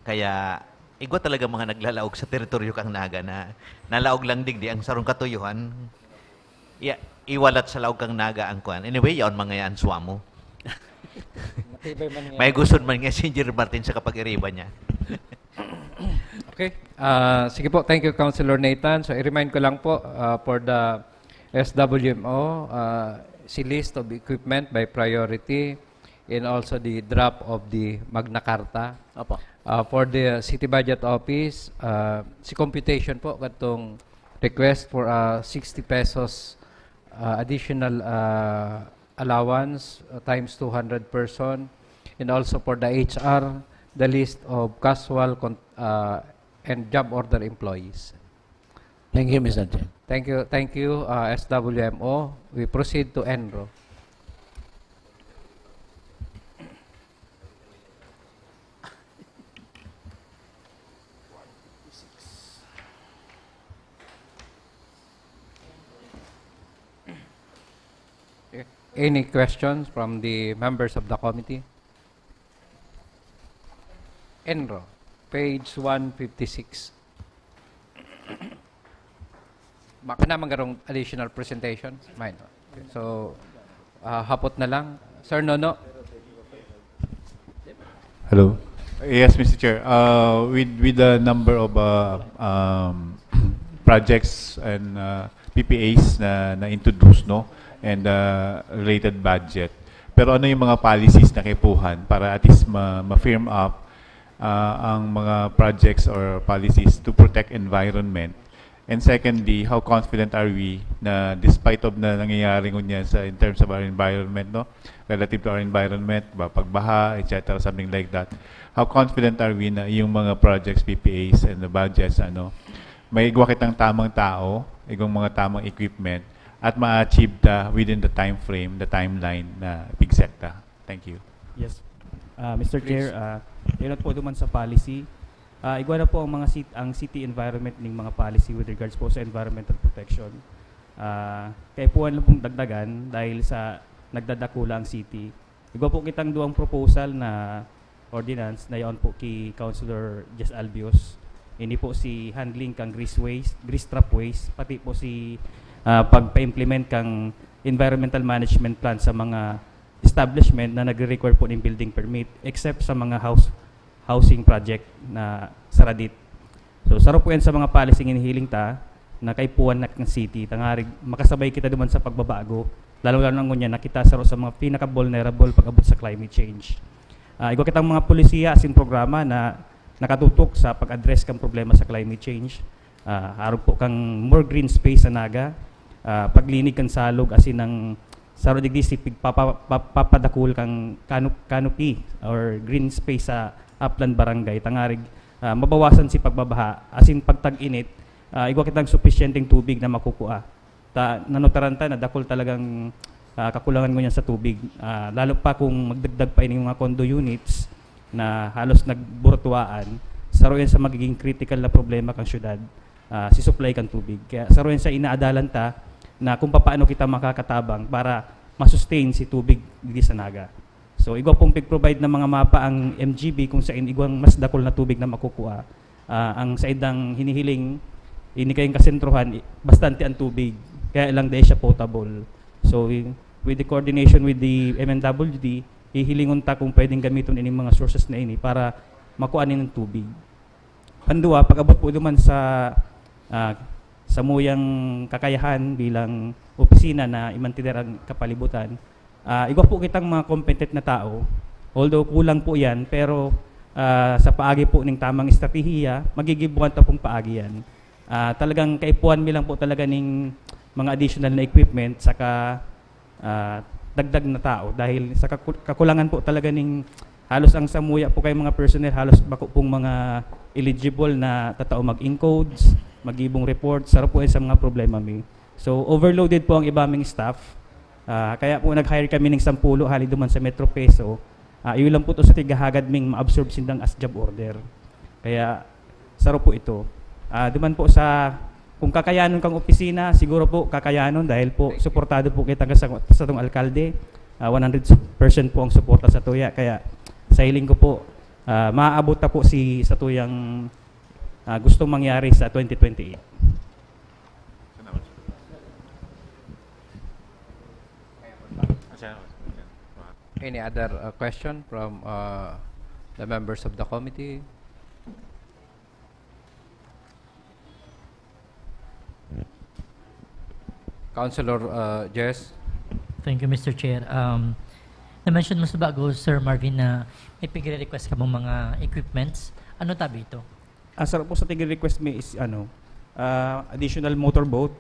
Kaya, igwa talaga mga naglalaog sa teritoryo kang Naga na nalaog lang digdi ang sarong katuyuhan. Iya, iwalat sa laog kang Naga ang kuan. Anyway, yaon mga yan, suamo. Matibay man nga. May gusto man nga si Engineer Martin sa kapag-iriba niya. Okay. Ah, sige po, thank you, Councilor Nathan. So, i-remind ko lang po ah, for the S W M O, uh, si list of equipment by priority and also the draft of the Magna Carta. Opo. Uh, for the City Budget Office, uh, si computation po katong request for uh, sixty pesos uh, additional uh, allowance uh, times two hundred person, and also for the H R, the list of casual con- uh, and job order employees. Thank you, Mister Chair. Thank you, thank you, uh, S W M O. We proceed to ENRO. Any questions from the members of the committee? ENRO, page one fifty-six. Baka naman garong additional presentation? Mine. So, ah, hapot na lang. Sir Nono? Hello. Yes, Mister Chair. Uh, with with the number of uh, um, projects and uh, P P As na na-introduce, no, and uh, related budget. Pero ano yung mga policies na kaipuhan para at least ma- ma-firm up uh, ang mga projects or policies to protect environment? And secondly, how confident are we na despite of na nangyayari ngunyan sa in terms of our environment, no, relative to our environment, ba, pagbaha, et cetera, something like that, how confident are we na yung mga projects, P P As, and the budgets, ano, may igwa kitang tamang tao, igwang mga tamang equipment, at ma-achieve ta within the time frame, the timeline na pigset ta? Thank you. Yes. Ah, Mister Chair, ah, yun po duman sa policy. Ah, igwa na po ang mga cit- ang city environment ning mga policy with regards po sa environmental protection. Ah, kaipuhan lang pong dagdagan dahil sa nagdadakula ang city. Igwa po kitang duwang proposal na ordinance na yaon po ki Councilor Jess Albios. Ini po si handling kang grease waste, grease trap waste, pati po si ah, pagpa-implement kang environmental management plan sa mga establishment na nagre-require po ning building permit, except sa mga house housing project na sa Radit. So, saro po yan sa mga policy nga hinihiling ta na kaipuhan na kan city, tangarig makasabay kita duman sa pagbabago, lalo-lalo na ngunyan na kita saro sa mga pinaka-vulnerable pag-abot sa climate change. Ah, igwa kitang mga polisiya asin programa na nakatutok sa pag-address kan problema sa climate change. Ah, arog po kang more green space sa Naga, ah, paglinig kan salog asin ang saro digdi si pigpapa- pa- papadakul kang cano- canopy or green space sa Aplan Barangay, tangarig ah, mabawasan si pagbabaha asin pagtag-init, ah, igwa kitang supisyenteng tubig na makukua. Ta nanutaran ta na dakul talagang ah, kakulangan ngunyan sa tubig. Ah, lalo pa kung magdagdag pa ining mga condo units na halos nagburutuaan, saro yan sa magiging critical na problema kang syudad, ah, si supply kang tubig. Kaya saro yan sa inaadalan ta na kung papaano kita makakatabang para masustain si tubig digdi sa Naga. So, igwa pong pig-provide na mga mapa ang M G B kung sain igwang mas dakul na tubig na makukua. Ah, ang saindang hinihiling, ini kayong kasentrohan, i- bastante ang tubig. Kaya lang dahil siya potable. So, i- with the coordination with the M N W D, hihilingon ta kung pwedeng gamiton ining mga sources na ini para makuha nin tubig. Pandua, pag-abot po duman sa ah, samuyang kakayahan bilang opisina na imantener ang kapalibutan, ah, igwa po kitang mga competent na tao. Although kulang po yan, pero ah, sa paagi po ning tamang estratehiya, magigibuhan ta pong paagi yan. Ah, talagang kaipuhan mi lang po talaga ning mga additional na equipment saka ah, dagdag na tao dahil sa kaku- kakulangan po talaga ning halos ang samuya po kay mga personnel, halos bako pong mga eligible na tatao mag-encodes, magibong report, saro po yan sa mga problema mi. So, overloaded po ang iba ming staff. Ah, kaya po nag-hire kami ng sampulo hali duman sa Metro Peso. Ah, iyo lang po to sa tigahagad ming ma-absorb sindang as job order. Kaya saro po ito. Ah, duman po sa, kung kakayanon kang opisina, siguro po kakayanon dahil po suportado po kita sa, sa tong alkalde. Ah, one hundred percent po ang suporta sa tuya. Kaya sa hiling ko po, ah, maaabot na po si sa tuyang ah, gustong mangyari sa twenty twenty-eight. Any other uh, question from uh, the members of the committee? Councilor uh, Jess? Thank you, Mister Chair. Um, na-mention mo sa bago, Sir Marvin, na may pigre-request ka mong mga equipments. Ano tabi ito? Asar po sa tigil request mi is ano, ah, additional motorboat,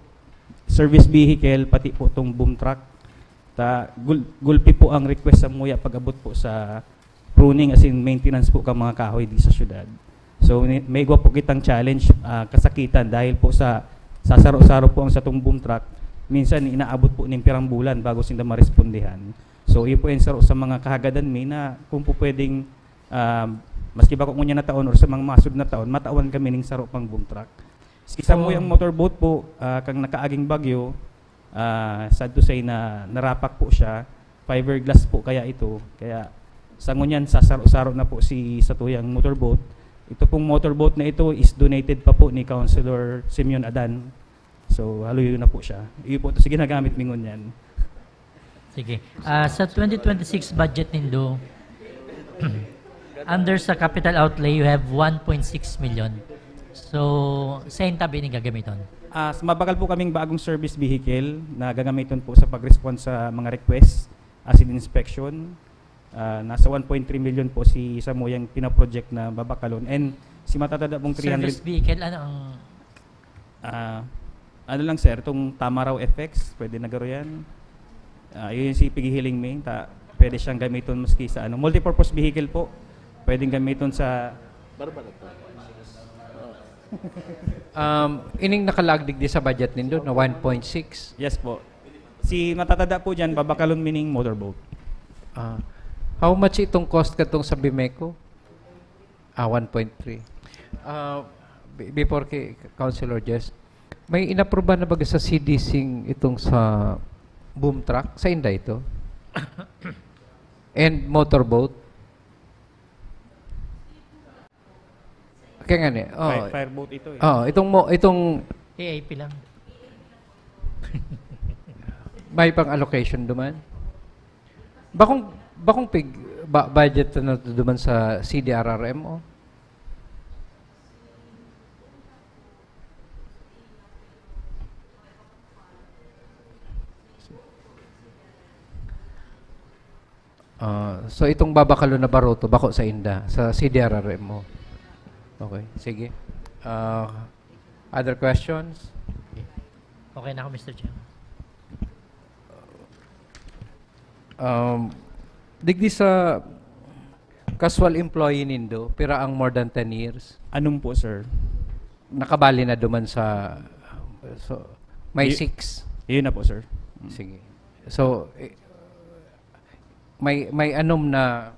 service vehicle, pati po itong boom truck. Ta, gul- gulpi po ang request sa muya pag-abot po sa pruning as in maintenance po ka mga kahoy di sa syudad. So ni- may igwa po kitang challenge, ah, kasakitan dahil po sa sasaro-saro po ang satong boom truck, minsan inaabot po ning pirang bulan bago sinda marespondihan. So iyo po yung saro sa mga kahagadan mi na kung po pwedeng, ah, maski ba ko ngunyan na taon or sa mga masud na taon, matawan kami ning saro pang boom truck. Isa po yung motorboat po, ah, kang nakaaging bagyo, ah, sad to say na narapak po siya. Fiberglass po kaya ito. Kaya sa ngunyan, sasaro-saro na po si satuyang motorboat. Ito pong motorboat na ito is donated pa po ni Councilor Simeon Adan. So, haluyo na po siya. Iyo po ito, sige, nagamit mi ngunyan. Sige. Ah, sa twenty twenty-six budget nindo, under sa capital outlay, you have one point six million. So, saan tabi ni gagamiton? Ah, s- mabakal po kaming bagong service vehicle na gagamiton po sa pag-respond sa mga request, acid inspection. Ah, nasa one point three million po si samuyang pinaproject na babakalon. And si matatada pong three hundred. Service vehicle, ano ang... Ah, ano lang sir, itong Tamaraw F X, pwede na garo yan. Ah, yun yung si pighihiling mi, ta, pwede siyang gamiton maski sa ano, multipurpose vehicle po. Pwedeng gamiton sa... Um, ining nakalagdig di sa budget nindo na one point six. Yes po. Si matatada po dyan, babakalon meaning motorboat. Ah, how much itong cost katong sa Bimeco? Ah, one point three. Ah, be- before kay Councilor Jess, may inapruba na ba sa C D C itong sa boom truck? Sa inda ito? And motorboat? Kaya nga ni, oh, Fire, fireboat ito eh. Oh, itong mo, itong A I P lang. May pang allocation duman. Bakong bakong pig ba, budget na duman sa C D R R M o? Ah, so itong babakalon na baruto, bako sa inda, sa C D R R M o. Okay, sige. Ah, other questions? Okay na ako, Mister Chair. Um, digdi sa casual employee nindo, pira ang more than ten years? Anong po sir? Nakabali na duman sa, so, may Y- six. Yun na po sir. Sige. So, eh, may may anom na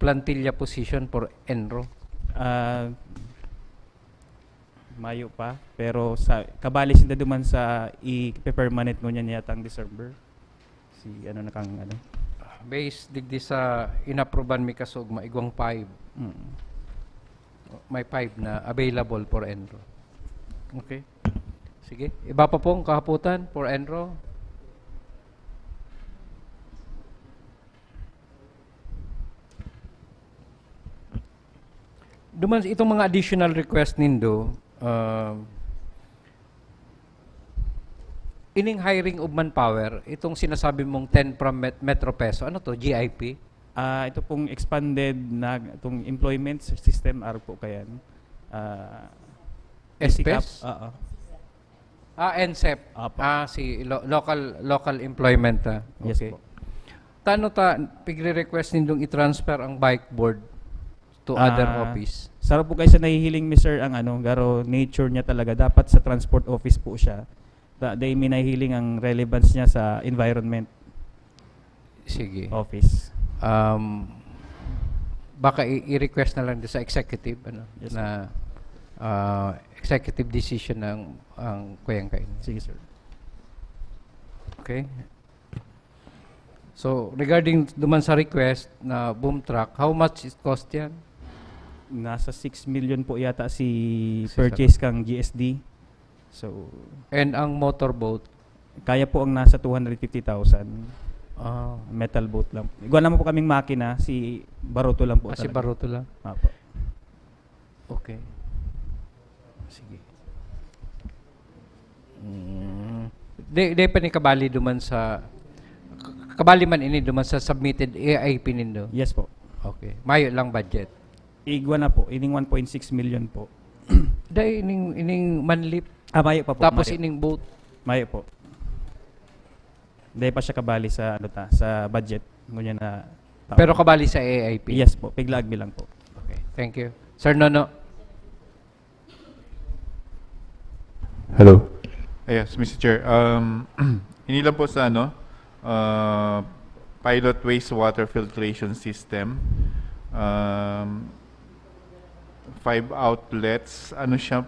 plantilla position for ENRO. Ah, mayo pa, pero sa kabali sinda duman sa i-permanent ngunyan yatang December. Si ano na kang ano? Based digdi sa inapruban mi kasugma, igwang five. Mm. May five na available for ENRO. Okay. Sige. Iba pa pong kahaputan for ENRO? Duman itong mga additional request nindo, uh, ining hiring of manpower, itong sinasabi mong ten from Met- Metro Peso, ano to, G I P? Ah, ito pong expanded na itong employment system, aro po kayan. Ah, S P E S? basic up- Oo. Ah, NSEP. Apo. Ah, si lo- local local employment, ah. Yes Okay. Po. Tano ta pigre-request nindong i-transfer ang bike board to other Ah, office? Saro po kayo sa nahihiling mi sir ang ano, garo nature niya talaga dapat sa transport office po siya. Da, dahil mi nahihiling ang relevance niya sa environment Sige. Office. Um, baka i- i-request na lang din sa executive, ano, Yes, na ah, executive decision ng ang kuyang kain. Sige sir. Okay? So, regarding duman sa request na boom truck, how much it cost yan? Nasa six million po yata si Si purchase kang G S D. So, And ang motorboat? Kaya po ang nasa two hundred fifty thousand. Ah, Metal boat lang. Igwa naman po kaming makina, si Baruto lang po ah, si talaga. Baruto lang? Apo. Okay. Sige. Mm. Di, di pa ni kabali duman sa, kabali man ini duman sa submitted A I P nindo? Yes po. Okay. Mayo lang budget? Igwa na po, ining one point six million po. Dai ining, ining manlip. Ah, mayo pa po, Tapos mayo. Ining boat. Mayo po. Dai pa siya kabali sa, ano ta, sa budget. Ngunyan na taon. Pero kabali sa A I P? Yes po, piglaag mi lang po. Okay, thank you. Sir Nono. Hello. Yes, Mister Chair. Um, ini lang po sa ano, uh, pilot wastewater filtration system. Um, five outlets, ano siya,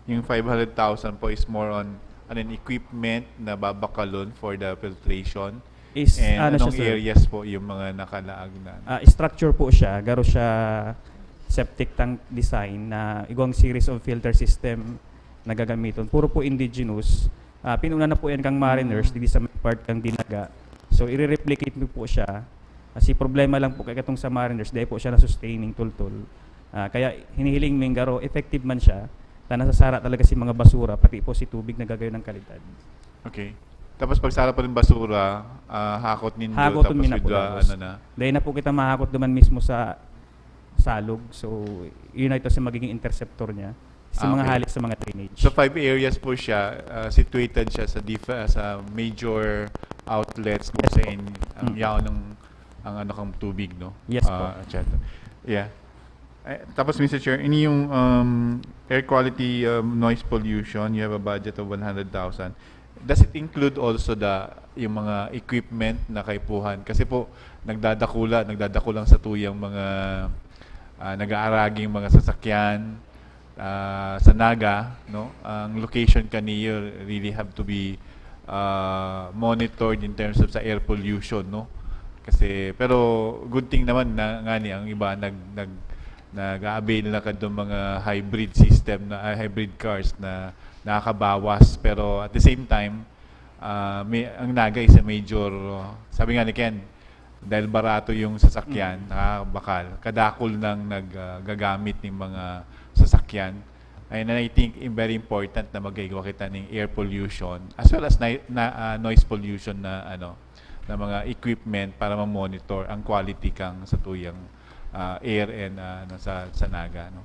yung five hundred thousand po is more on, ano, an equipment na babakalon for the filtration. Is, And ano siya, anong sir? Areas po yung mga nakalaag na? Ah, structure po siya, garo siya septic tank design na igwang series of filter system na gagamiton. Puro po indigenous. Ah, pinuna na po yan kang Mariners, digdi sa may part kang Dinaga. So, i-replicate mo po siya. Kasi problema lang po kay katong sa Mariners, dahil po siya na-sustaining tultol. Ah, kaya hinihiling ming garo, effective man siya, ta nasasara talaga si mga basura, pati po si tubig nagagayon ng kalidad. Okay. Tapos pag sara po ng basura, ah, hakot nindo, Hakoton tapos mi na po withdraw, gabos. Ano na? Dahil na po kita mahakot duman mismo sa salog. So, yun na ito sa magiging interceptor niya. Sa mga Okay. Halik sa mga drainage. So, five areas po siya, ah, situated siya sa dif-, ah, sa major outlets kung Yes po. Saan ang Mm. yaon ng, ang ano kang tubig, no? Yes po. Ah, et cetera. Yeah. Eh, tapos, Mister Chair, ini yung, um, air quality, um, noise pollution, you have a budget of one hundred thousand. Does it include also the, yung mga equipment na kaipuhan? Kasi po, nagdadakula, nagdadakula ang satuyang mga, ah, nag-aaraging mga sasakyan, ah, sa Naga, no? Ang location kaniyo really have to be, ah, monitored in terms of sa air pollution, no? Kasi, pero good thing naman na, nga ni, ang iba nag-, nag-, nag-a-avail na kadtong mga hybrid system na, ah, hybrid cars na nakakabawas. Pero at the same time, ah, may, ang Naga is a major, uh, sabi nga ni Ken, dahil barato yung sasakyan, Mm. nakakabakal, kadakul nang nag-, ah, gagamit ng mga sasakyan. And I think, im-, very important na mag-igwa kita ng air pollution as well as na, na, ah, noise pollution na, ano, na mga equipment para ma-monitor ang quality kang satuyang, ah, air and, ah, ano, sa, sa Naga, no?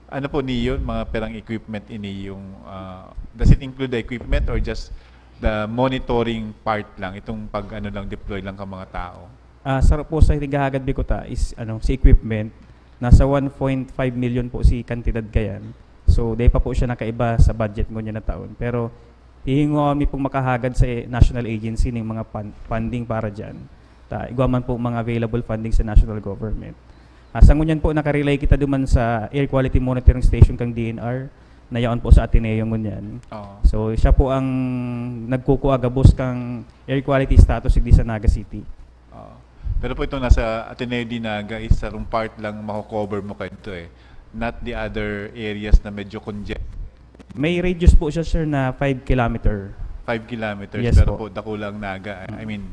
Ano po niyo, mga perang equipment ini yung, ah, does it include the equipment or just the monitoring part lang, itong pag, ano lang, deploy lang ka mga tao? Ah, sa po sa tigahagad bi ko ta is, ano, si equipment, nasa one point five million po si kantidad kayan. So, dai pa po siya nakaiba sa budget ngunyan na taon. Pero, hihingoon mi pong makahagad sa national agency ning mga fun-, funding para dyan. Ta, igwa man po mga available funding sa national government. Ah, sa ngunyan po, nakarelay kita duman sa air quality monitoring station kang D N R na yaon po sa Ateneo ngunyan. Oo. So, siya po ang nagkukua gabos kang air quality status digdi sa Naga City. Oo. Pero po itong nasa Ateneo de Naga is sarong part lang mako-cover mo kayo ito eh. Not the other areas na medyo congested. May radius po siya, sir, na five kilometer. Five kilometers, Yes pero po. Po, dakula ang Naga. I Mm. mean,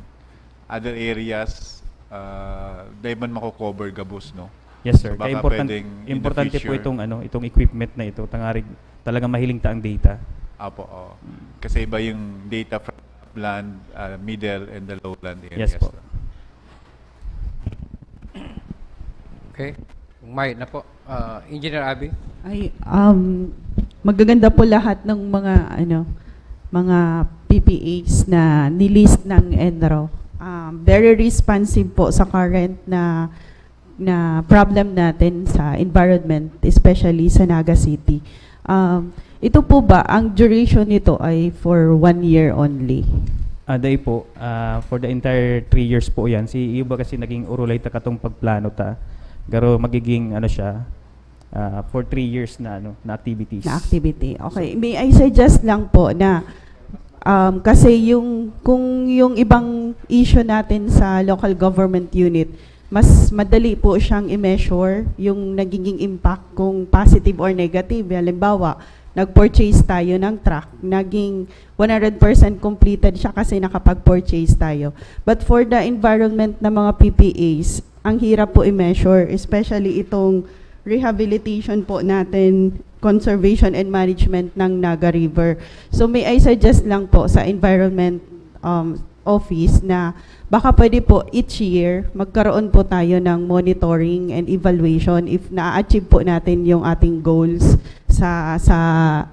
other areas, ah, di man mako-cover gabos, no? Yes, sir. So, baka Kaya important, pwedeng in the importante po future. Itong, ano, itong equipment na ito, tangarig talagang mahiling ta ang data. Apo, oo. Mm. Kasi iba yung data from upland, ah, middle, and the lowland areas. Yes po. Okay. Kung may na po, ah, Engineer Abby? Ay, um, magaganda po lahat ng mga, ano, mga P P As na nilist ng ENRO. Um, very responsive po sa current na, na problem natin sa environment, especially sa Naga City. Um, ito po ba, ang duration nito ay for one year only? Ah, dai po. Ah, for the entire three years po yan. Si iba kasi naging urulay ta katong pagplano ta. Pero magiging, ano siya, ah, for three years na, ano, na activities. Na activity. Okay. So, may I suggest lang po na, um, kasi yung, kung yung ibang issue natin sa local government unit, mas madali po siyang i-measure yung nagiging impact kung positive or negative. Halimbawa, nag-purchase tayo ng truck, naging one hundred percent completed siya kasi nakapag-purchase tayo. But for the environment na mga P P As, ang hirap po i-measure, especially itong rehabilitation po natin conservation and management ng Naga River. So may I suggest lang po sa Environment um, Office na baka pwede po each year magkaroon po tayo ng monitoring and evaluation if na-achieve po natin yung ating goals sa sa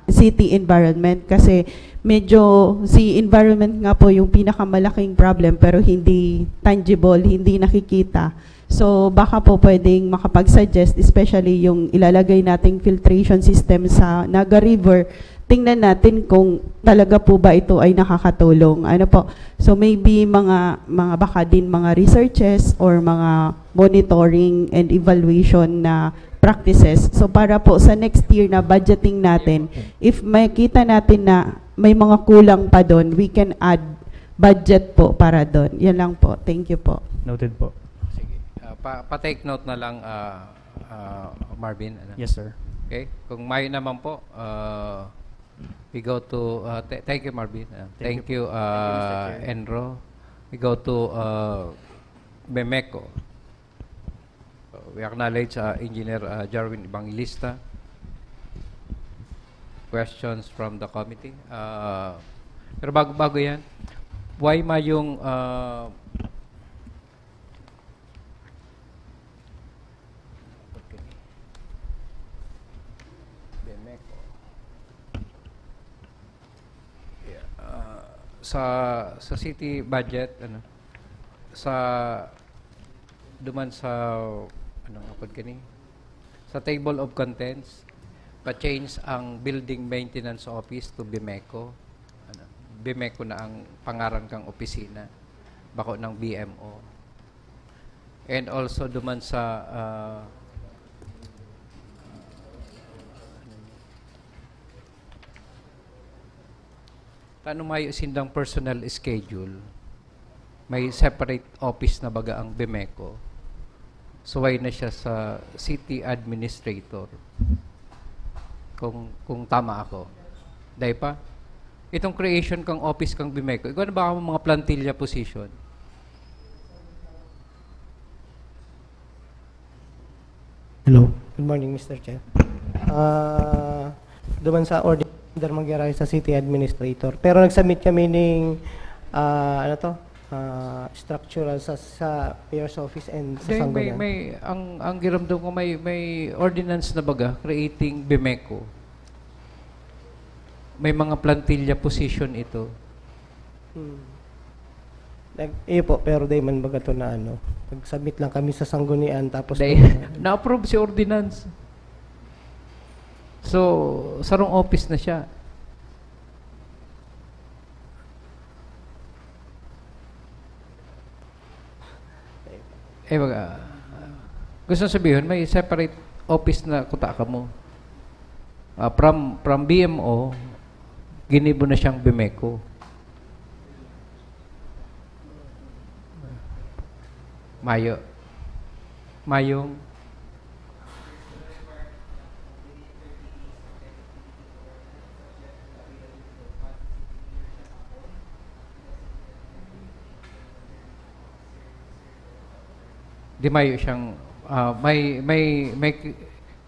city environment, kasi medyo si environment nga po yung pinakamalaking problem pero hindi tangible, hindi nakikita. So, baka po pwedeng makapag-suggest, especially yung ilalagay nating filtration system sa Naga River, tingnan natin kung talaga po ba ito ay nakakatulong. Ano po? So, maybe mga, mga baka din mga researches or mga monitoring and evaluation na practices. So, para po sa next year na budgeting natin, if makita natin na may mga kulang pa doon, we can add budget po para doon. Yan lang po. Thank you po. Noted po. Sige. Ah, pa, pa-take note na lang, ah, ah, Marvin. Ano? Yes, sir. Okay? Kung may naman po, uh, we go to, uh, th- thank you, Marvin. Uh, thank, Thank you, you po. uh, Thank you, Mister Chair. Enro. We go to uh, Bemeco. Uh, we acknowledge uh, Engineer uh, Jarwin Evangelista. Questions from the committee? Uh, pero bago, bago yan, why mayong uh, Bemeco. Yeah, ah, sa sa city budget, ano, sa duman sa, ano, apod kani, sa table of contents, pa-change ang building maintenance office to Bemeco. Ano, Bemeco na ang pangaran kang opisina, bako ng B M O. And also duman sa ah, Tano mayo sindang personal schedule, may separate office na baga ang Bemeco. Suway na siya sa city administrator. Kung kung tama ako. Dai pa? Itong creation kang office kang Bemeco, ikaw na ba ang mga plantilla position? Hello. Good morning, Mister Chair. Ah, duman sa order, Mister Magyarahay sa City Administrator. Pero nag-submit kami ning ah, ano to? Ah, structural sa sa Mayor's Office and sa Hindi, may, Sangguniang. May, ang, ang giramdam ko, may, may ordinance na baga creating Bemeco. May mga plantilla position ito. Hmm. Nag, iyo po, pero dai man baga to na ano. Nag-submit lang kami sa Sanggunian tapos Dai, duman- na-approve si ordinance. So, sarong office na siya. Eh, baga, gusto sabihin, may separate office na kuta ka mo. Ah, from, from B M O, ginibo na siyang Bemeco. Mayo. Mayong Di mayo siyang ah, may may may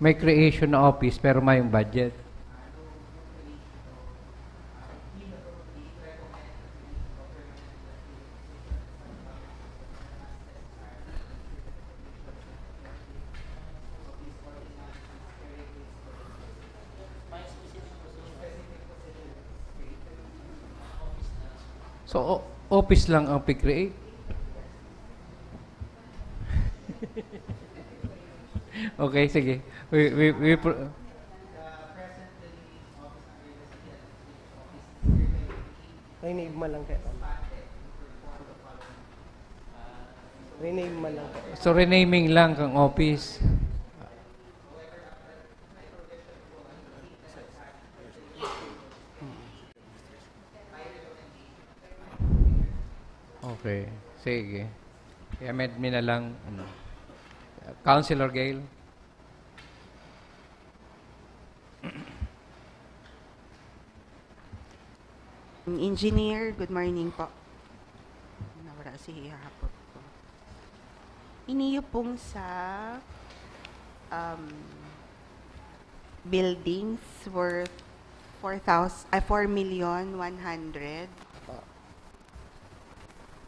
may creation na office pero mayong budget. So, o- office lang ang pig-create? Okay, sige. We, we, we pro- Rename man lang kaya. Rename man lang kaya. So, renaming lang kang office. Okay. Sige. I-amend mi na lang. Ano. Councilor Gail? Engineer, good morning po. Nawara si hapot ko. Iniyo pong sa um, buildings worth four thousand, ay, four million one hundred.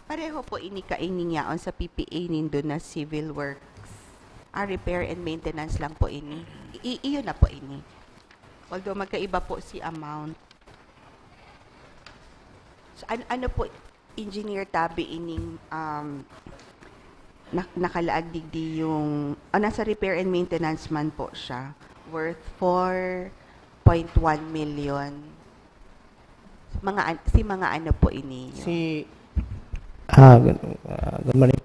Pareho po ini kaini yaon sa P P A nindo na civil works. Ah, repair and maintenance lang po ini. I-, iyon na po ini. Although magkaiba po si amount. So, an-, ano po, Engineer Tabi, ining, um, nak-, nakalaag digdi yung, ah, nasa repair and maintenance man po siya, worth four point one million. Mga an-, si mga ano po ini? Si, ah, good, ah, good morning.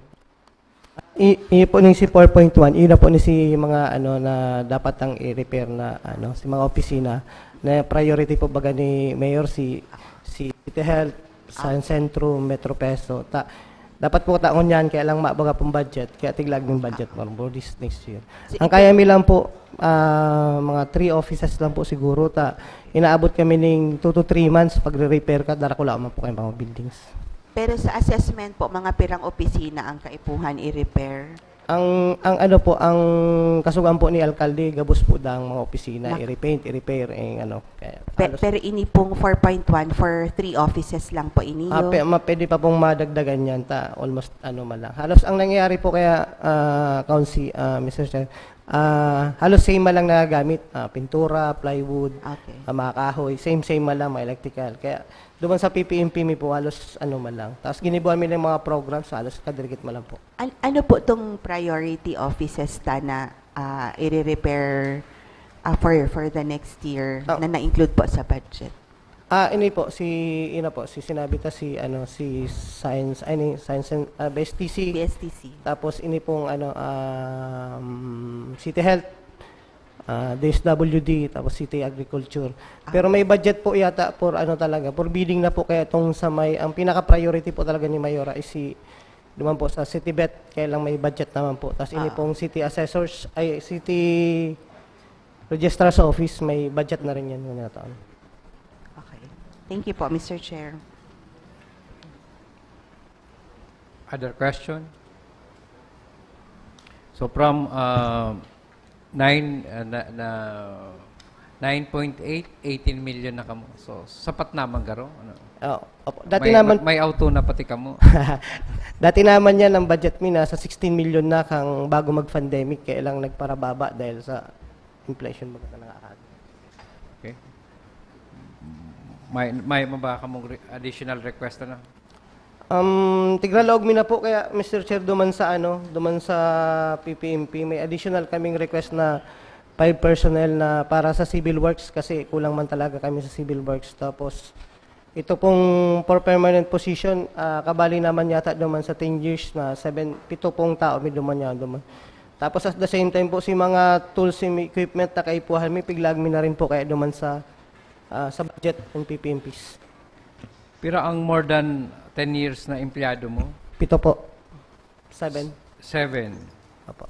I, i po ning si four point one, yun na po ni si mga ano na dapat ang i-repair na ano, si mga opisina na priority po baga ni Mayor si, si City Health, San Centro, Metro Peso. Ta, dapat po taon yan, kaya lang mabaga pong budget, kaya tiglag ng budget mo for this next year. Si Ang kaya mi lang po, ah, mga three offices lang po siguro, ta inaabot kami ning two to three months pagre-repair ka, dara ko lang man po kayong mga buildings. Pero sa assessment po, mga pirang opisina ang kaipuhan i-repair? Ang, ang ano po, ang kasugan po ni alkalde, gabos po daang mga opisina, Nak- i-repaint, i-repair, eh, ano, kaya Pe-, halos pero ini pong four point one for three offices lang po ini, Ah, yo? pe-, ma-, pwede pa pong madagdagan yan, ta, almost, ano man lang. Halos ang nangyayari po kaya, ah, Kaunsi, ah, Mister Chair, ah, halos same man lang nagagamit, ah, pintura, plywood, Okay. ah, mga kahoy, same, same man lang, mga electrical. Kaya, duman sa P P M P mi po, halos ano man lang. Tapos ginibuan mi ng mga programs, halos kadirigit man lang po. An-, ano po tong priority offices ta na, ah, i-repair, ah, for, for the next year Ah. na na-include po sa budget? Ah, ini po, si, ina po, si sinabi ta si, ano, si Science, ay, ni Science and, ah, B S T C. B S T C. Tapos ini pong, ano, um, City Health, ah, D S W D, tapos City Agriculture. Ah. Pero may budget po yata for, ano, talaga, for bidding na po, kaya itong sa may, ang pinaka-priority po talaga ni Mayora is si, duman po sa City Vet, kaya lang may budget naman po. Tapos ini Ah. pong City Assessors, ay, City Registrar's Office, may budget na rin yan ngayong taon. Okay. Thank you po, Mister Chair. Other question? So from, uh, nine, uh, na, na, nine point eight, eighteen million na kamo. So, sapat naman garo, ano? Oh, opo. Dati May, naman may, may auto na pati kamo. Dati naman yan, ang budget mi nasa sixteen million na kang bago mag-pandemic, kaya lang nagparababa dahil sa inflation baga na nakakaagi. Okay. May, may ba kamong re-, additional request na? Um, tigralaog mi na po kaya, Mister Chair, duman sa ano, duman sa P P M P, may additional kaming request na five personnel na para sa civil works kasi kulang man talaga kami sa civil works. Tapos, ito pong for permanent position, ah, kabali naman yata duman sa ten years na seven, pito pong tao may duman yan, duman. Tapos at the same time po, si mga tools, si equipment na kaipuhan, may piglag mi na rin po kaya duman sa, ah, sa budget ng P P M Ps. Pira ang more than ten years na empleyado mo? Pito po. Seven. Seven. Opo.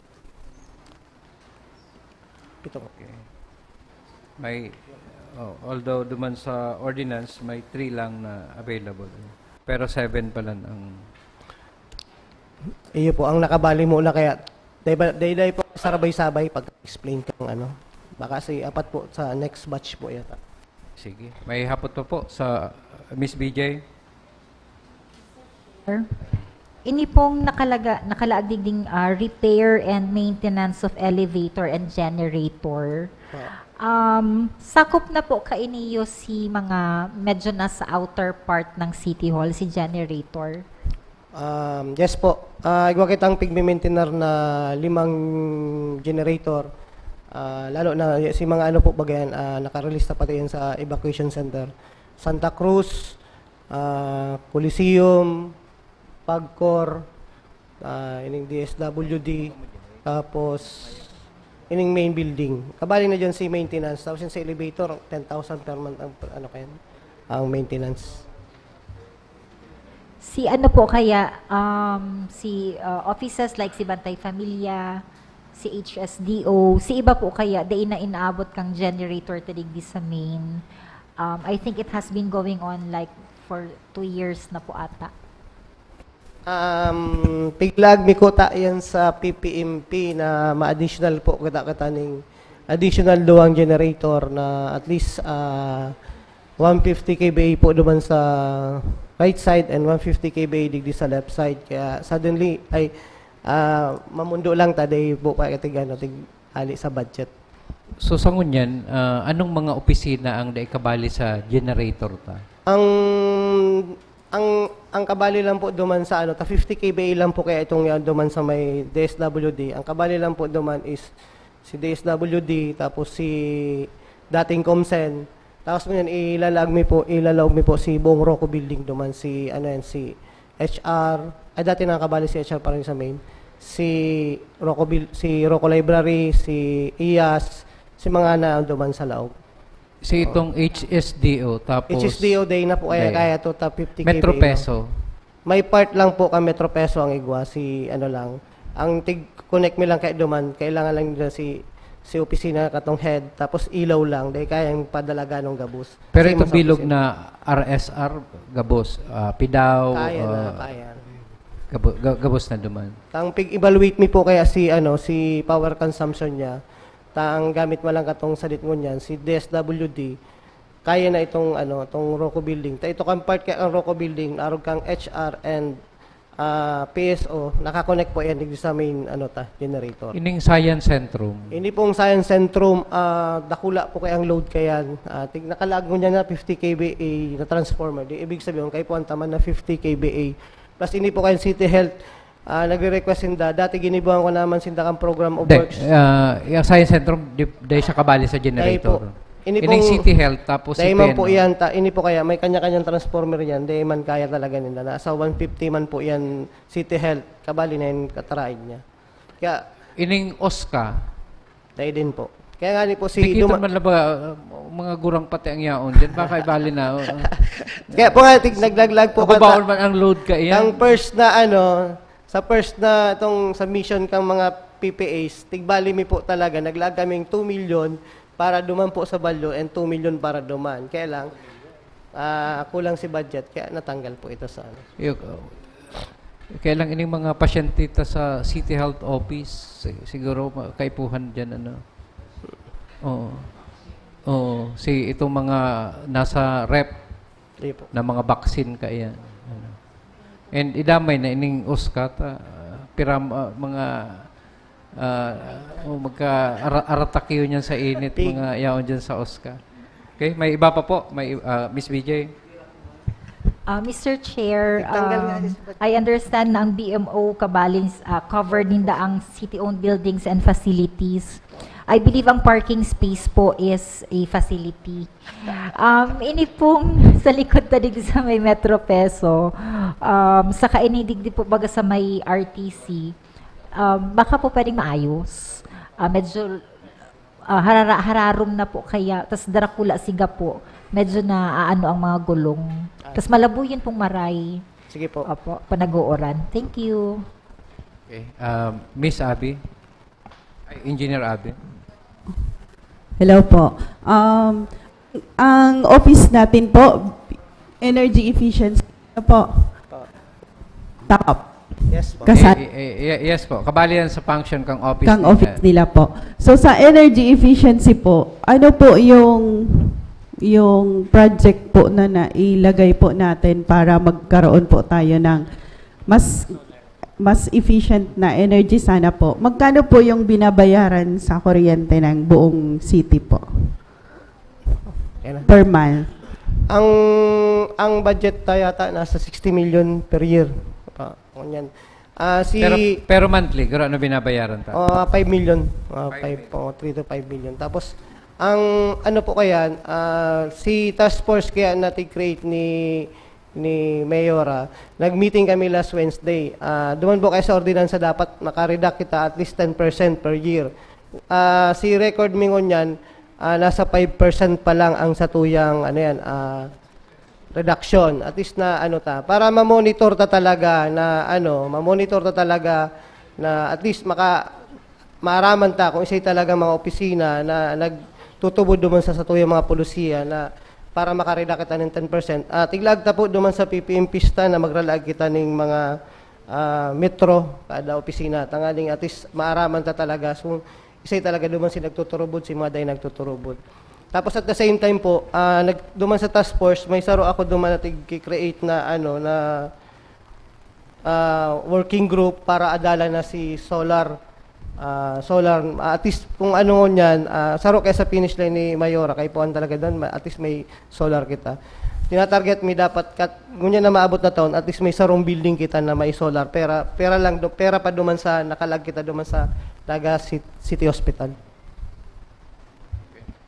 Pito po. Okay. May, oh, although duman sa ordinance, may three lang na available. Pero seven pala ang Iyo po, ang nakabali mo na kaya, dahil, dahil, dahil po sarabay-sabay pag-explain kang ano. Baka si apat po sa next batch po yata. Sige. May hapot pa po sa, uh, Miss B J? Sir, ini pong nakalaga-, nakalaag digding, ah, repair and maintenance of elevator and generator. Ah. Um, sakop na po kaini yo si mga medyo nasa outer part ng City Hall, si generator? Um, yes po. Ah, igwa kitang pigme-maintainer na limang generator. Ah, lalo na y-, si mga ano po, baga yan, ah, nakarelease na pati yan sa evacuation center. Santa Cruz, ah, Coliseum, Pagcor, ah, ining D S W D, tapos ining main building. Kabali na dyan si maintenance. Tapos yung sa elevator, ten thousand per month ang, ano, kayan, ang maintenance. Si ano po kaya, um, si, uh, offices like si Bantay Familia, si H S D O, si iba po kaya, dai na inaabot kang generator ta digdi sa main. Um, I think it has been going on, like, for two years na po ata. Um, piglag mi kuta yan sa P P M P na ma-additional po kita, kita ning, additional duwang generator na at least, ah, one fifty K V A po duman sa right side and one fifty K V A digdi sa left side. Kaya suddenly, ay, ah, mamundo lang ta, dai po pa tig, ano, tig ali sa budget. So, sa ngunyan, ah, anong mga opisina ang dai kabali sa generator ta? Ang, ang, ang kabali lang po duman sa, ano, ta fifty K V A lang po kaya itong yan duman sa may D S W D. Ang kabali lang po duman is si D S W D, tapos si dating Comsen. Tapos ngunyan, ilalaag mi po, ilalaog mi po si buong Roco Building duman, si, ano yan, si H R, ay, dati nakakabali si H R pa rin sa main. Si Roco Bil-, si Roco Library, si I A S, si mga na duman sa laog. Si Oo. Itong H S D O, tapos H S D O, day na po kaya, Day. Kaya to, ta fifty K V A Metro lang. Peso. May part lang po ka Metro Peso ang igwa, si ano lang. Ang tig-connect mi lang kay duman, kailangan lang nila si, si opisina katong head, tapos ilaw lang, dai kayang padala ganong gabos. Pero Kasi itong mas bilog opisina. Na R S R, gabos, ah, pidaw, Kaya na, ah, kaya. gabo-, ga-, gabos na duman. Ang pig-evaluate mi po kaya si, ano, si power consumption niya, ta ang gamit mo lang katong sadit ngunyan, si D S W D, kaya na itong, ano, itong Roco Building. Ta ito kang part kaya ang Roco Building, arog kang H R and, ah, P S O, nakakonect po yan digdi sa main, ano, ta, generator. Ining Science Centrum. Ini pong Science Centrum, ah, dakula po kaya ang load kayan. Ah, tig-, nakalaag ngunyan na fifty K V A na transformer. Di ibig sabihin, kaya po ang taman na fifty K V A. Plus, ini po kayang City Health, ah, nagre-request sinda. Dati ginibuhan ko naman sinda kang program of Di, works. Ah, yung Science Centrum, di, di siya kabali sa Dahil generator. po, ini Ining pong City Health, tapos dahil man po C P N O. Yan, ta, ini po kaya, may kanya-kanyang transformer yan, dahil man kaya talaga nila. Nasa one fifty man po yan, City Health, kabali na yung kataraid niya. Kaya Ining OSCA. Dahil din po. Kaya nga ni po si Dikit Duma- man na ba, uh, mga gurang pati ang yaon dyan, baka ibali na, oh, oh. Kaya po nga, tig-, naglaglag po Ako kanta- baon man ang load ka iyan. Ang first na ano, sa first na itong submission kang mga P P As, tigbali mi po talaga, naglaag kaming two million para duman po sa Balyo and two million para duman. Kaya lang, ah, kulang si budget, kaya natanggal po ito sa ano. Yung, uh, kaya lang ining mga pasyente ta sa City Health Office, si-, siguro ma-, kaipuhan dyan, ano. Oo. Oo. Si itong mga nasa rep Sige po. Na mga vaccine kaya. Ano. And idamay na ining OSCA ta, ah, piram-, ah, mga, ah, oh, magka-, ara-, aratakyo niyan sa init, Pig. Mga yaon dyan sa OSCA. Okay, may iba pa po. May, ah, Miss B J. Ah, Mister Chair, Tanggal nga um, this, but I understand na ang B M O kabalin, ah, covered ninda ang city-owned buildings and facilities. I believe ang parking space po is a facility. Um, ini pong sa likod ta digdi sa may Metro Peso, um, saka ini digdi po baga sa may R T C, um, baka po pwedeng maayos. Ah, medyo, ah, harara-, hararom na po kaya, tas darakula siga po, medyo na, ah, ano ang mga gulong. Tas malabo yun pong maray. Sige po. Opo, panag-uuran. Thank you. Okay. Um, Miss Abby? Ay, Engineer Abby? Hello po. Um, ang office natin po, energy efficiency na po. Po. Top. Yes po. Kasa- Eh, eh, eh, yes po. Kabali yan sa function kang office Kang ninyo. Office nila po. So, sa energy efficiency po, ano po yung, yung project po na nailagay po natin para magkaroon po tayo ng mas, mas efficient na energy sana po? Magkano po yung binabayaran sa kuryente ng buong city po? Yan na. Per month. Ang, ang budget ta yata nasa sixty million per year. Ah, ganyan. Ah, si Pero, pero monthly, guro, ano binabayaran ta? Oh, five million. Ah, Five five, million. Oh, three to five million. Tapos, ang ano po kaya, ah, si task force kaya na create ni, ni Mayor, ah, nag-meeting kami last Wednesday. Ah, duman po kayo sa ordinansa, dapat makaredact kita at least ten percent per year. Ah, si record mi ngunyan, ah, nasa five percent pa lang ang satuyang, ano yan, ah, reduction. At least na, ano ta, para ma-monitor ta talaga na, ano, ma-monitor ta talaga na at least maka-, maaraman ta kung isay talaga mga opisina na nagtutubod duman sa satuyang mga polisiya na para makaredact kita nin ten percent. Ah, tiglaag ta po duman sa P P M pista na magralaag kita ning mga, ah, metro kada opisina. Tanganing at least maaraman ta talaga. So, Isay talaga duman si nagtuturubod, si Maday nagtuturubod. Tapos at the same time po, ah, nag-, duman sa task force, may saro ako duman na tig-create na, ano, na, ah, working group para adalan na si solar, ah, solar, ah, at least kung ano ngunyan, ah, saro kaya sa finish line ni Mayora, kay puan talaga doon, ma-, at least may solar kita. Tinatarget mi dapat kat-, ngunyan na maabot na taon, at least may sarong building kita na may solar. Pera, pera lang, do-, pera pa duman sa, nakalag kita duman sa Naga Cit-, City Hospital.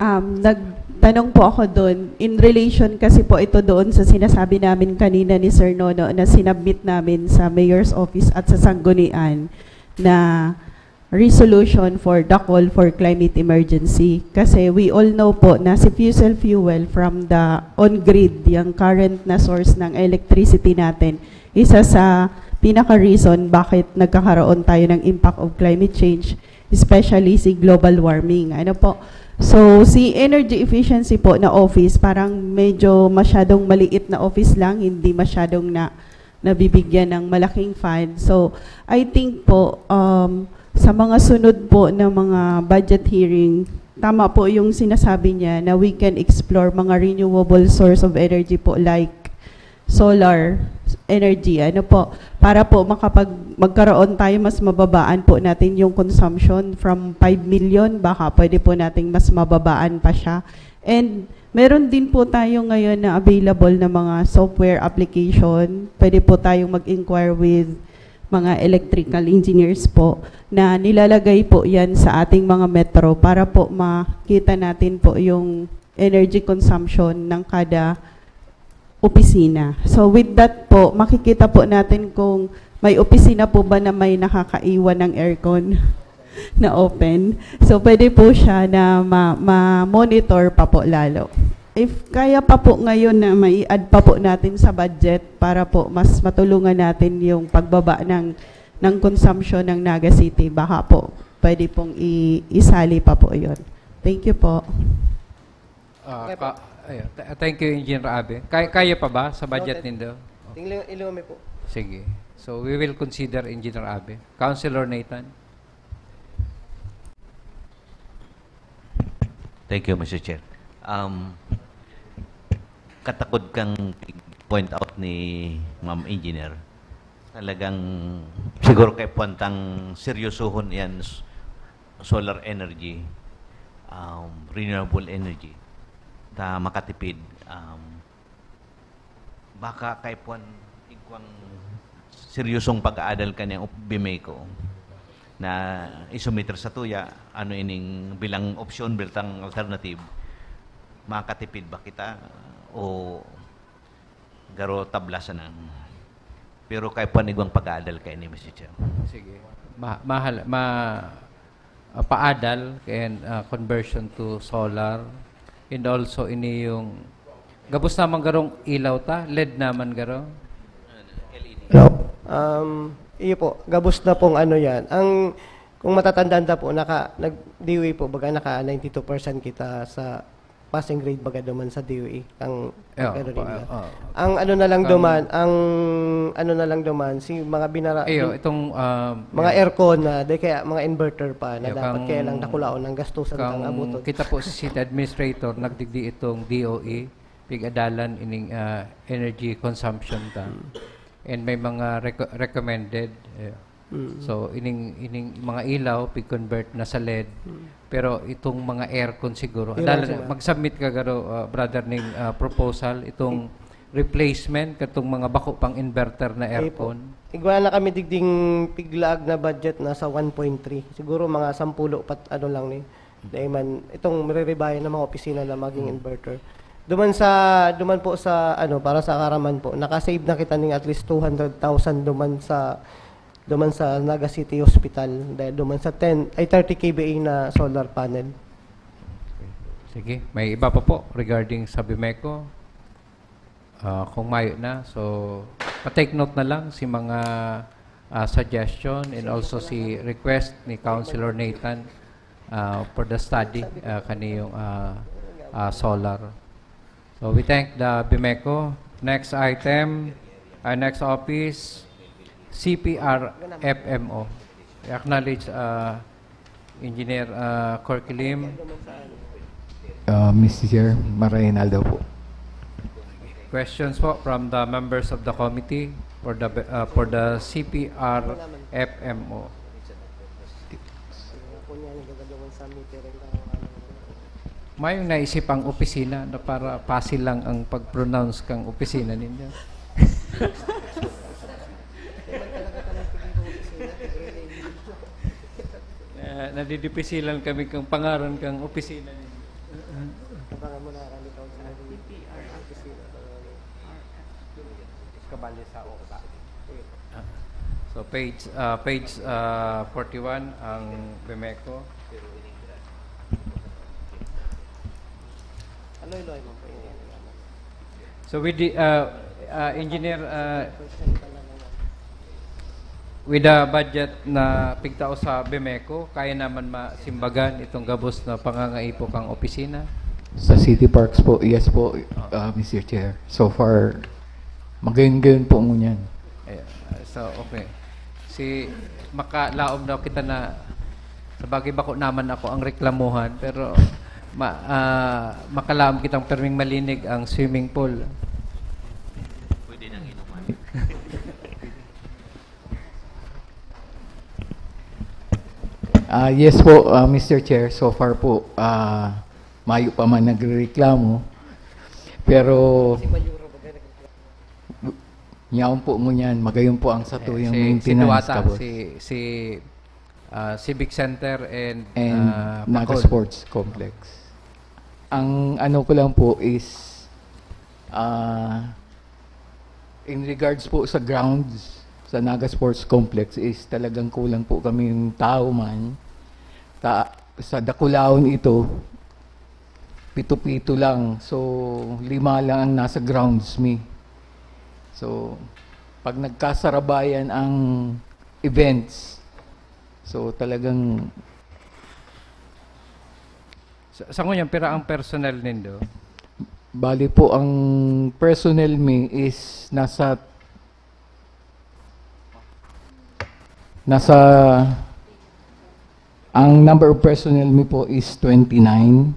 Um, nagtanong po ako doon, in relation kasi po ito doon sa sinasabi namin kanina ni Sir Nono na sinubmit namin sa Mayor's Office at sa Sanggunian na resolution for the call for climate emergency. Kasi we all know po na si fossil fuel from the on-grid, yung current na source ng electricity natin, isa sa pinaka-reason bakit nagkakaroon tayo ng impact of climate change, especially si global warming. Ano po? So, si energy efficiency po na office, parang medyo masyadong maliit na office lang, hindi masyadong na nabibigyan ng malaking fund. So, I think po, um, sa mga sunod po na mga budget hearing, tama po yung sinasabi niya na we can explore mga renewable source of energy po, like solar energy, ano po, para po makapag-, magkaroon tayo, mas mababaan po natin yung consumption from five million, baka pwede po nating mas mababaan pa siya. And meron din po tayo ngayon na available na mga software application. Pwede po tayong mag-inquire with mga electrical engineers po na nilalagay po yan sa ating mga metro para po makita natin po yung energy consumption ng kada opisina. So with that po, makikita po natin kung may opisina po ba na may nakakaiwan ng aircon na open. So pwede po siya na ma- ma-monitor pa po lalo. If kaya pa po ngayon na mai-add pa po natin sa budget para po mas matulungan natin yung pagbaba ng ng consumption ng Naga City, baka po pwede pong i- isali pa po yon. Thank you po. Ah, Okay po. ka- ayun. Th- Thank you, Engineer Abe. Kaya, kaya pa ba sa budget Noted. nindo? Tingnan, ilong mi po. Sige. So, we will consider, Engineer Abe. Councilor Nathan? Thank you, Mister Chair. Um, katakod kang point out ni Ma'am Engineer. Talagang siguro kay puwantang seryosohon yan, s- solar energy, um, renewable energy, ta makatipid. Um, baka kay puwan igwang seryosong pag-aadal kaniyang BMECO na isumiter sa tuya, ano ining bilang opsyon, bilang alternative, makatipid ba kita o garo tabla sana? Pero kay puwan igwang pag-aadal kaini, Mister Chair. Sige. Ma mahal, ma ah, paadal and ah, conversion to solar, and also ini yung gabos naman garong ilaw ta, led naman garo. Hello? Um, iyo po, gabos na pong ano yan. Ang, kung matatandaan ta po, naka, nag, DOE po, baga naka ninety-two percent kita sa passing grade baga duman sa DOE. Ang, Yeah, ano pa- nila. ah. Ang ano na lang Ang- duman, ang ano na lang duman, si mga binara, Iyo, bin- itong ah, mga yeah. aircon na, di kaya mga inverter pa, na Yeah, dapat kang- kaya lang dakulaon ng gastusan Kang ng abuton. Kita po si City Administrator, nagdigdi itong DOE, pig-adalan ining ah, energy consumption ta. And may mga reco- recommended. Yeah. Mm. So, ining ining mga ilaw, pig-convert na sa led. Pero itong mga aircon siguro. Yun Adala lang, na, sir. mag-submit ka garo, ah, brother, ning ah, proposal, itong replacement katong mga bako pang inverter na Okay po. aircon. Igwa na kami digding piglaag na budget na sa one point three. Siguro mga sampulo pat ano lang ni. Dahil man, itong marirebayan ng mga opisina na maging inverter. Duman sa, duman po sa, ano, para sa Karaman po, nakasave na kita ning at least two hundred thousand duman sa, duman sa Naga City Hospital. Dahil duman sa ten, ay thirty K V A na solar panel. Sige, may iba pa po regarding sa BMECO. Ah, kung mayo na, so pa-take note na lang si mga ah, suggestion and also si request ni Councilor Nathan ah, for the study ah, kaniyong ah, ah, solar. So we thank the BMECO. Next item, our next office, C P R F M O. I acknowledge ah, Engineer uh, Corky Lim. Uh, Mister Chair, Marainal daw po. Questions po from the members of the committee for the uh, for the C P R F M O. Mayong naisip ang opisina na para pasil lang ang pag-pronounce kang opisina ninyo. Uh, nadidipisilan kami kang pangaran kang opisina ninyo. Abangan mo na kami kung saan yung opisina. Kabali sa oka. So page uh, page uh, forty-one ang Bemeco. Loy-loy man po yun. So with the uh, uh, engineer uh, with the budget na pigtao sa Bemeco, kaya naman masimbagan itong gabos na pangangaipo kang opisina? Sa City Parks po, yes po, uh, Mister Chair. So far, magayon-gayon po ngunyan. Ayan. So, okay. Si makalaom daw kita na sa bagay bako naman ako ang reklamuhan, pero ma, uh, makalaom kitang perming malinig ang swimming pool. Pwede nang inuman. Ah, yes po, ah, Mister Chair. So far po, ah, mayo pa man nagrereklamo. Pero, yaon po ngunyan, magayon po ang satuyang si, si maintenance, Duwata, kabos. Si, si ah, Civic Center and, And ah, Naga Bacol. Sports Complex. Ang ano ko lang po is, ah, in regards po sa grounds sa Naga Sports Complex is talagang kulang po kami ng tao man. Ta, sa Dakulaon ito, pito-pito lang. So, lima lang ang nasa grounds mi. So, pag nagkasarabayan ang events, so talagang Sa, sa ngunyan, pira ang personnel nindo? Bali po, ang personnel mi is nasa, nasa, ang number of personnel mi po is twenty-nine.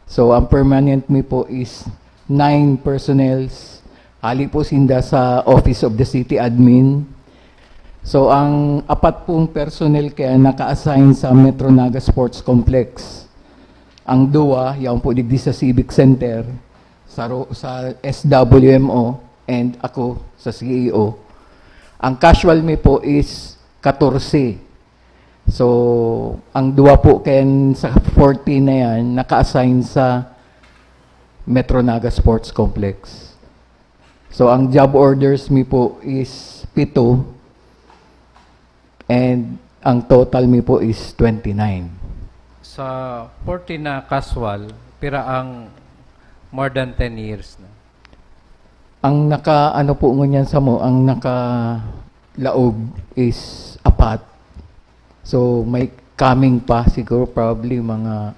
So, ang permanent mi po is nine personnels. Hali po sinda sa Office of the City Admin. So, ang apat pong personnel kaya naka-assign sa Metro Naga Sports Complex. Ang duwa, yaon po digdi sa Civic Center, sa, ro- sa S W M O, and ako sa C E O. Ang casual mi po is katorse. So, ang duwa po kaya sa forty na yan, naka-assign sa Metro Naga Sports Complex. So, ang job orders mi po is pito, and ang total mi po is twenty-nine. Sa forty na casual, pira ang more than ten years na? Ang naka, ano po ngunyan samo, ang naka laog is apat. So, may coming pa siguro, probably mga...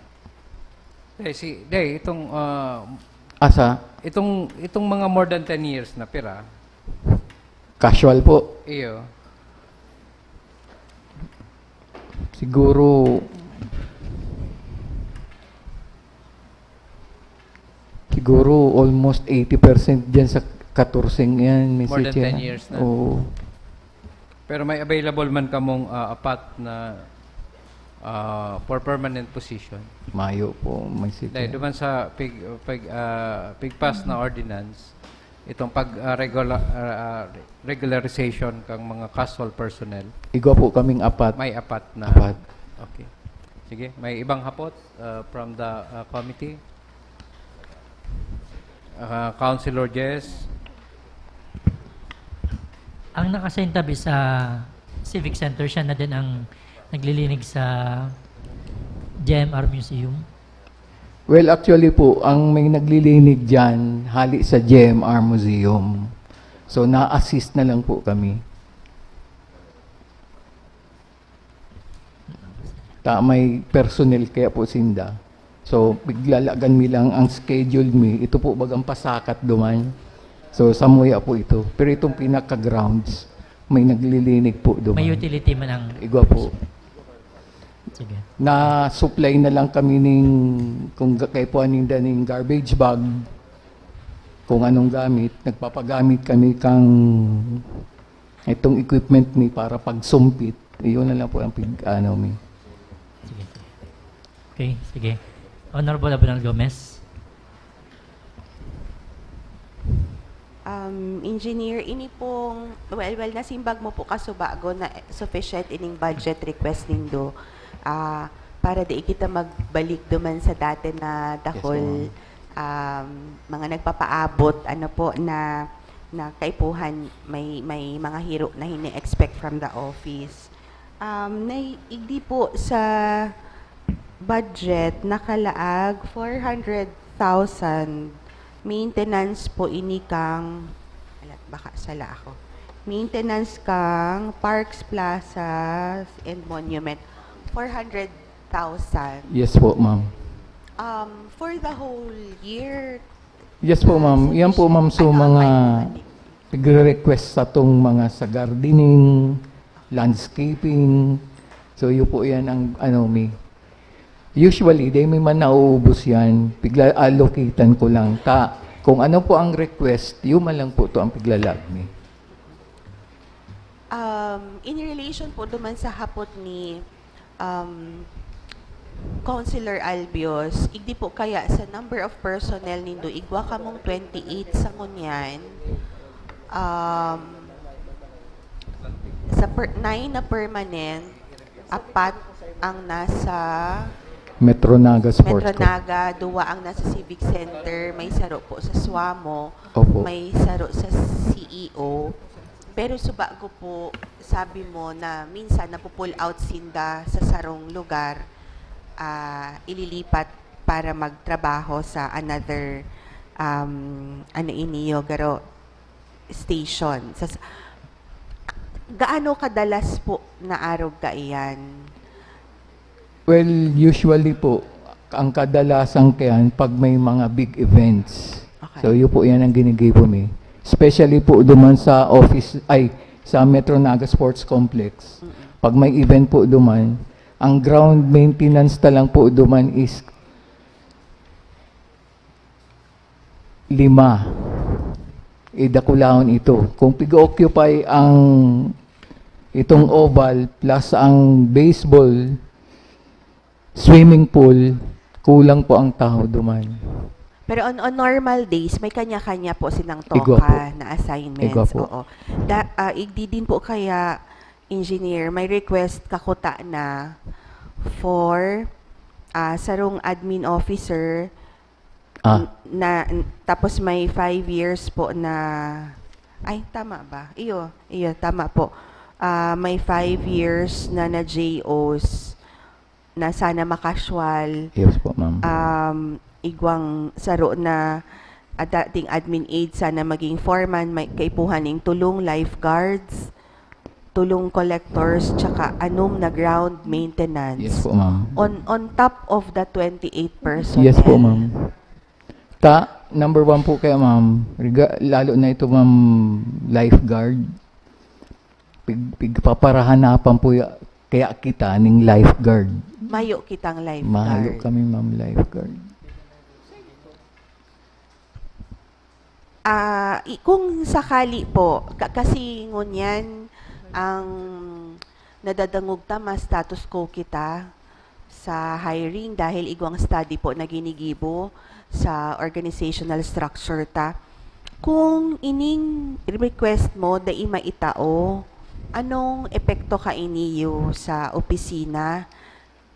Eh, si, day, itong, ah, Asa? itong, itong mga more than ten years na, pira? Casual po. Iyo. Siguro, siguro almost eighty percent dyan sa katorseng yan, Mister More than Chair. ten years na. Oo. Pero may available man kamong, ah, apat na, ah, for permanent position. Mayo po, Mister Dahil Chair. duman sa pig, pig, ah, pigpas na ordinance, itong pag, ah, regula-, ah, ah, regularization kang mga casual personnel, Igwa po kaming apat. may apat na. Apat. Okay. Sige, may ibang hapot, ah, from the, ah, committee? Ah, Councilor Jess? Ang nakasintabi sa Civic Center, siya na din ang naglilinig sa G M R Museum. Well, actually po, ang may naglilinig dyan, hali sa G M R Museum. So, na-assist na lang po kami. Ta may personnel kaya po sinda. So, piglalagan mi lang ang schedule mi. Ito po bagang pasakat duman. So, samuya po ito. Pero itong pinaka-grounds, may naglilinig po duman. May utility man ang... Igwa po. Sige. Na-supply na lang kami ning, kung ga- kaipuhan ninda ning garbage bag, kung anong gamit, nagpapagamit kami kang itong equipment mi para pagsumpit. Iyon na lang po ang pig, ano mi. Sige. Okay, sige. Honorable Abinal Gomez. Um, Engineer, ini pong, well, well, nasimbag mo po kasubago na sufficient ining budget request nindo, ah, para di kita magbalik duman sa dati na dakul, Yes, um, mga nagpapaabot, ano po, na, na kaipuhan, may, may mga hiro na hini-expect from the office. Um, nai-, igdi po sa budget, nakalaag four hundred thousand. Maintenance po ini kang, ala, baka sala ako. Maintenance kang Parks, Plazas, and Monument. Four hundred thousand. Yes po, ma'am. Um, for the whole year, Yes po, ma'am. Yan po, ma'am, so Ano ang mga kailangan? nagre-request sa tong mga sa gardening, landscaping. So, yun po yan ang ano mi. Usually, di may man nauubos yan. Pigla-allocatean ko lang. Ta, kung ano po ang request, yun man lang po to ang piglalag mi. Um, in relation po duman sa hapot ni, um, Councilor Albios, igdi po kaya sa number of personnel nindo, igwa kamong twenty-eight sa ngunyan. Um, sa per, nine na permanent, apat ang nasa Metro Naga Sports Metro Co. Naga, duwa ang nasa Civic Center, may saro po sa Suamo, Opo. may saro sa C E O. Pero subago po, sabi mo na minsan napu-pull out sinda sa sarong lugar, ah, ililipat para magtrabaho sa another, um, ano iniyo, garo, station. Sa, gaano kadalas po na arog kaiyan? Well, usually po, ang kadalasan kayan pag may mga big events. Okay. So, yun po yan ang ginigibo mi. Especially po duman sa office, ay, sa Metro Naga Sports Complex. Pag may event po duman, ang ground maintenance na lang po duman is lima. Idakulahon ito. Kung pig-occupy ang itong oval plus ang baseball, swimming pool, kulang po ang tao duman. Pero on, on normal days, may kanya-kanya po silang Igwa toka po. na assignments. Igwa po. Oo. Da, ah, igdi din po kaya, Engineer, may request kakuta na for, ah, sarong admin officer Ah, na, tapos may five years po na, ay, tama ba? Iyo, iyo, tama po. Ah, may five years na na J Os na sana makasual. Yes po, ma'am. Um, igwang saro na, ah, dating admin aid, sana maging foreman, may kaipuhan ning tulong lifeguards, tulong collectors, tsaka anom na ground maintenance. Yes po, ma'am. On, on top of the twenty-eight personnel. Yes po, ma'am. Ta, number one po kaya, ma'am, rega- lalo na ito, ma'am, lifeguard. Pig, pigpaparahanapan po ya, kaya kita ning lifeguard. Mayo kitang lifeguard. Mahayo kami, ma'am, lifeguard. Ah, i-, kung sakali po, ka-, kasi ngunyan ang nadadangog ta, mas status quo kita sa hiring dahil igwang study po na ginigibo sa organizational structure ta. Kung ining request mo dai maitao, anong epekto kaini iyo sa opisina?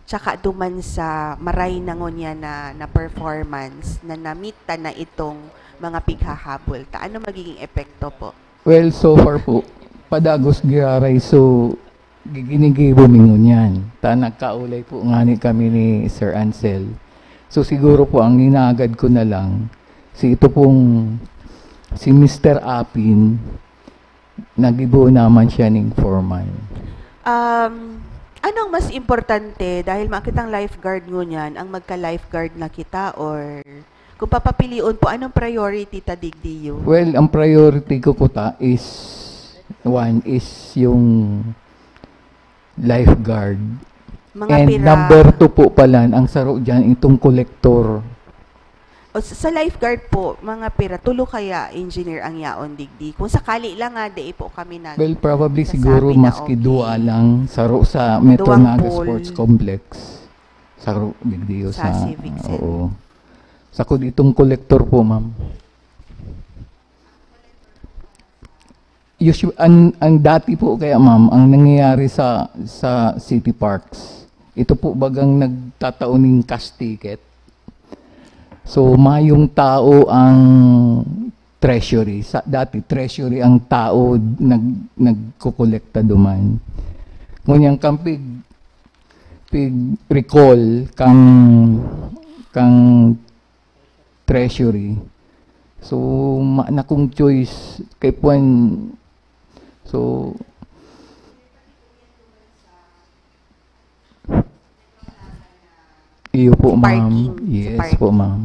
Tsaka duman sa maray na ngunyan na, na performance na na-meet ta na itong mga pighahabol ta. Ano magiging epekto po? Well, so far po, padagos giraray so giginigibo mi ngunyan. Ta nagkaulay po ngani kami ni Sir Ansel. So siguro po ang inaagad ko na lang, si ito pong, si Mister Apin, nagibo naman siya ning foreman. Um, anong mas importante? Dahil makitang lifeguard ngunyan, ang magka-lifeguard na kita or kung papapilion po, anong priority ta digdiyo? Well, ang priority ko kuta is, one is yung lifeguard. Mga And pira. Number two po pala, ang saro dyan, itong collector. O, sa, sa lifeguard po, mga pira, tulo kaya engineer ang yaon digdi? Kung sakali lang nga, di po kami nag- Well, probably sasabi siguro na maski okay. Duwa lang, saro sa Metro Duwang Naga pool. Sports Complex. Saro, digdi, Sa sa, Civic Center. Oo. Sakod itong collector po, ma'am. Usually, ang, ang dati po kaya, ma'am, ang nangyayari sa, sa city parks, ito po bagang nagtatao ning cash ticket. So, mayong tao ang treasury. Sa, dati, treasury ang tao nag, nagkukolekta duman. Ngunyan, kang pig, pig recall, kang, kang treasury. So, ma na kong choice kay puwan. So, iyo po, ma'am. Parking. Sa Yes parking. po, ma'am.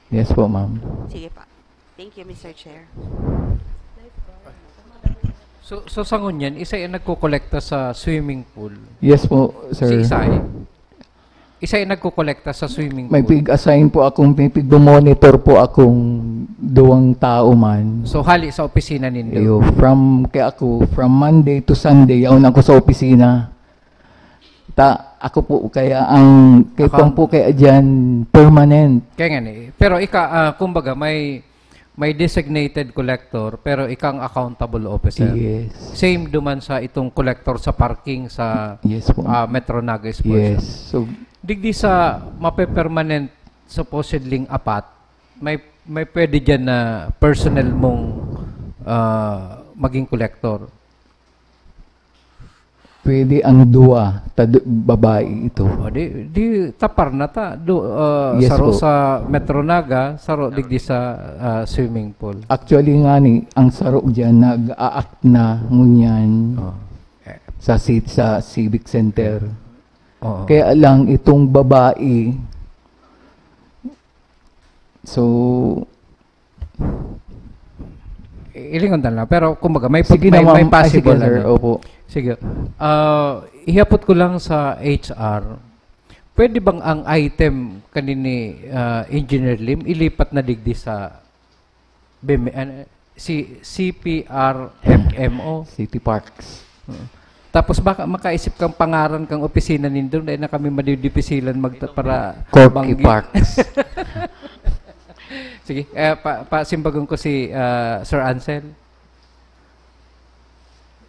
Yes po, ma'am. Sige pa. Thank you, Mister Chair. So, so sa ngunyan, isa yung nagkokolekta sa swimming pool. Yes po, sir. Si Isay. Isa yung nagkokolekta sa swimming May pool. pig-assign po akong, may pig-monitor po akong duwang tao man. So, hali sa opisina nindo. Iyo, from, kaya ako, from Monday to Sunday, yaon ako sa opisina. Ta, ako po, kaya ang, kay Account- po kaya dyan, permanent. Kaya nga ni. Pero ika, ah, kumbaga, may may designated collector, pero ika ang accountable officer. Yes. Same duman sa itong collector sa parking sa Yes po. ah, Metro Naga Sports. Yes. So, Digdi sa mape-permanent, supposedly apat, may may pwede dyan na personnel mong ah, maging collector. pwede ang duwa, tad- babae ito. O di, di tapar na ta. Do, ah, Yes saro po. sa Metro Naga, saro digdi sa ah, swimming pool. Actually nga ni, ang saro dyan, nag-a-act na ngunyan Oh. Eh, sa, ci- sa Civic Center. oo. Kaya lang itong babae, so, Ilingon na lang. Pero kumbaga, may, sige may, na, ma'am. may Ay, sige, possible sir. ano. Opo. Sige. Ah, ihapot ko lang sa H R. Pwede bang ang item kanini ah, Engineer Lim ilipat na digdi sa B M, ano, si C P R F M O? City Parks. Tapos baka makaisip kang pangaran kang opisina nindo, dahil na kami madidipisilan magta para Corky banggi. Parks. Sige, eh, pa, pasimbagon ko si ah, Sir Ansel.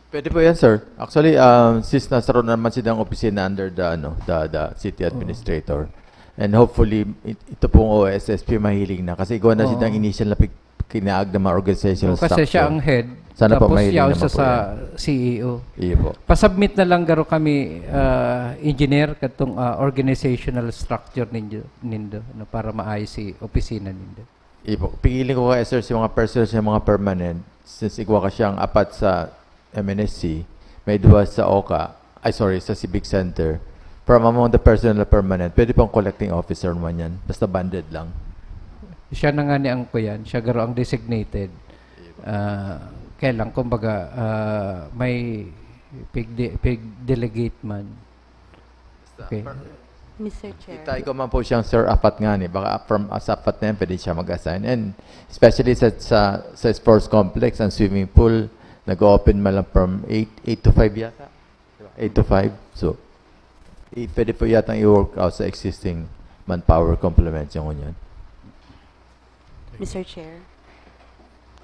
Pwede po yan, sir. Actually, um, since nasaro naman silang opisina under the, ano, the, the city administrator. And hopefully, it- ito pong O S S P mahiling na. Kasi gawa na Oo. silang initial na pig- kinaag na mga organizational Oh, kasi siya structure. Ang head. Sana po Tapos mahiling siya naman usa po sa yan. C E O. Iyo po. Pasubmit na lang garo kami ah, engineer katong ah, organizational structure ninyo nindo no, para maayos si opisina nindo. Iyo po. Pigilan ko kaya, sir, si mga personnel, si mga permanent, since igwa ka siyang apat sa M N S C, may duwa sa OCA, ay sorry, sa Civic Center. From among the personnel na permanent, pwede pong collecting officer naman yan. Basta banded lang. Siya na nga ni ang kuyan, siya garo ang designated. Ah, kaya lang, kumbaga, ah, may pig, pig delegate man. Okay. Mister Chair. Itay ko man po siyang sir apat nga ni. Baka from sa apat na yan, pwede siya mag-assign. And especially sa, sa, sa sports complex, ang swimming pool, nag-open man lang from eight, eight to five yata. Diba? Eight to five. So, i- pwede po yata i-work out sa existing manpower complement yung yun. Mister Chair.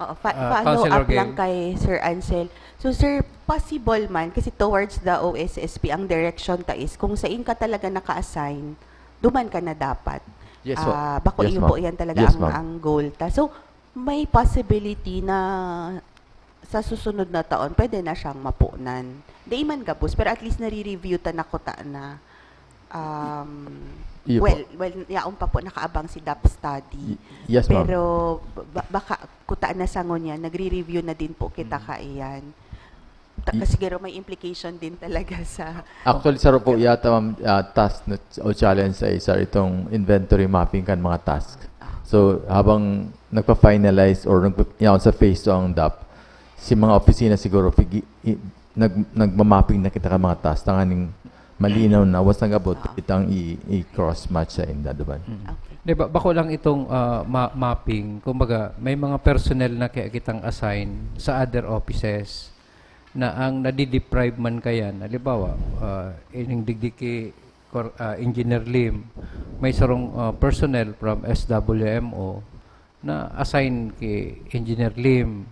Oo, fa- Ah, follow Councilor up lang Geng. Kay Sir Ansel. So, sir, possible man, kasi towards the O S S P, ang direction ta is, kung saan ka talaga naka-assign, duman ka na dapat. Yes, po. Ah, bako Yes, yun ma'am. po yan talaga Yes, ang, ma'am. Ang goal ta. So, may possibility na sa susunod na taon, pwede na siyang mapunan. Di man gabos, pero at least nare-review ta na kuta na. Um, Iyo po. Well, well, yaon pa po nakaabang si DAP study. Y- yes, ma'am. Pero ba- baka kuta na sa ngunyan, nagre-review na din po kita kaiyan. Ta- Y- Kasi garo may implication din talaga sa Actually, sir, po yata, ma'am, ah, task na, o challenge sa isa itong inventory mapping kan mga task. So, habang nagpa-finalize or nagpa, yaon sa phase two ang DAP, si mga opisina siguro, pigi, i, nag-, nagmamapping na kita ka mga task, tanganing malinaw na, was nag-abot, Ah. itang i-, i-cross match sa inda, diba? Mm. Okay. Di ba, bako lang itong, ah, ma-, mapping, kumbaga, may mga personnel na kaya kitang assign sa other offices na ang nadideprive man kayan, halimbawa, ah, ining digdi ki Cor-, ah, Engineer Lim, may sarong, ah, personnel from S W M O na assign ki Engineer Lim.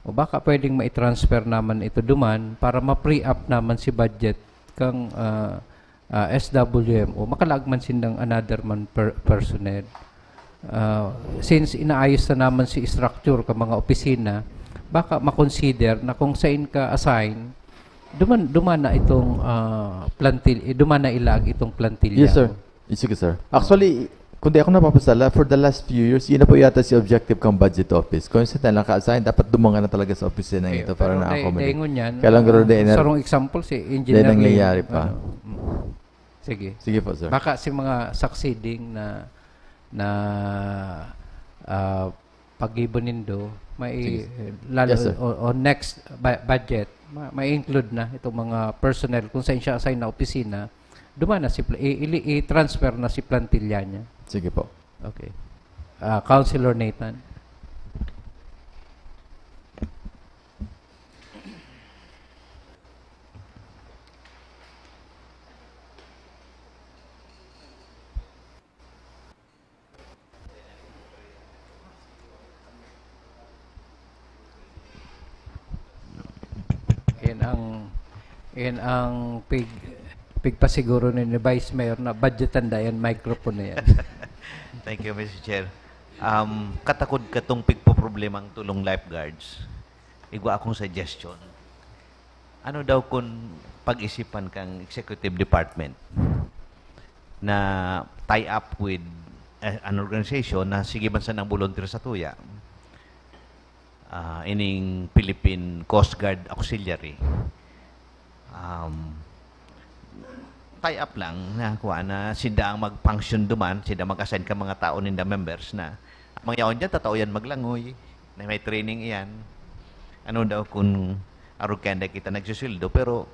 O baka pwedeng mai-transfer naman ito duman para ma-free up naman si budget kang, ah, ah, S W M O. Makalaag man sindang another man per-, personnel. Ah, since inaayos na naman si structure ka mga opisina, baka ma-consider na kung sain ka assign, duman, duman na itong, ah, plantil-, eh, duman na ilag itong plantilya Yes, sir. mo. Sige, sir. Actually, kung di ako napapasala, for the last few years, yun na po yata si objective kang budget office. Kung saan lang ka-assign, dapat duman ka na talaga sa opisina Okay, ito para pero na-accommodate. dai-, daingon yan, Kaya lang, ah, garo, dai na, sarong example, si dai Engineer Lim, nangyayari pa. ano, mm. Sige. Sige po, sir. Baka si mga succeeding na, na, ah, paggibo nindo, may, Sige. lalo Yes, sir. o, o next bu-, budget, ma-, may include na itong mga personnel kung saan siya assign na opisina, duman na si pla-, i-, ili-, i-transfer na si plantilla niya. Sige po. Okay. Ah, Councilor Nathan. Yan ang, yan ang pig-, pigpasiguro ni, ni Vice Mayor na budgetan da yan, microphone na yan. Thank you, Mister Chair. Um, katakod katong pigpoproblema ang tulong lifeguards. Igwa akong suggestion. Ano daw kun pag-isipan kang executive department na tie up with, eh, an organization na sige man sanang volunteer sa tuya, ah, ining Philippine Coast Guard Auxiliary. Um, tie up lang na kuha na sinda ang mag-function duman, sinda mag-assign ka mga tao ninda members na ang mga yaon dyan, tatao yan maglangoy, na may training iyan. Ano daw kung arog kaya na kita nagsusueldo, pero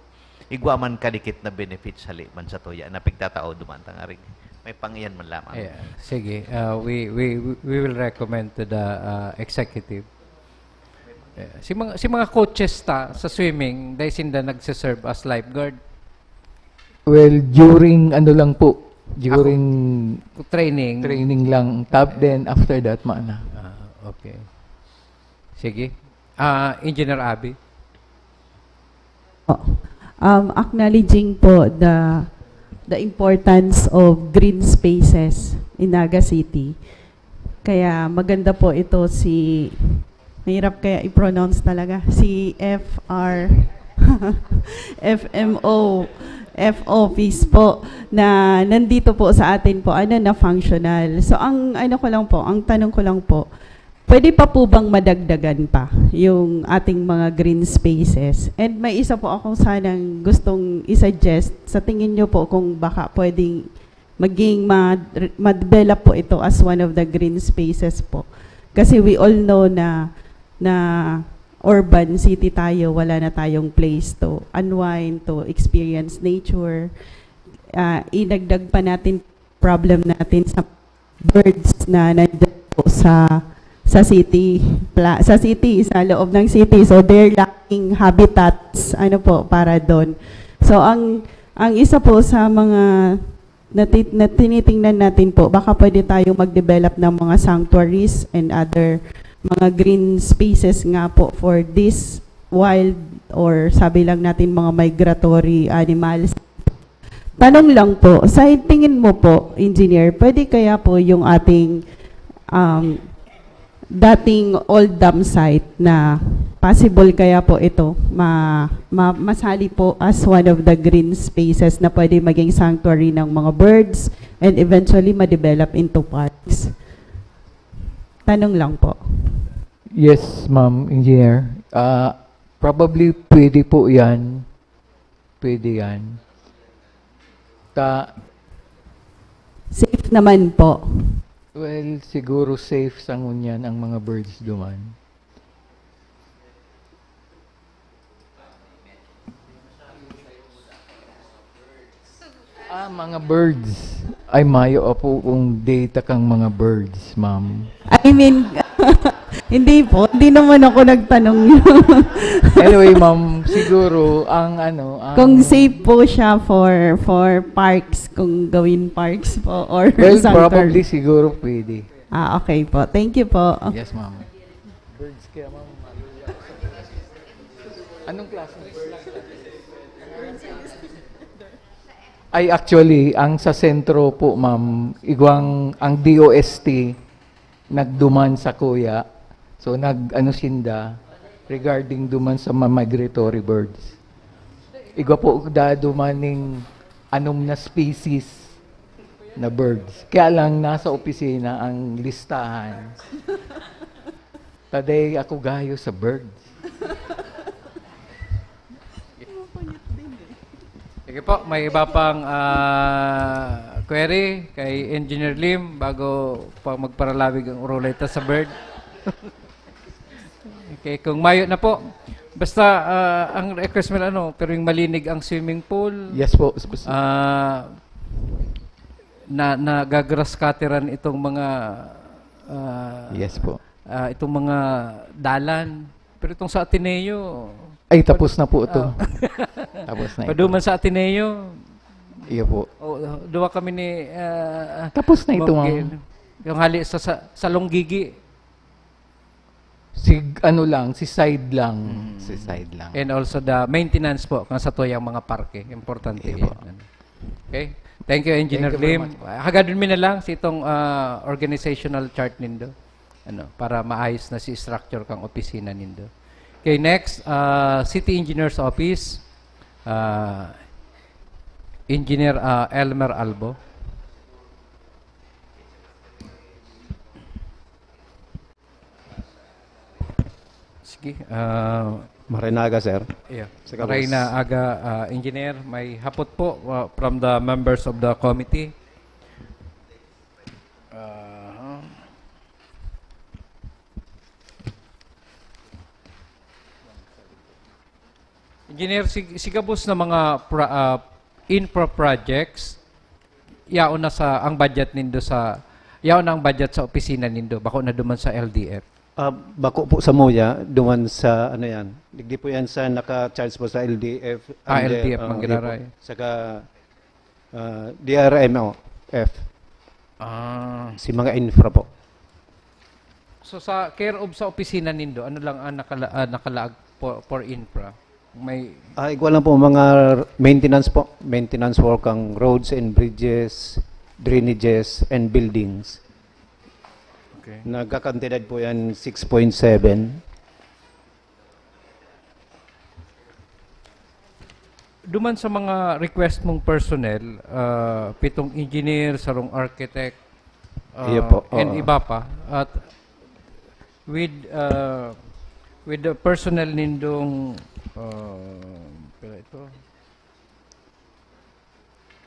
igwa man kadikit na benefits hali man sa tuya na pigtatao duman tangarig may pangiyan man lamang. Yeah, sige. Uh, we, we, we will recommend to the, uh, executive. Eh, si mga, si mga coaches ta sa swimming, dahil sinda nagse-serve as lifeguard. Well, during ano lang po, during Ako, training. training lang, tap, then after that, maana. Ah, okay. Sige. Ah, Engineer Abby? Oh, um, acknowledging po the, the importance of green spaces in Naga City. Kaya maganda po ito si, mahirap kaya i-pronounce talaga, si F R, F M O, F office po, na nandito po sa atin po, ano, na functional. So, ang ano ko lang po, ang tanong ko lang po, pwede pa po bang madagdagan pa yung ating mga green spaces? And may isa po akong sanang gustong i-suggest. Sa tingin nyo po kung baka pwedeng maging ma-, ma-develop po ito as one of the green spaces po. Kasi we all know na, na urban city tayo, wala na tayong place to unwind, to experience nature. Ah, idagdag pa natin problem natin sa birds na nandiyan po sa, sa city, pla-, sa city, sa loob ng city. So, they're lacking habitats, ano po, para doon. So, ang, ang isa po sa mga nati-, na tinitingnan natin po, baka pwede tayong mag-develop ng mga sanctuaries and other mga green spaces nga po for this wild or sabi lang natin mga migratory animals. Tanong lang po, sa tingin mo po, Engineer, pwede kaya po yung ating, um, dating old dam site na possible kaya po ito ma-, ma-, masali po as one of the green spaces na pwede maging sanctuary ng mga birds and eventually ma-develop into parks? Tanong lang po. Yes, ma'am, engineer. Ah, probably pwede po yan. Pwede yan. Ta- Safe naman po. Well, siguro safe sa ngunyan ang mga birds duman. Ah, mga birds. Ay, mayo po kung data kang mga birds, ma'am. I mean, hindi po. Hindi naman ako nagtanong yun. Anyway, ma'am, siguro ang ano, ang Kung safe po siya for for parks, kung gawin parks po or Well, sanctuary. Probably siguro pwede. Ah, okay po. Thank you po. Yes, ma'am. Birds kaya, ma'am. Anong klase ng birds? Ay, actually, ang sa sentro po, ma'am, igwang ang D O S T nagduman sa kuya. So, nag-ano sinda regarding duman sa mga migratory birds. Igwa po daduman ning anom na species na birds. Kaya lang, nasa opisina ang listahan. Taday ako gayo sa birds. Sige po, may iba pang ah, query kay Engineer Lim bago pa magparalawig ang urulay ta sa bird. Okay, kung mayo na po. Basta ah, ang request mo ano, pero yung malinig ang swimming pool. Yes po. Sp- Ah, na nagagrass cutteran itong mga ah, yes po. ah, itong mga dalan. Pero itong sa Ateneo, Ay, tapos na po ito. ah, Tapos na ito. Paduman sa Ateneo, Iyo po. o duwa kami ni ah, Tapos na ito, Bob ma'am. Gail. Yung hali sa, sa, sa Longgigi. Si ano lang, si side lang. Si side lang. And also the maintenance po, kang sa tuyang mga parke. Importante Iya po. yan. Okay? Thank you, Engineer Thank you very Lim. much po. Hagadon mi na lang sa itong ah, organizational chart nindo. Ano, para maayos na si structure kang opisina nindo. Okay, next, ah, City Engineer's Office. Ah, Engineer ah, Elmer Albo. Sige, ah, Maray na aga, sir. Yeah. Sa kabos. Maray na aga, ah, Engineer. May hapot po ah, from the members of the committee. Ah, Engineer, sig- sigabos na mga pra- ah, infra projects, yaon na sa ang budget nindo sa yaon na ang budget sa opisina nindo, bako na duman sa L D F. Ah, bako po sa Moya, duman sa, ano yan, digdi po yan sa naka-charge po sa L D F. Ah, under, L D F, ah, Manggiraray. Saka ah, D R M O F, Ah. si mga infra po. So sa care of sa opisina nindo, ano lang ang nakala, ah, nakalaag for, for infra? May Ah, igwa lang po, mga maintenance po. Maintenance work ang roads and bridges, drainages, and buildings. Okay. Nagkakantidad po yan six point seven. Duman sa mga request mong personnel, ah, pitong engineer, sarong architect, ah, Iyo po, and oo. Iba pa, at with ah, with the personnel nindong ah, pila ito?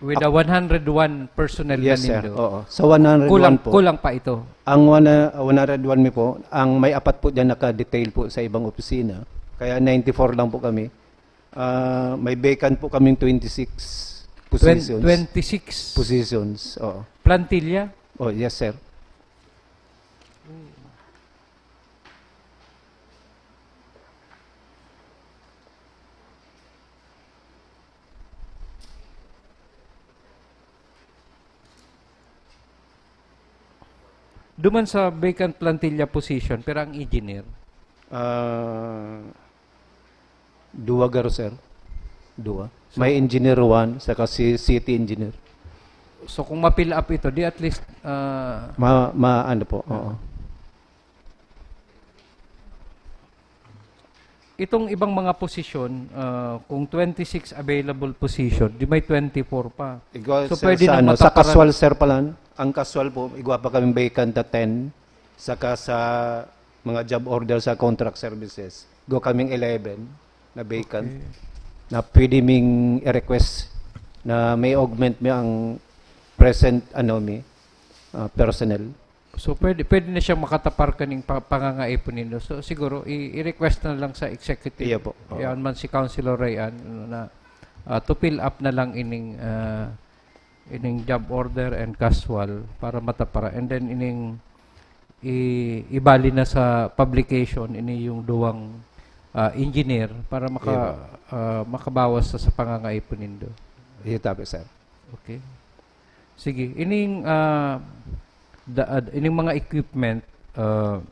With the one hundred one personnel Yes, na sir. nindo. Oo. Sa one hundred one Kulang, po. Kulang pa ito. Ang one, uh, one hundred one mi po, ang may apat po dyan naka-detail po sa ibang opisina. Kaya ninety-four lang po kami. Ah, may vacant po kaming twenty-six Twen- positions. twenty-six. Positions, oo. Plantilla? Oh, yes, sir. Duman sa vacant plantilla position, pero ang engineer? Ah, dua garo, sir. Dua. May engineer one, saka si city engineer. So kung ma-fill up ito, di at least ah, Ma, ma ano po, oo. Itong ibang mga posisyon, ah, kung twenty-six available position, di may twenty-four pa. Igwa, So, sir, pwede sa, na ano, sa makaparan- casual, sir, pa lang. Ang casual po, igwa pa kaming vacant na ten, saka sa mga job order sa contract services. Igwa kaming eleven na vacant na pwede ming i-request na may augment mi ang present, ano, mi, ah, personnel. So pwede pwede na siyang makatapar kaning pa, pangangaipon nindo. So siguro i- i-request na lang sa executive. Iya po. Oo. Yan man si Councilor Rayan, ano, na ah, to fill up na lang ining ah, ining job order and casual para matapara. And then ining i-, ibali na sa publication ini yung duwang, ah, engineer para maka-, Iya, ah, makabawas sa, sa pangangaipo nindo. Iya, tabi, sir. Okay. Sige, ining, ah, da-, ad-, ining mga equipment, ah,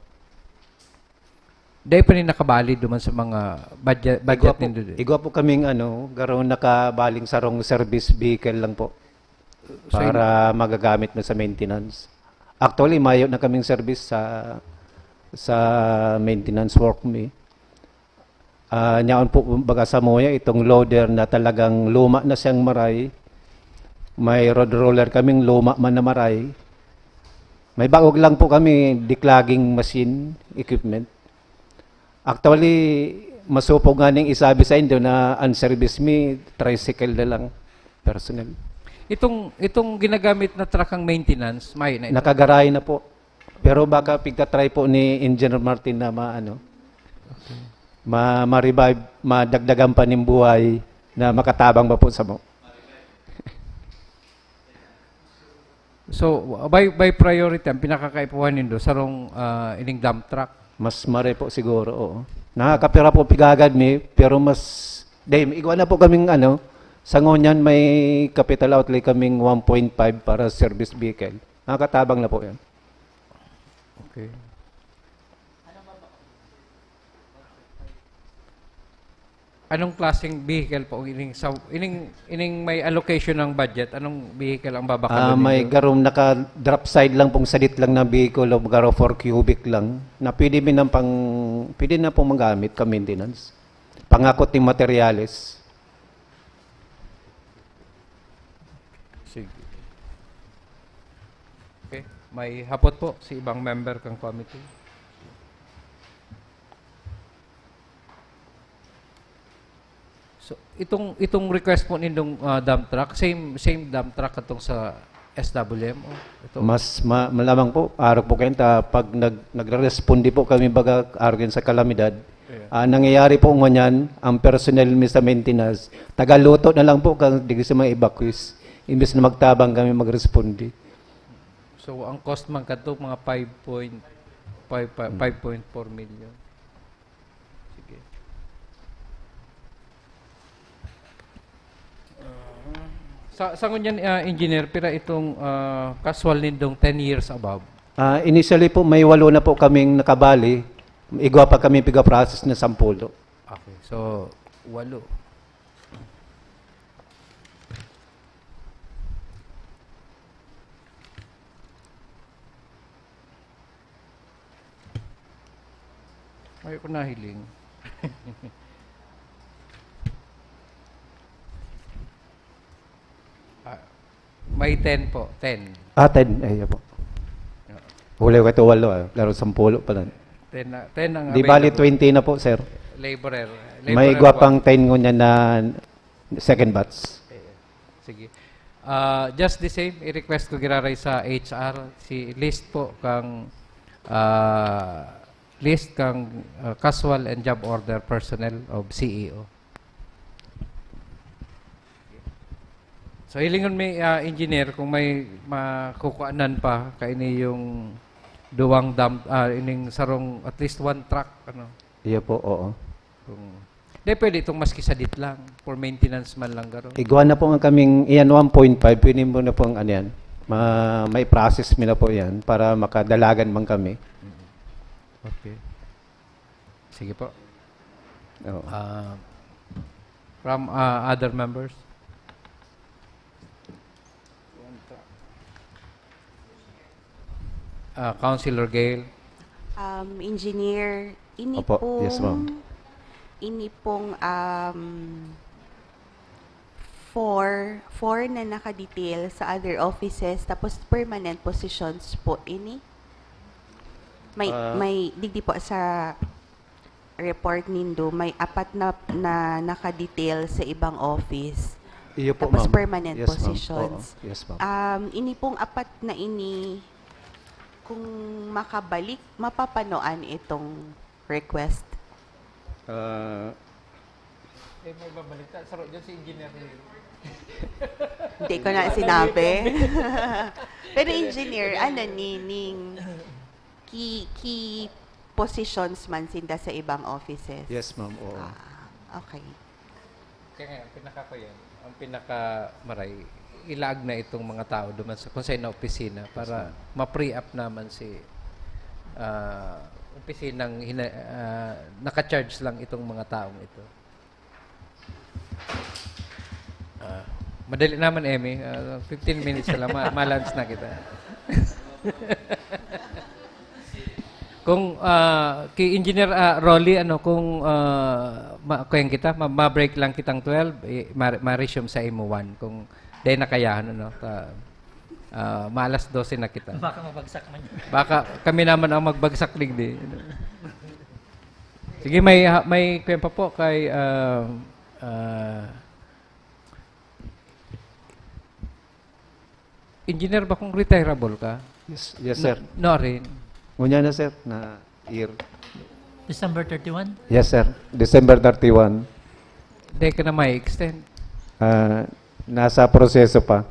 dai pa ni nakabali duman sa mga budget, budget Igwa po, nindo di? Igwa po kaming, ano, garo nakabaling sarong service vehicle lang po. So, Para magagamit mo sa maintenance. Actually, mayo na kaming service sa, sa maintenance work mi. Ah, nyaon po, baga sa muya, itong loader na talagang luma na siyang maray. May road roller kaming luma man na maray. May baog lang po kami, declogging machine, equipment. Actually, masupog nga ning isabi sa indo na ang service mi, tricycle na lang, personal. Itong, itong ginagamit na truck ang maintenance, may na ito? Nakagaray na po. Pero baka pigta-try po ni Engineer Martin na ma-, ano, ma-, ma-revive, madagdagan pa nin buhay na makatabang ba po sa mo. So, by, by priority, ang pinakakaipuhan nindo, sarong, ah, ining dump truck? Mas mare po siguro, oo. Nakakapira po pigagad mi, pero mas, dahil igwa na po kaming, ano, sa ngunyan may capital outlay kaming one point five para service vehicle. Nakakatabang na po yan. Okay. Anong klaseng vehicle po ining sa, ining, ining may allocation ng budget? Anong vehicle ang babakal Ah, may nindo? Garom naka-drop side lang pong sadit lang na vehicle o garo four cubic lang na pwede mi nang pang, pwede na pong magamit ka maintenance. Pangakot ng materyales. Sige. Okay. May hapot po si ibang member kang committee. So, itong, itong request po nindong, ah, dump truck, same, same dump truck katong sa S W M, o ito? Mas ma-, malamang po, arog po kayo ta, pag nag-, nagre-responde po kami baga arog yan sa kalamidad, Yeah. ah, nangyayari po ngunyan, ang personnel mi sa maintenance, tagaluto na lang po kang digdi sa mga evacuees, imbes na magtabang kami magresponde. So, ang cost man kadto, mga five point five, pa-, Hmm. five point four million. Sige. Ah, sa, sa ngunyan, ah, engineer, pira itong, ah, casual nindong ten years above? Ah, initially po, may walo na po kaming nakabali. Igwa pa kami piga-process na sampulo. Okay, so, walo. Ay, ko nahiling. Ah, may ten po, ten. Ah, ten. Ay, po. Oo. Huli ko ito, walo, ah. Pero sampulo pa lang. Ten na, ten ang Di bali, available. Twenty na po, sir. Laborer. May Laborer igwa po. Pang ten ngunyan na second batch. Eh, sige. Ah, just the same, i-request ko giraray sa H R, si list po kang, ah, list kang, ah, casual and job order personnel of C E O. So, hilingon mi, ah, engineer, kung may makukuanan pa, kaini yung duwang dump, ah, ining sarong, at least one truck, ano? Iya po, oo. Kung, di, pwede itong maski sadit lang, for maintenance man lang garo. Igwa na po nga kaming, iyan, one point five, pwede mo na po ang, ano yan, ma-, may process mi na po yan para makadalagan man kami. Mm. Okay. Sige po. Oo. Ah, from, ah, other members? Ah, Councilor Gail. Um, Engineer, ini Opo. Yes, ma'am. Pong, ini pong, um, four, four na nakadetail sa other offices, tapos permanent positions po ini? May, Ah. May, digdi po sa report nindo, may apat na, na nakadetail sa ibang office. Iyo po, Tapos ma'am. Permanent Yes, ma'am. Positions. Oo. Yes, ma'am. Um, ini pong apat na ini, kung makabalik, mapapanoan itong request? Ah. Eh, may babalik ta. Saro dyan si Engineer Leo. Hindi ko na sinabi. Pero engineer, ano ni, ning key, key positions man sinda sa ibang offices? Yes, ma'am. Oo. Ah, okay. Kaya nga, ang pinaka ko yan, ang pinaka maray, ilaag na itong mga tao duman sa kung saan na opisina para Yes, ma'am. ma-free up naman si, ah, opisinang hina-, ah, naka-charge lang itong mga taong ito. Ah, madali naman, Emmy. Ah, fifteen minutes na lang, ma-, ma-lunch na kita. Kung, ah, kay Engineer, ah, Rolly, ano, kung, ah, ma-, kaya kita, ma-, ma-break lang kitang twelve, eh, ma-, ma-resume sa imo one. Kung dahil nakayahan, ano, ta-, ah, maalas dose na kita. Baka mabagsak man yun. Baka kami naman ang magbagsak digdi. Sige, may, ha-, may kuyan pa po kay, ah, ah, Engineer, ba kung retirable ka? Yes, yes, sir. No, no, rin. Ngunyan na, sir, na year. December thirty-one? Yes, sir. December thirty-one. Di ka na may extend? Ah, nasa proseso pa.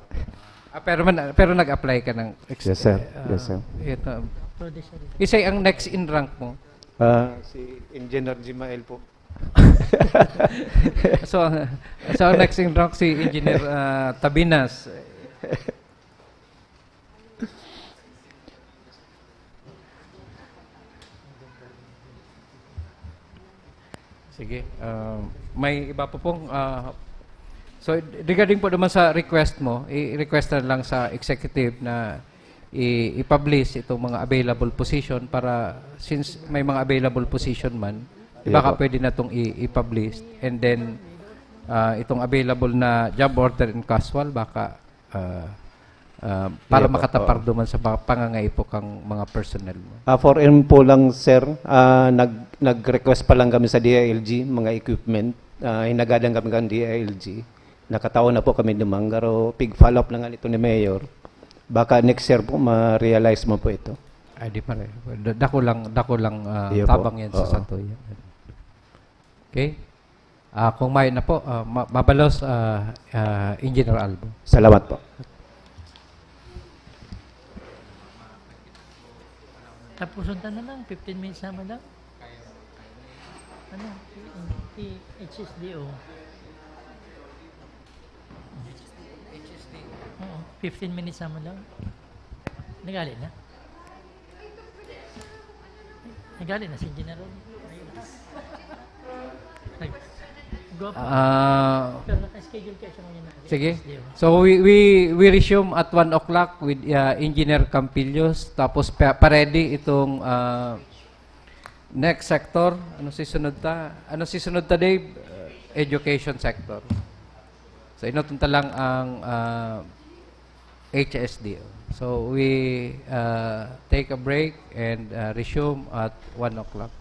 Ah, pero man, pero nag-apply ka ng ex-, Yes, sir. ah, Yes, sir. Ito. Producer. Isa ang next in rank mo? Ah, si Engineer Jimael po. So, ang, so, ang next in rank si Engineer, ah, Tabinas. Sige, ah, may iba pa pong, ah, so, regarding po naman sa request mo, i-request na lang sa executive na i-, i-publish itong mga available position para, since may mga available position man, Iya baka po. pwede na itong i-, i-publish. And then, ah, itong available na job order and casual, baka, ah, ah, para Iya po, makatapar oo. duman sa mga pangangaipo kang mga personnel mo. Ah, for info lang, sir, ah, nag-, nag-request pa lang kami sa D I L G, mga equipment. Ah, hinagadan kami kan D I L G. Nakataon na po kami duman, pero pig-follow up na nga nito ni Mayor. Baka next year po, ma-realize mo po ito. Ay, di pare. Da-, dako lang, dako lang, ah, Iyo po. tabang yan sa Oo. Satuyan. Okay? Ah, kung may na po, ah, ma-, mabalos, ah, ah, Engineer Albo. Salamat po. Tapuson ta na lang, fifteen minutes naman lang. Ano? Si H S D O. Oo, fifteen minutes naman lang. Nagali na. Nagali na si General. Nag-, go pa. Ah, Pero naka-schedule kayo siya ngayon na sige. H S D O. So, we, we, we resume at one o'clock with, uh, Engineer Campillos. Tapos, pa, pa-ready itong, uh, next sector. Ano si sunod ta? Ano si sunod ta, Dave? Uh, education sector. So, inutong ta lang ang, uh, H S D O. So, we, uh, take a break and, uh, resume at one o'clock.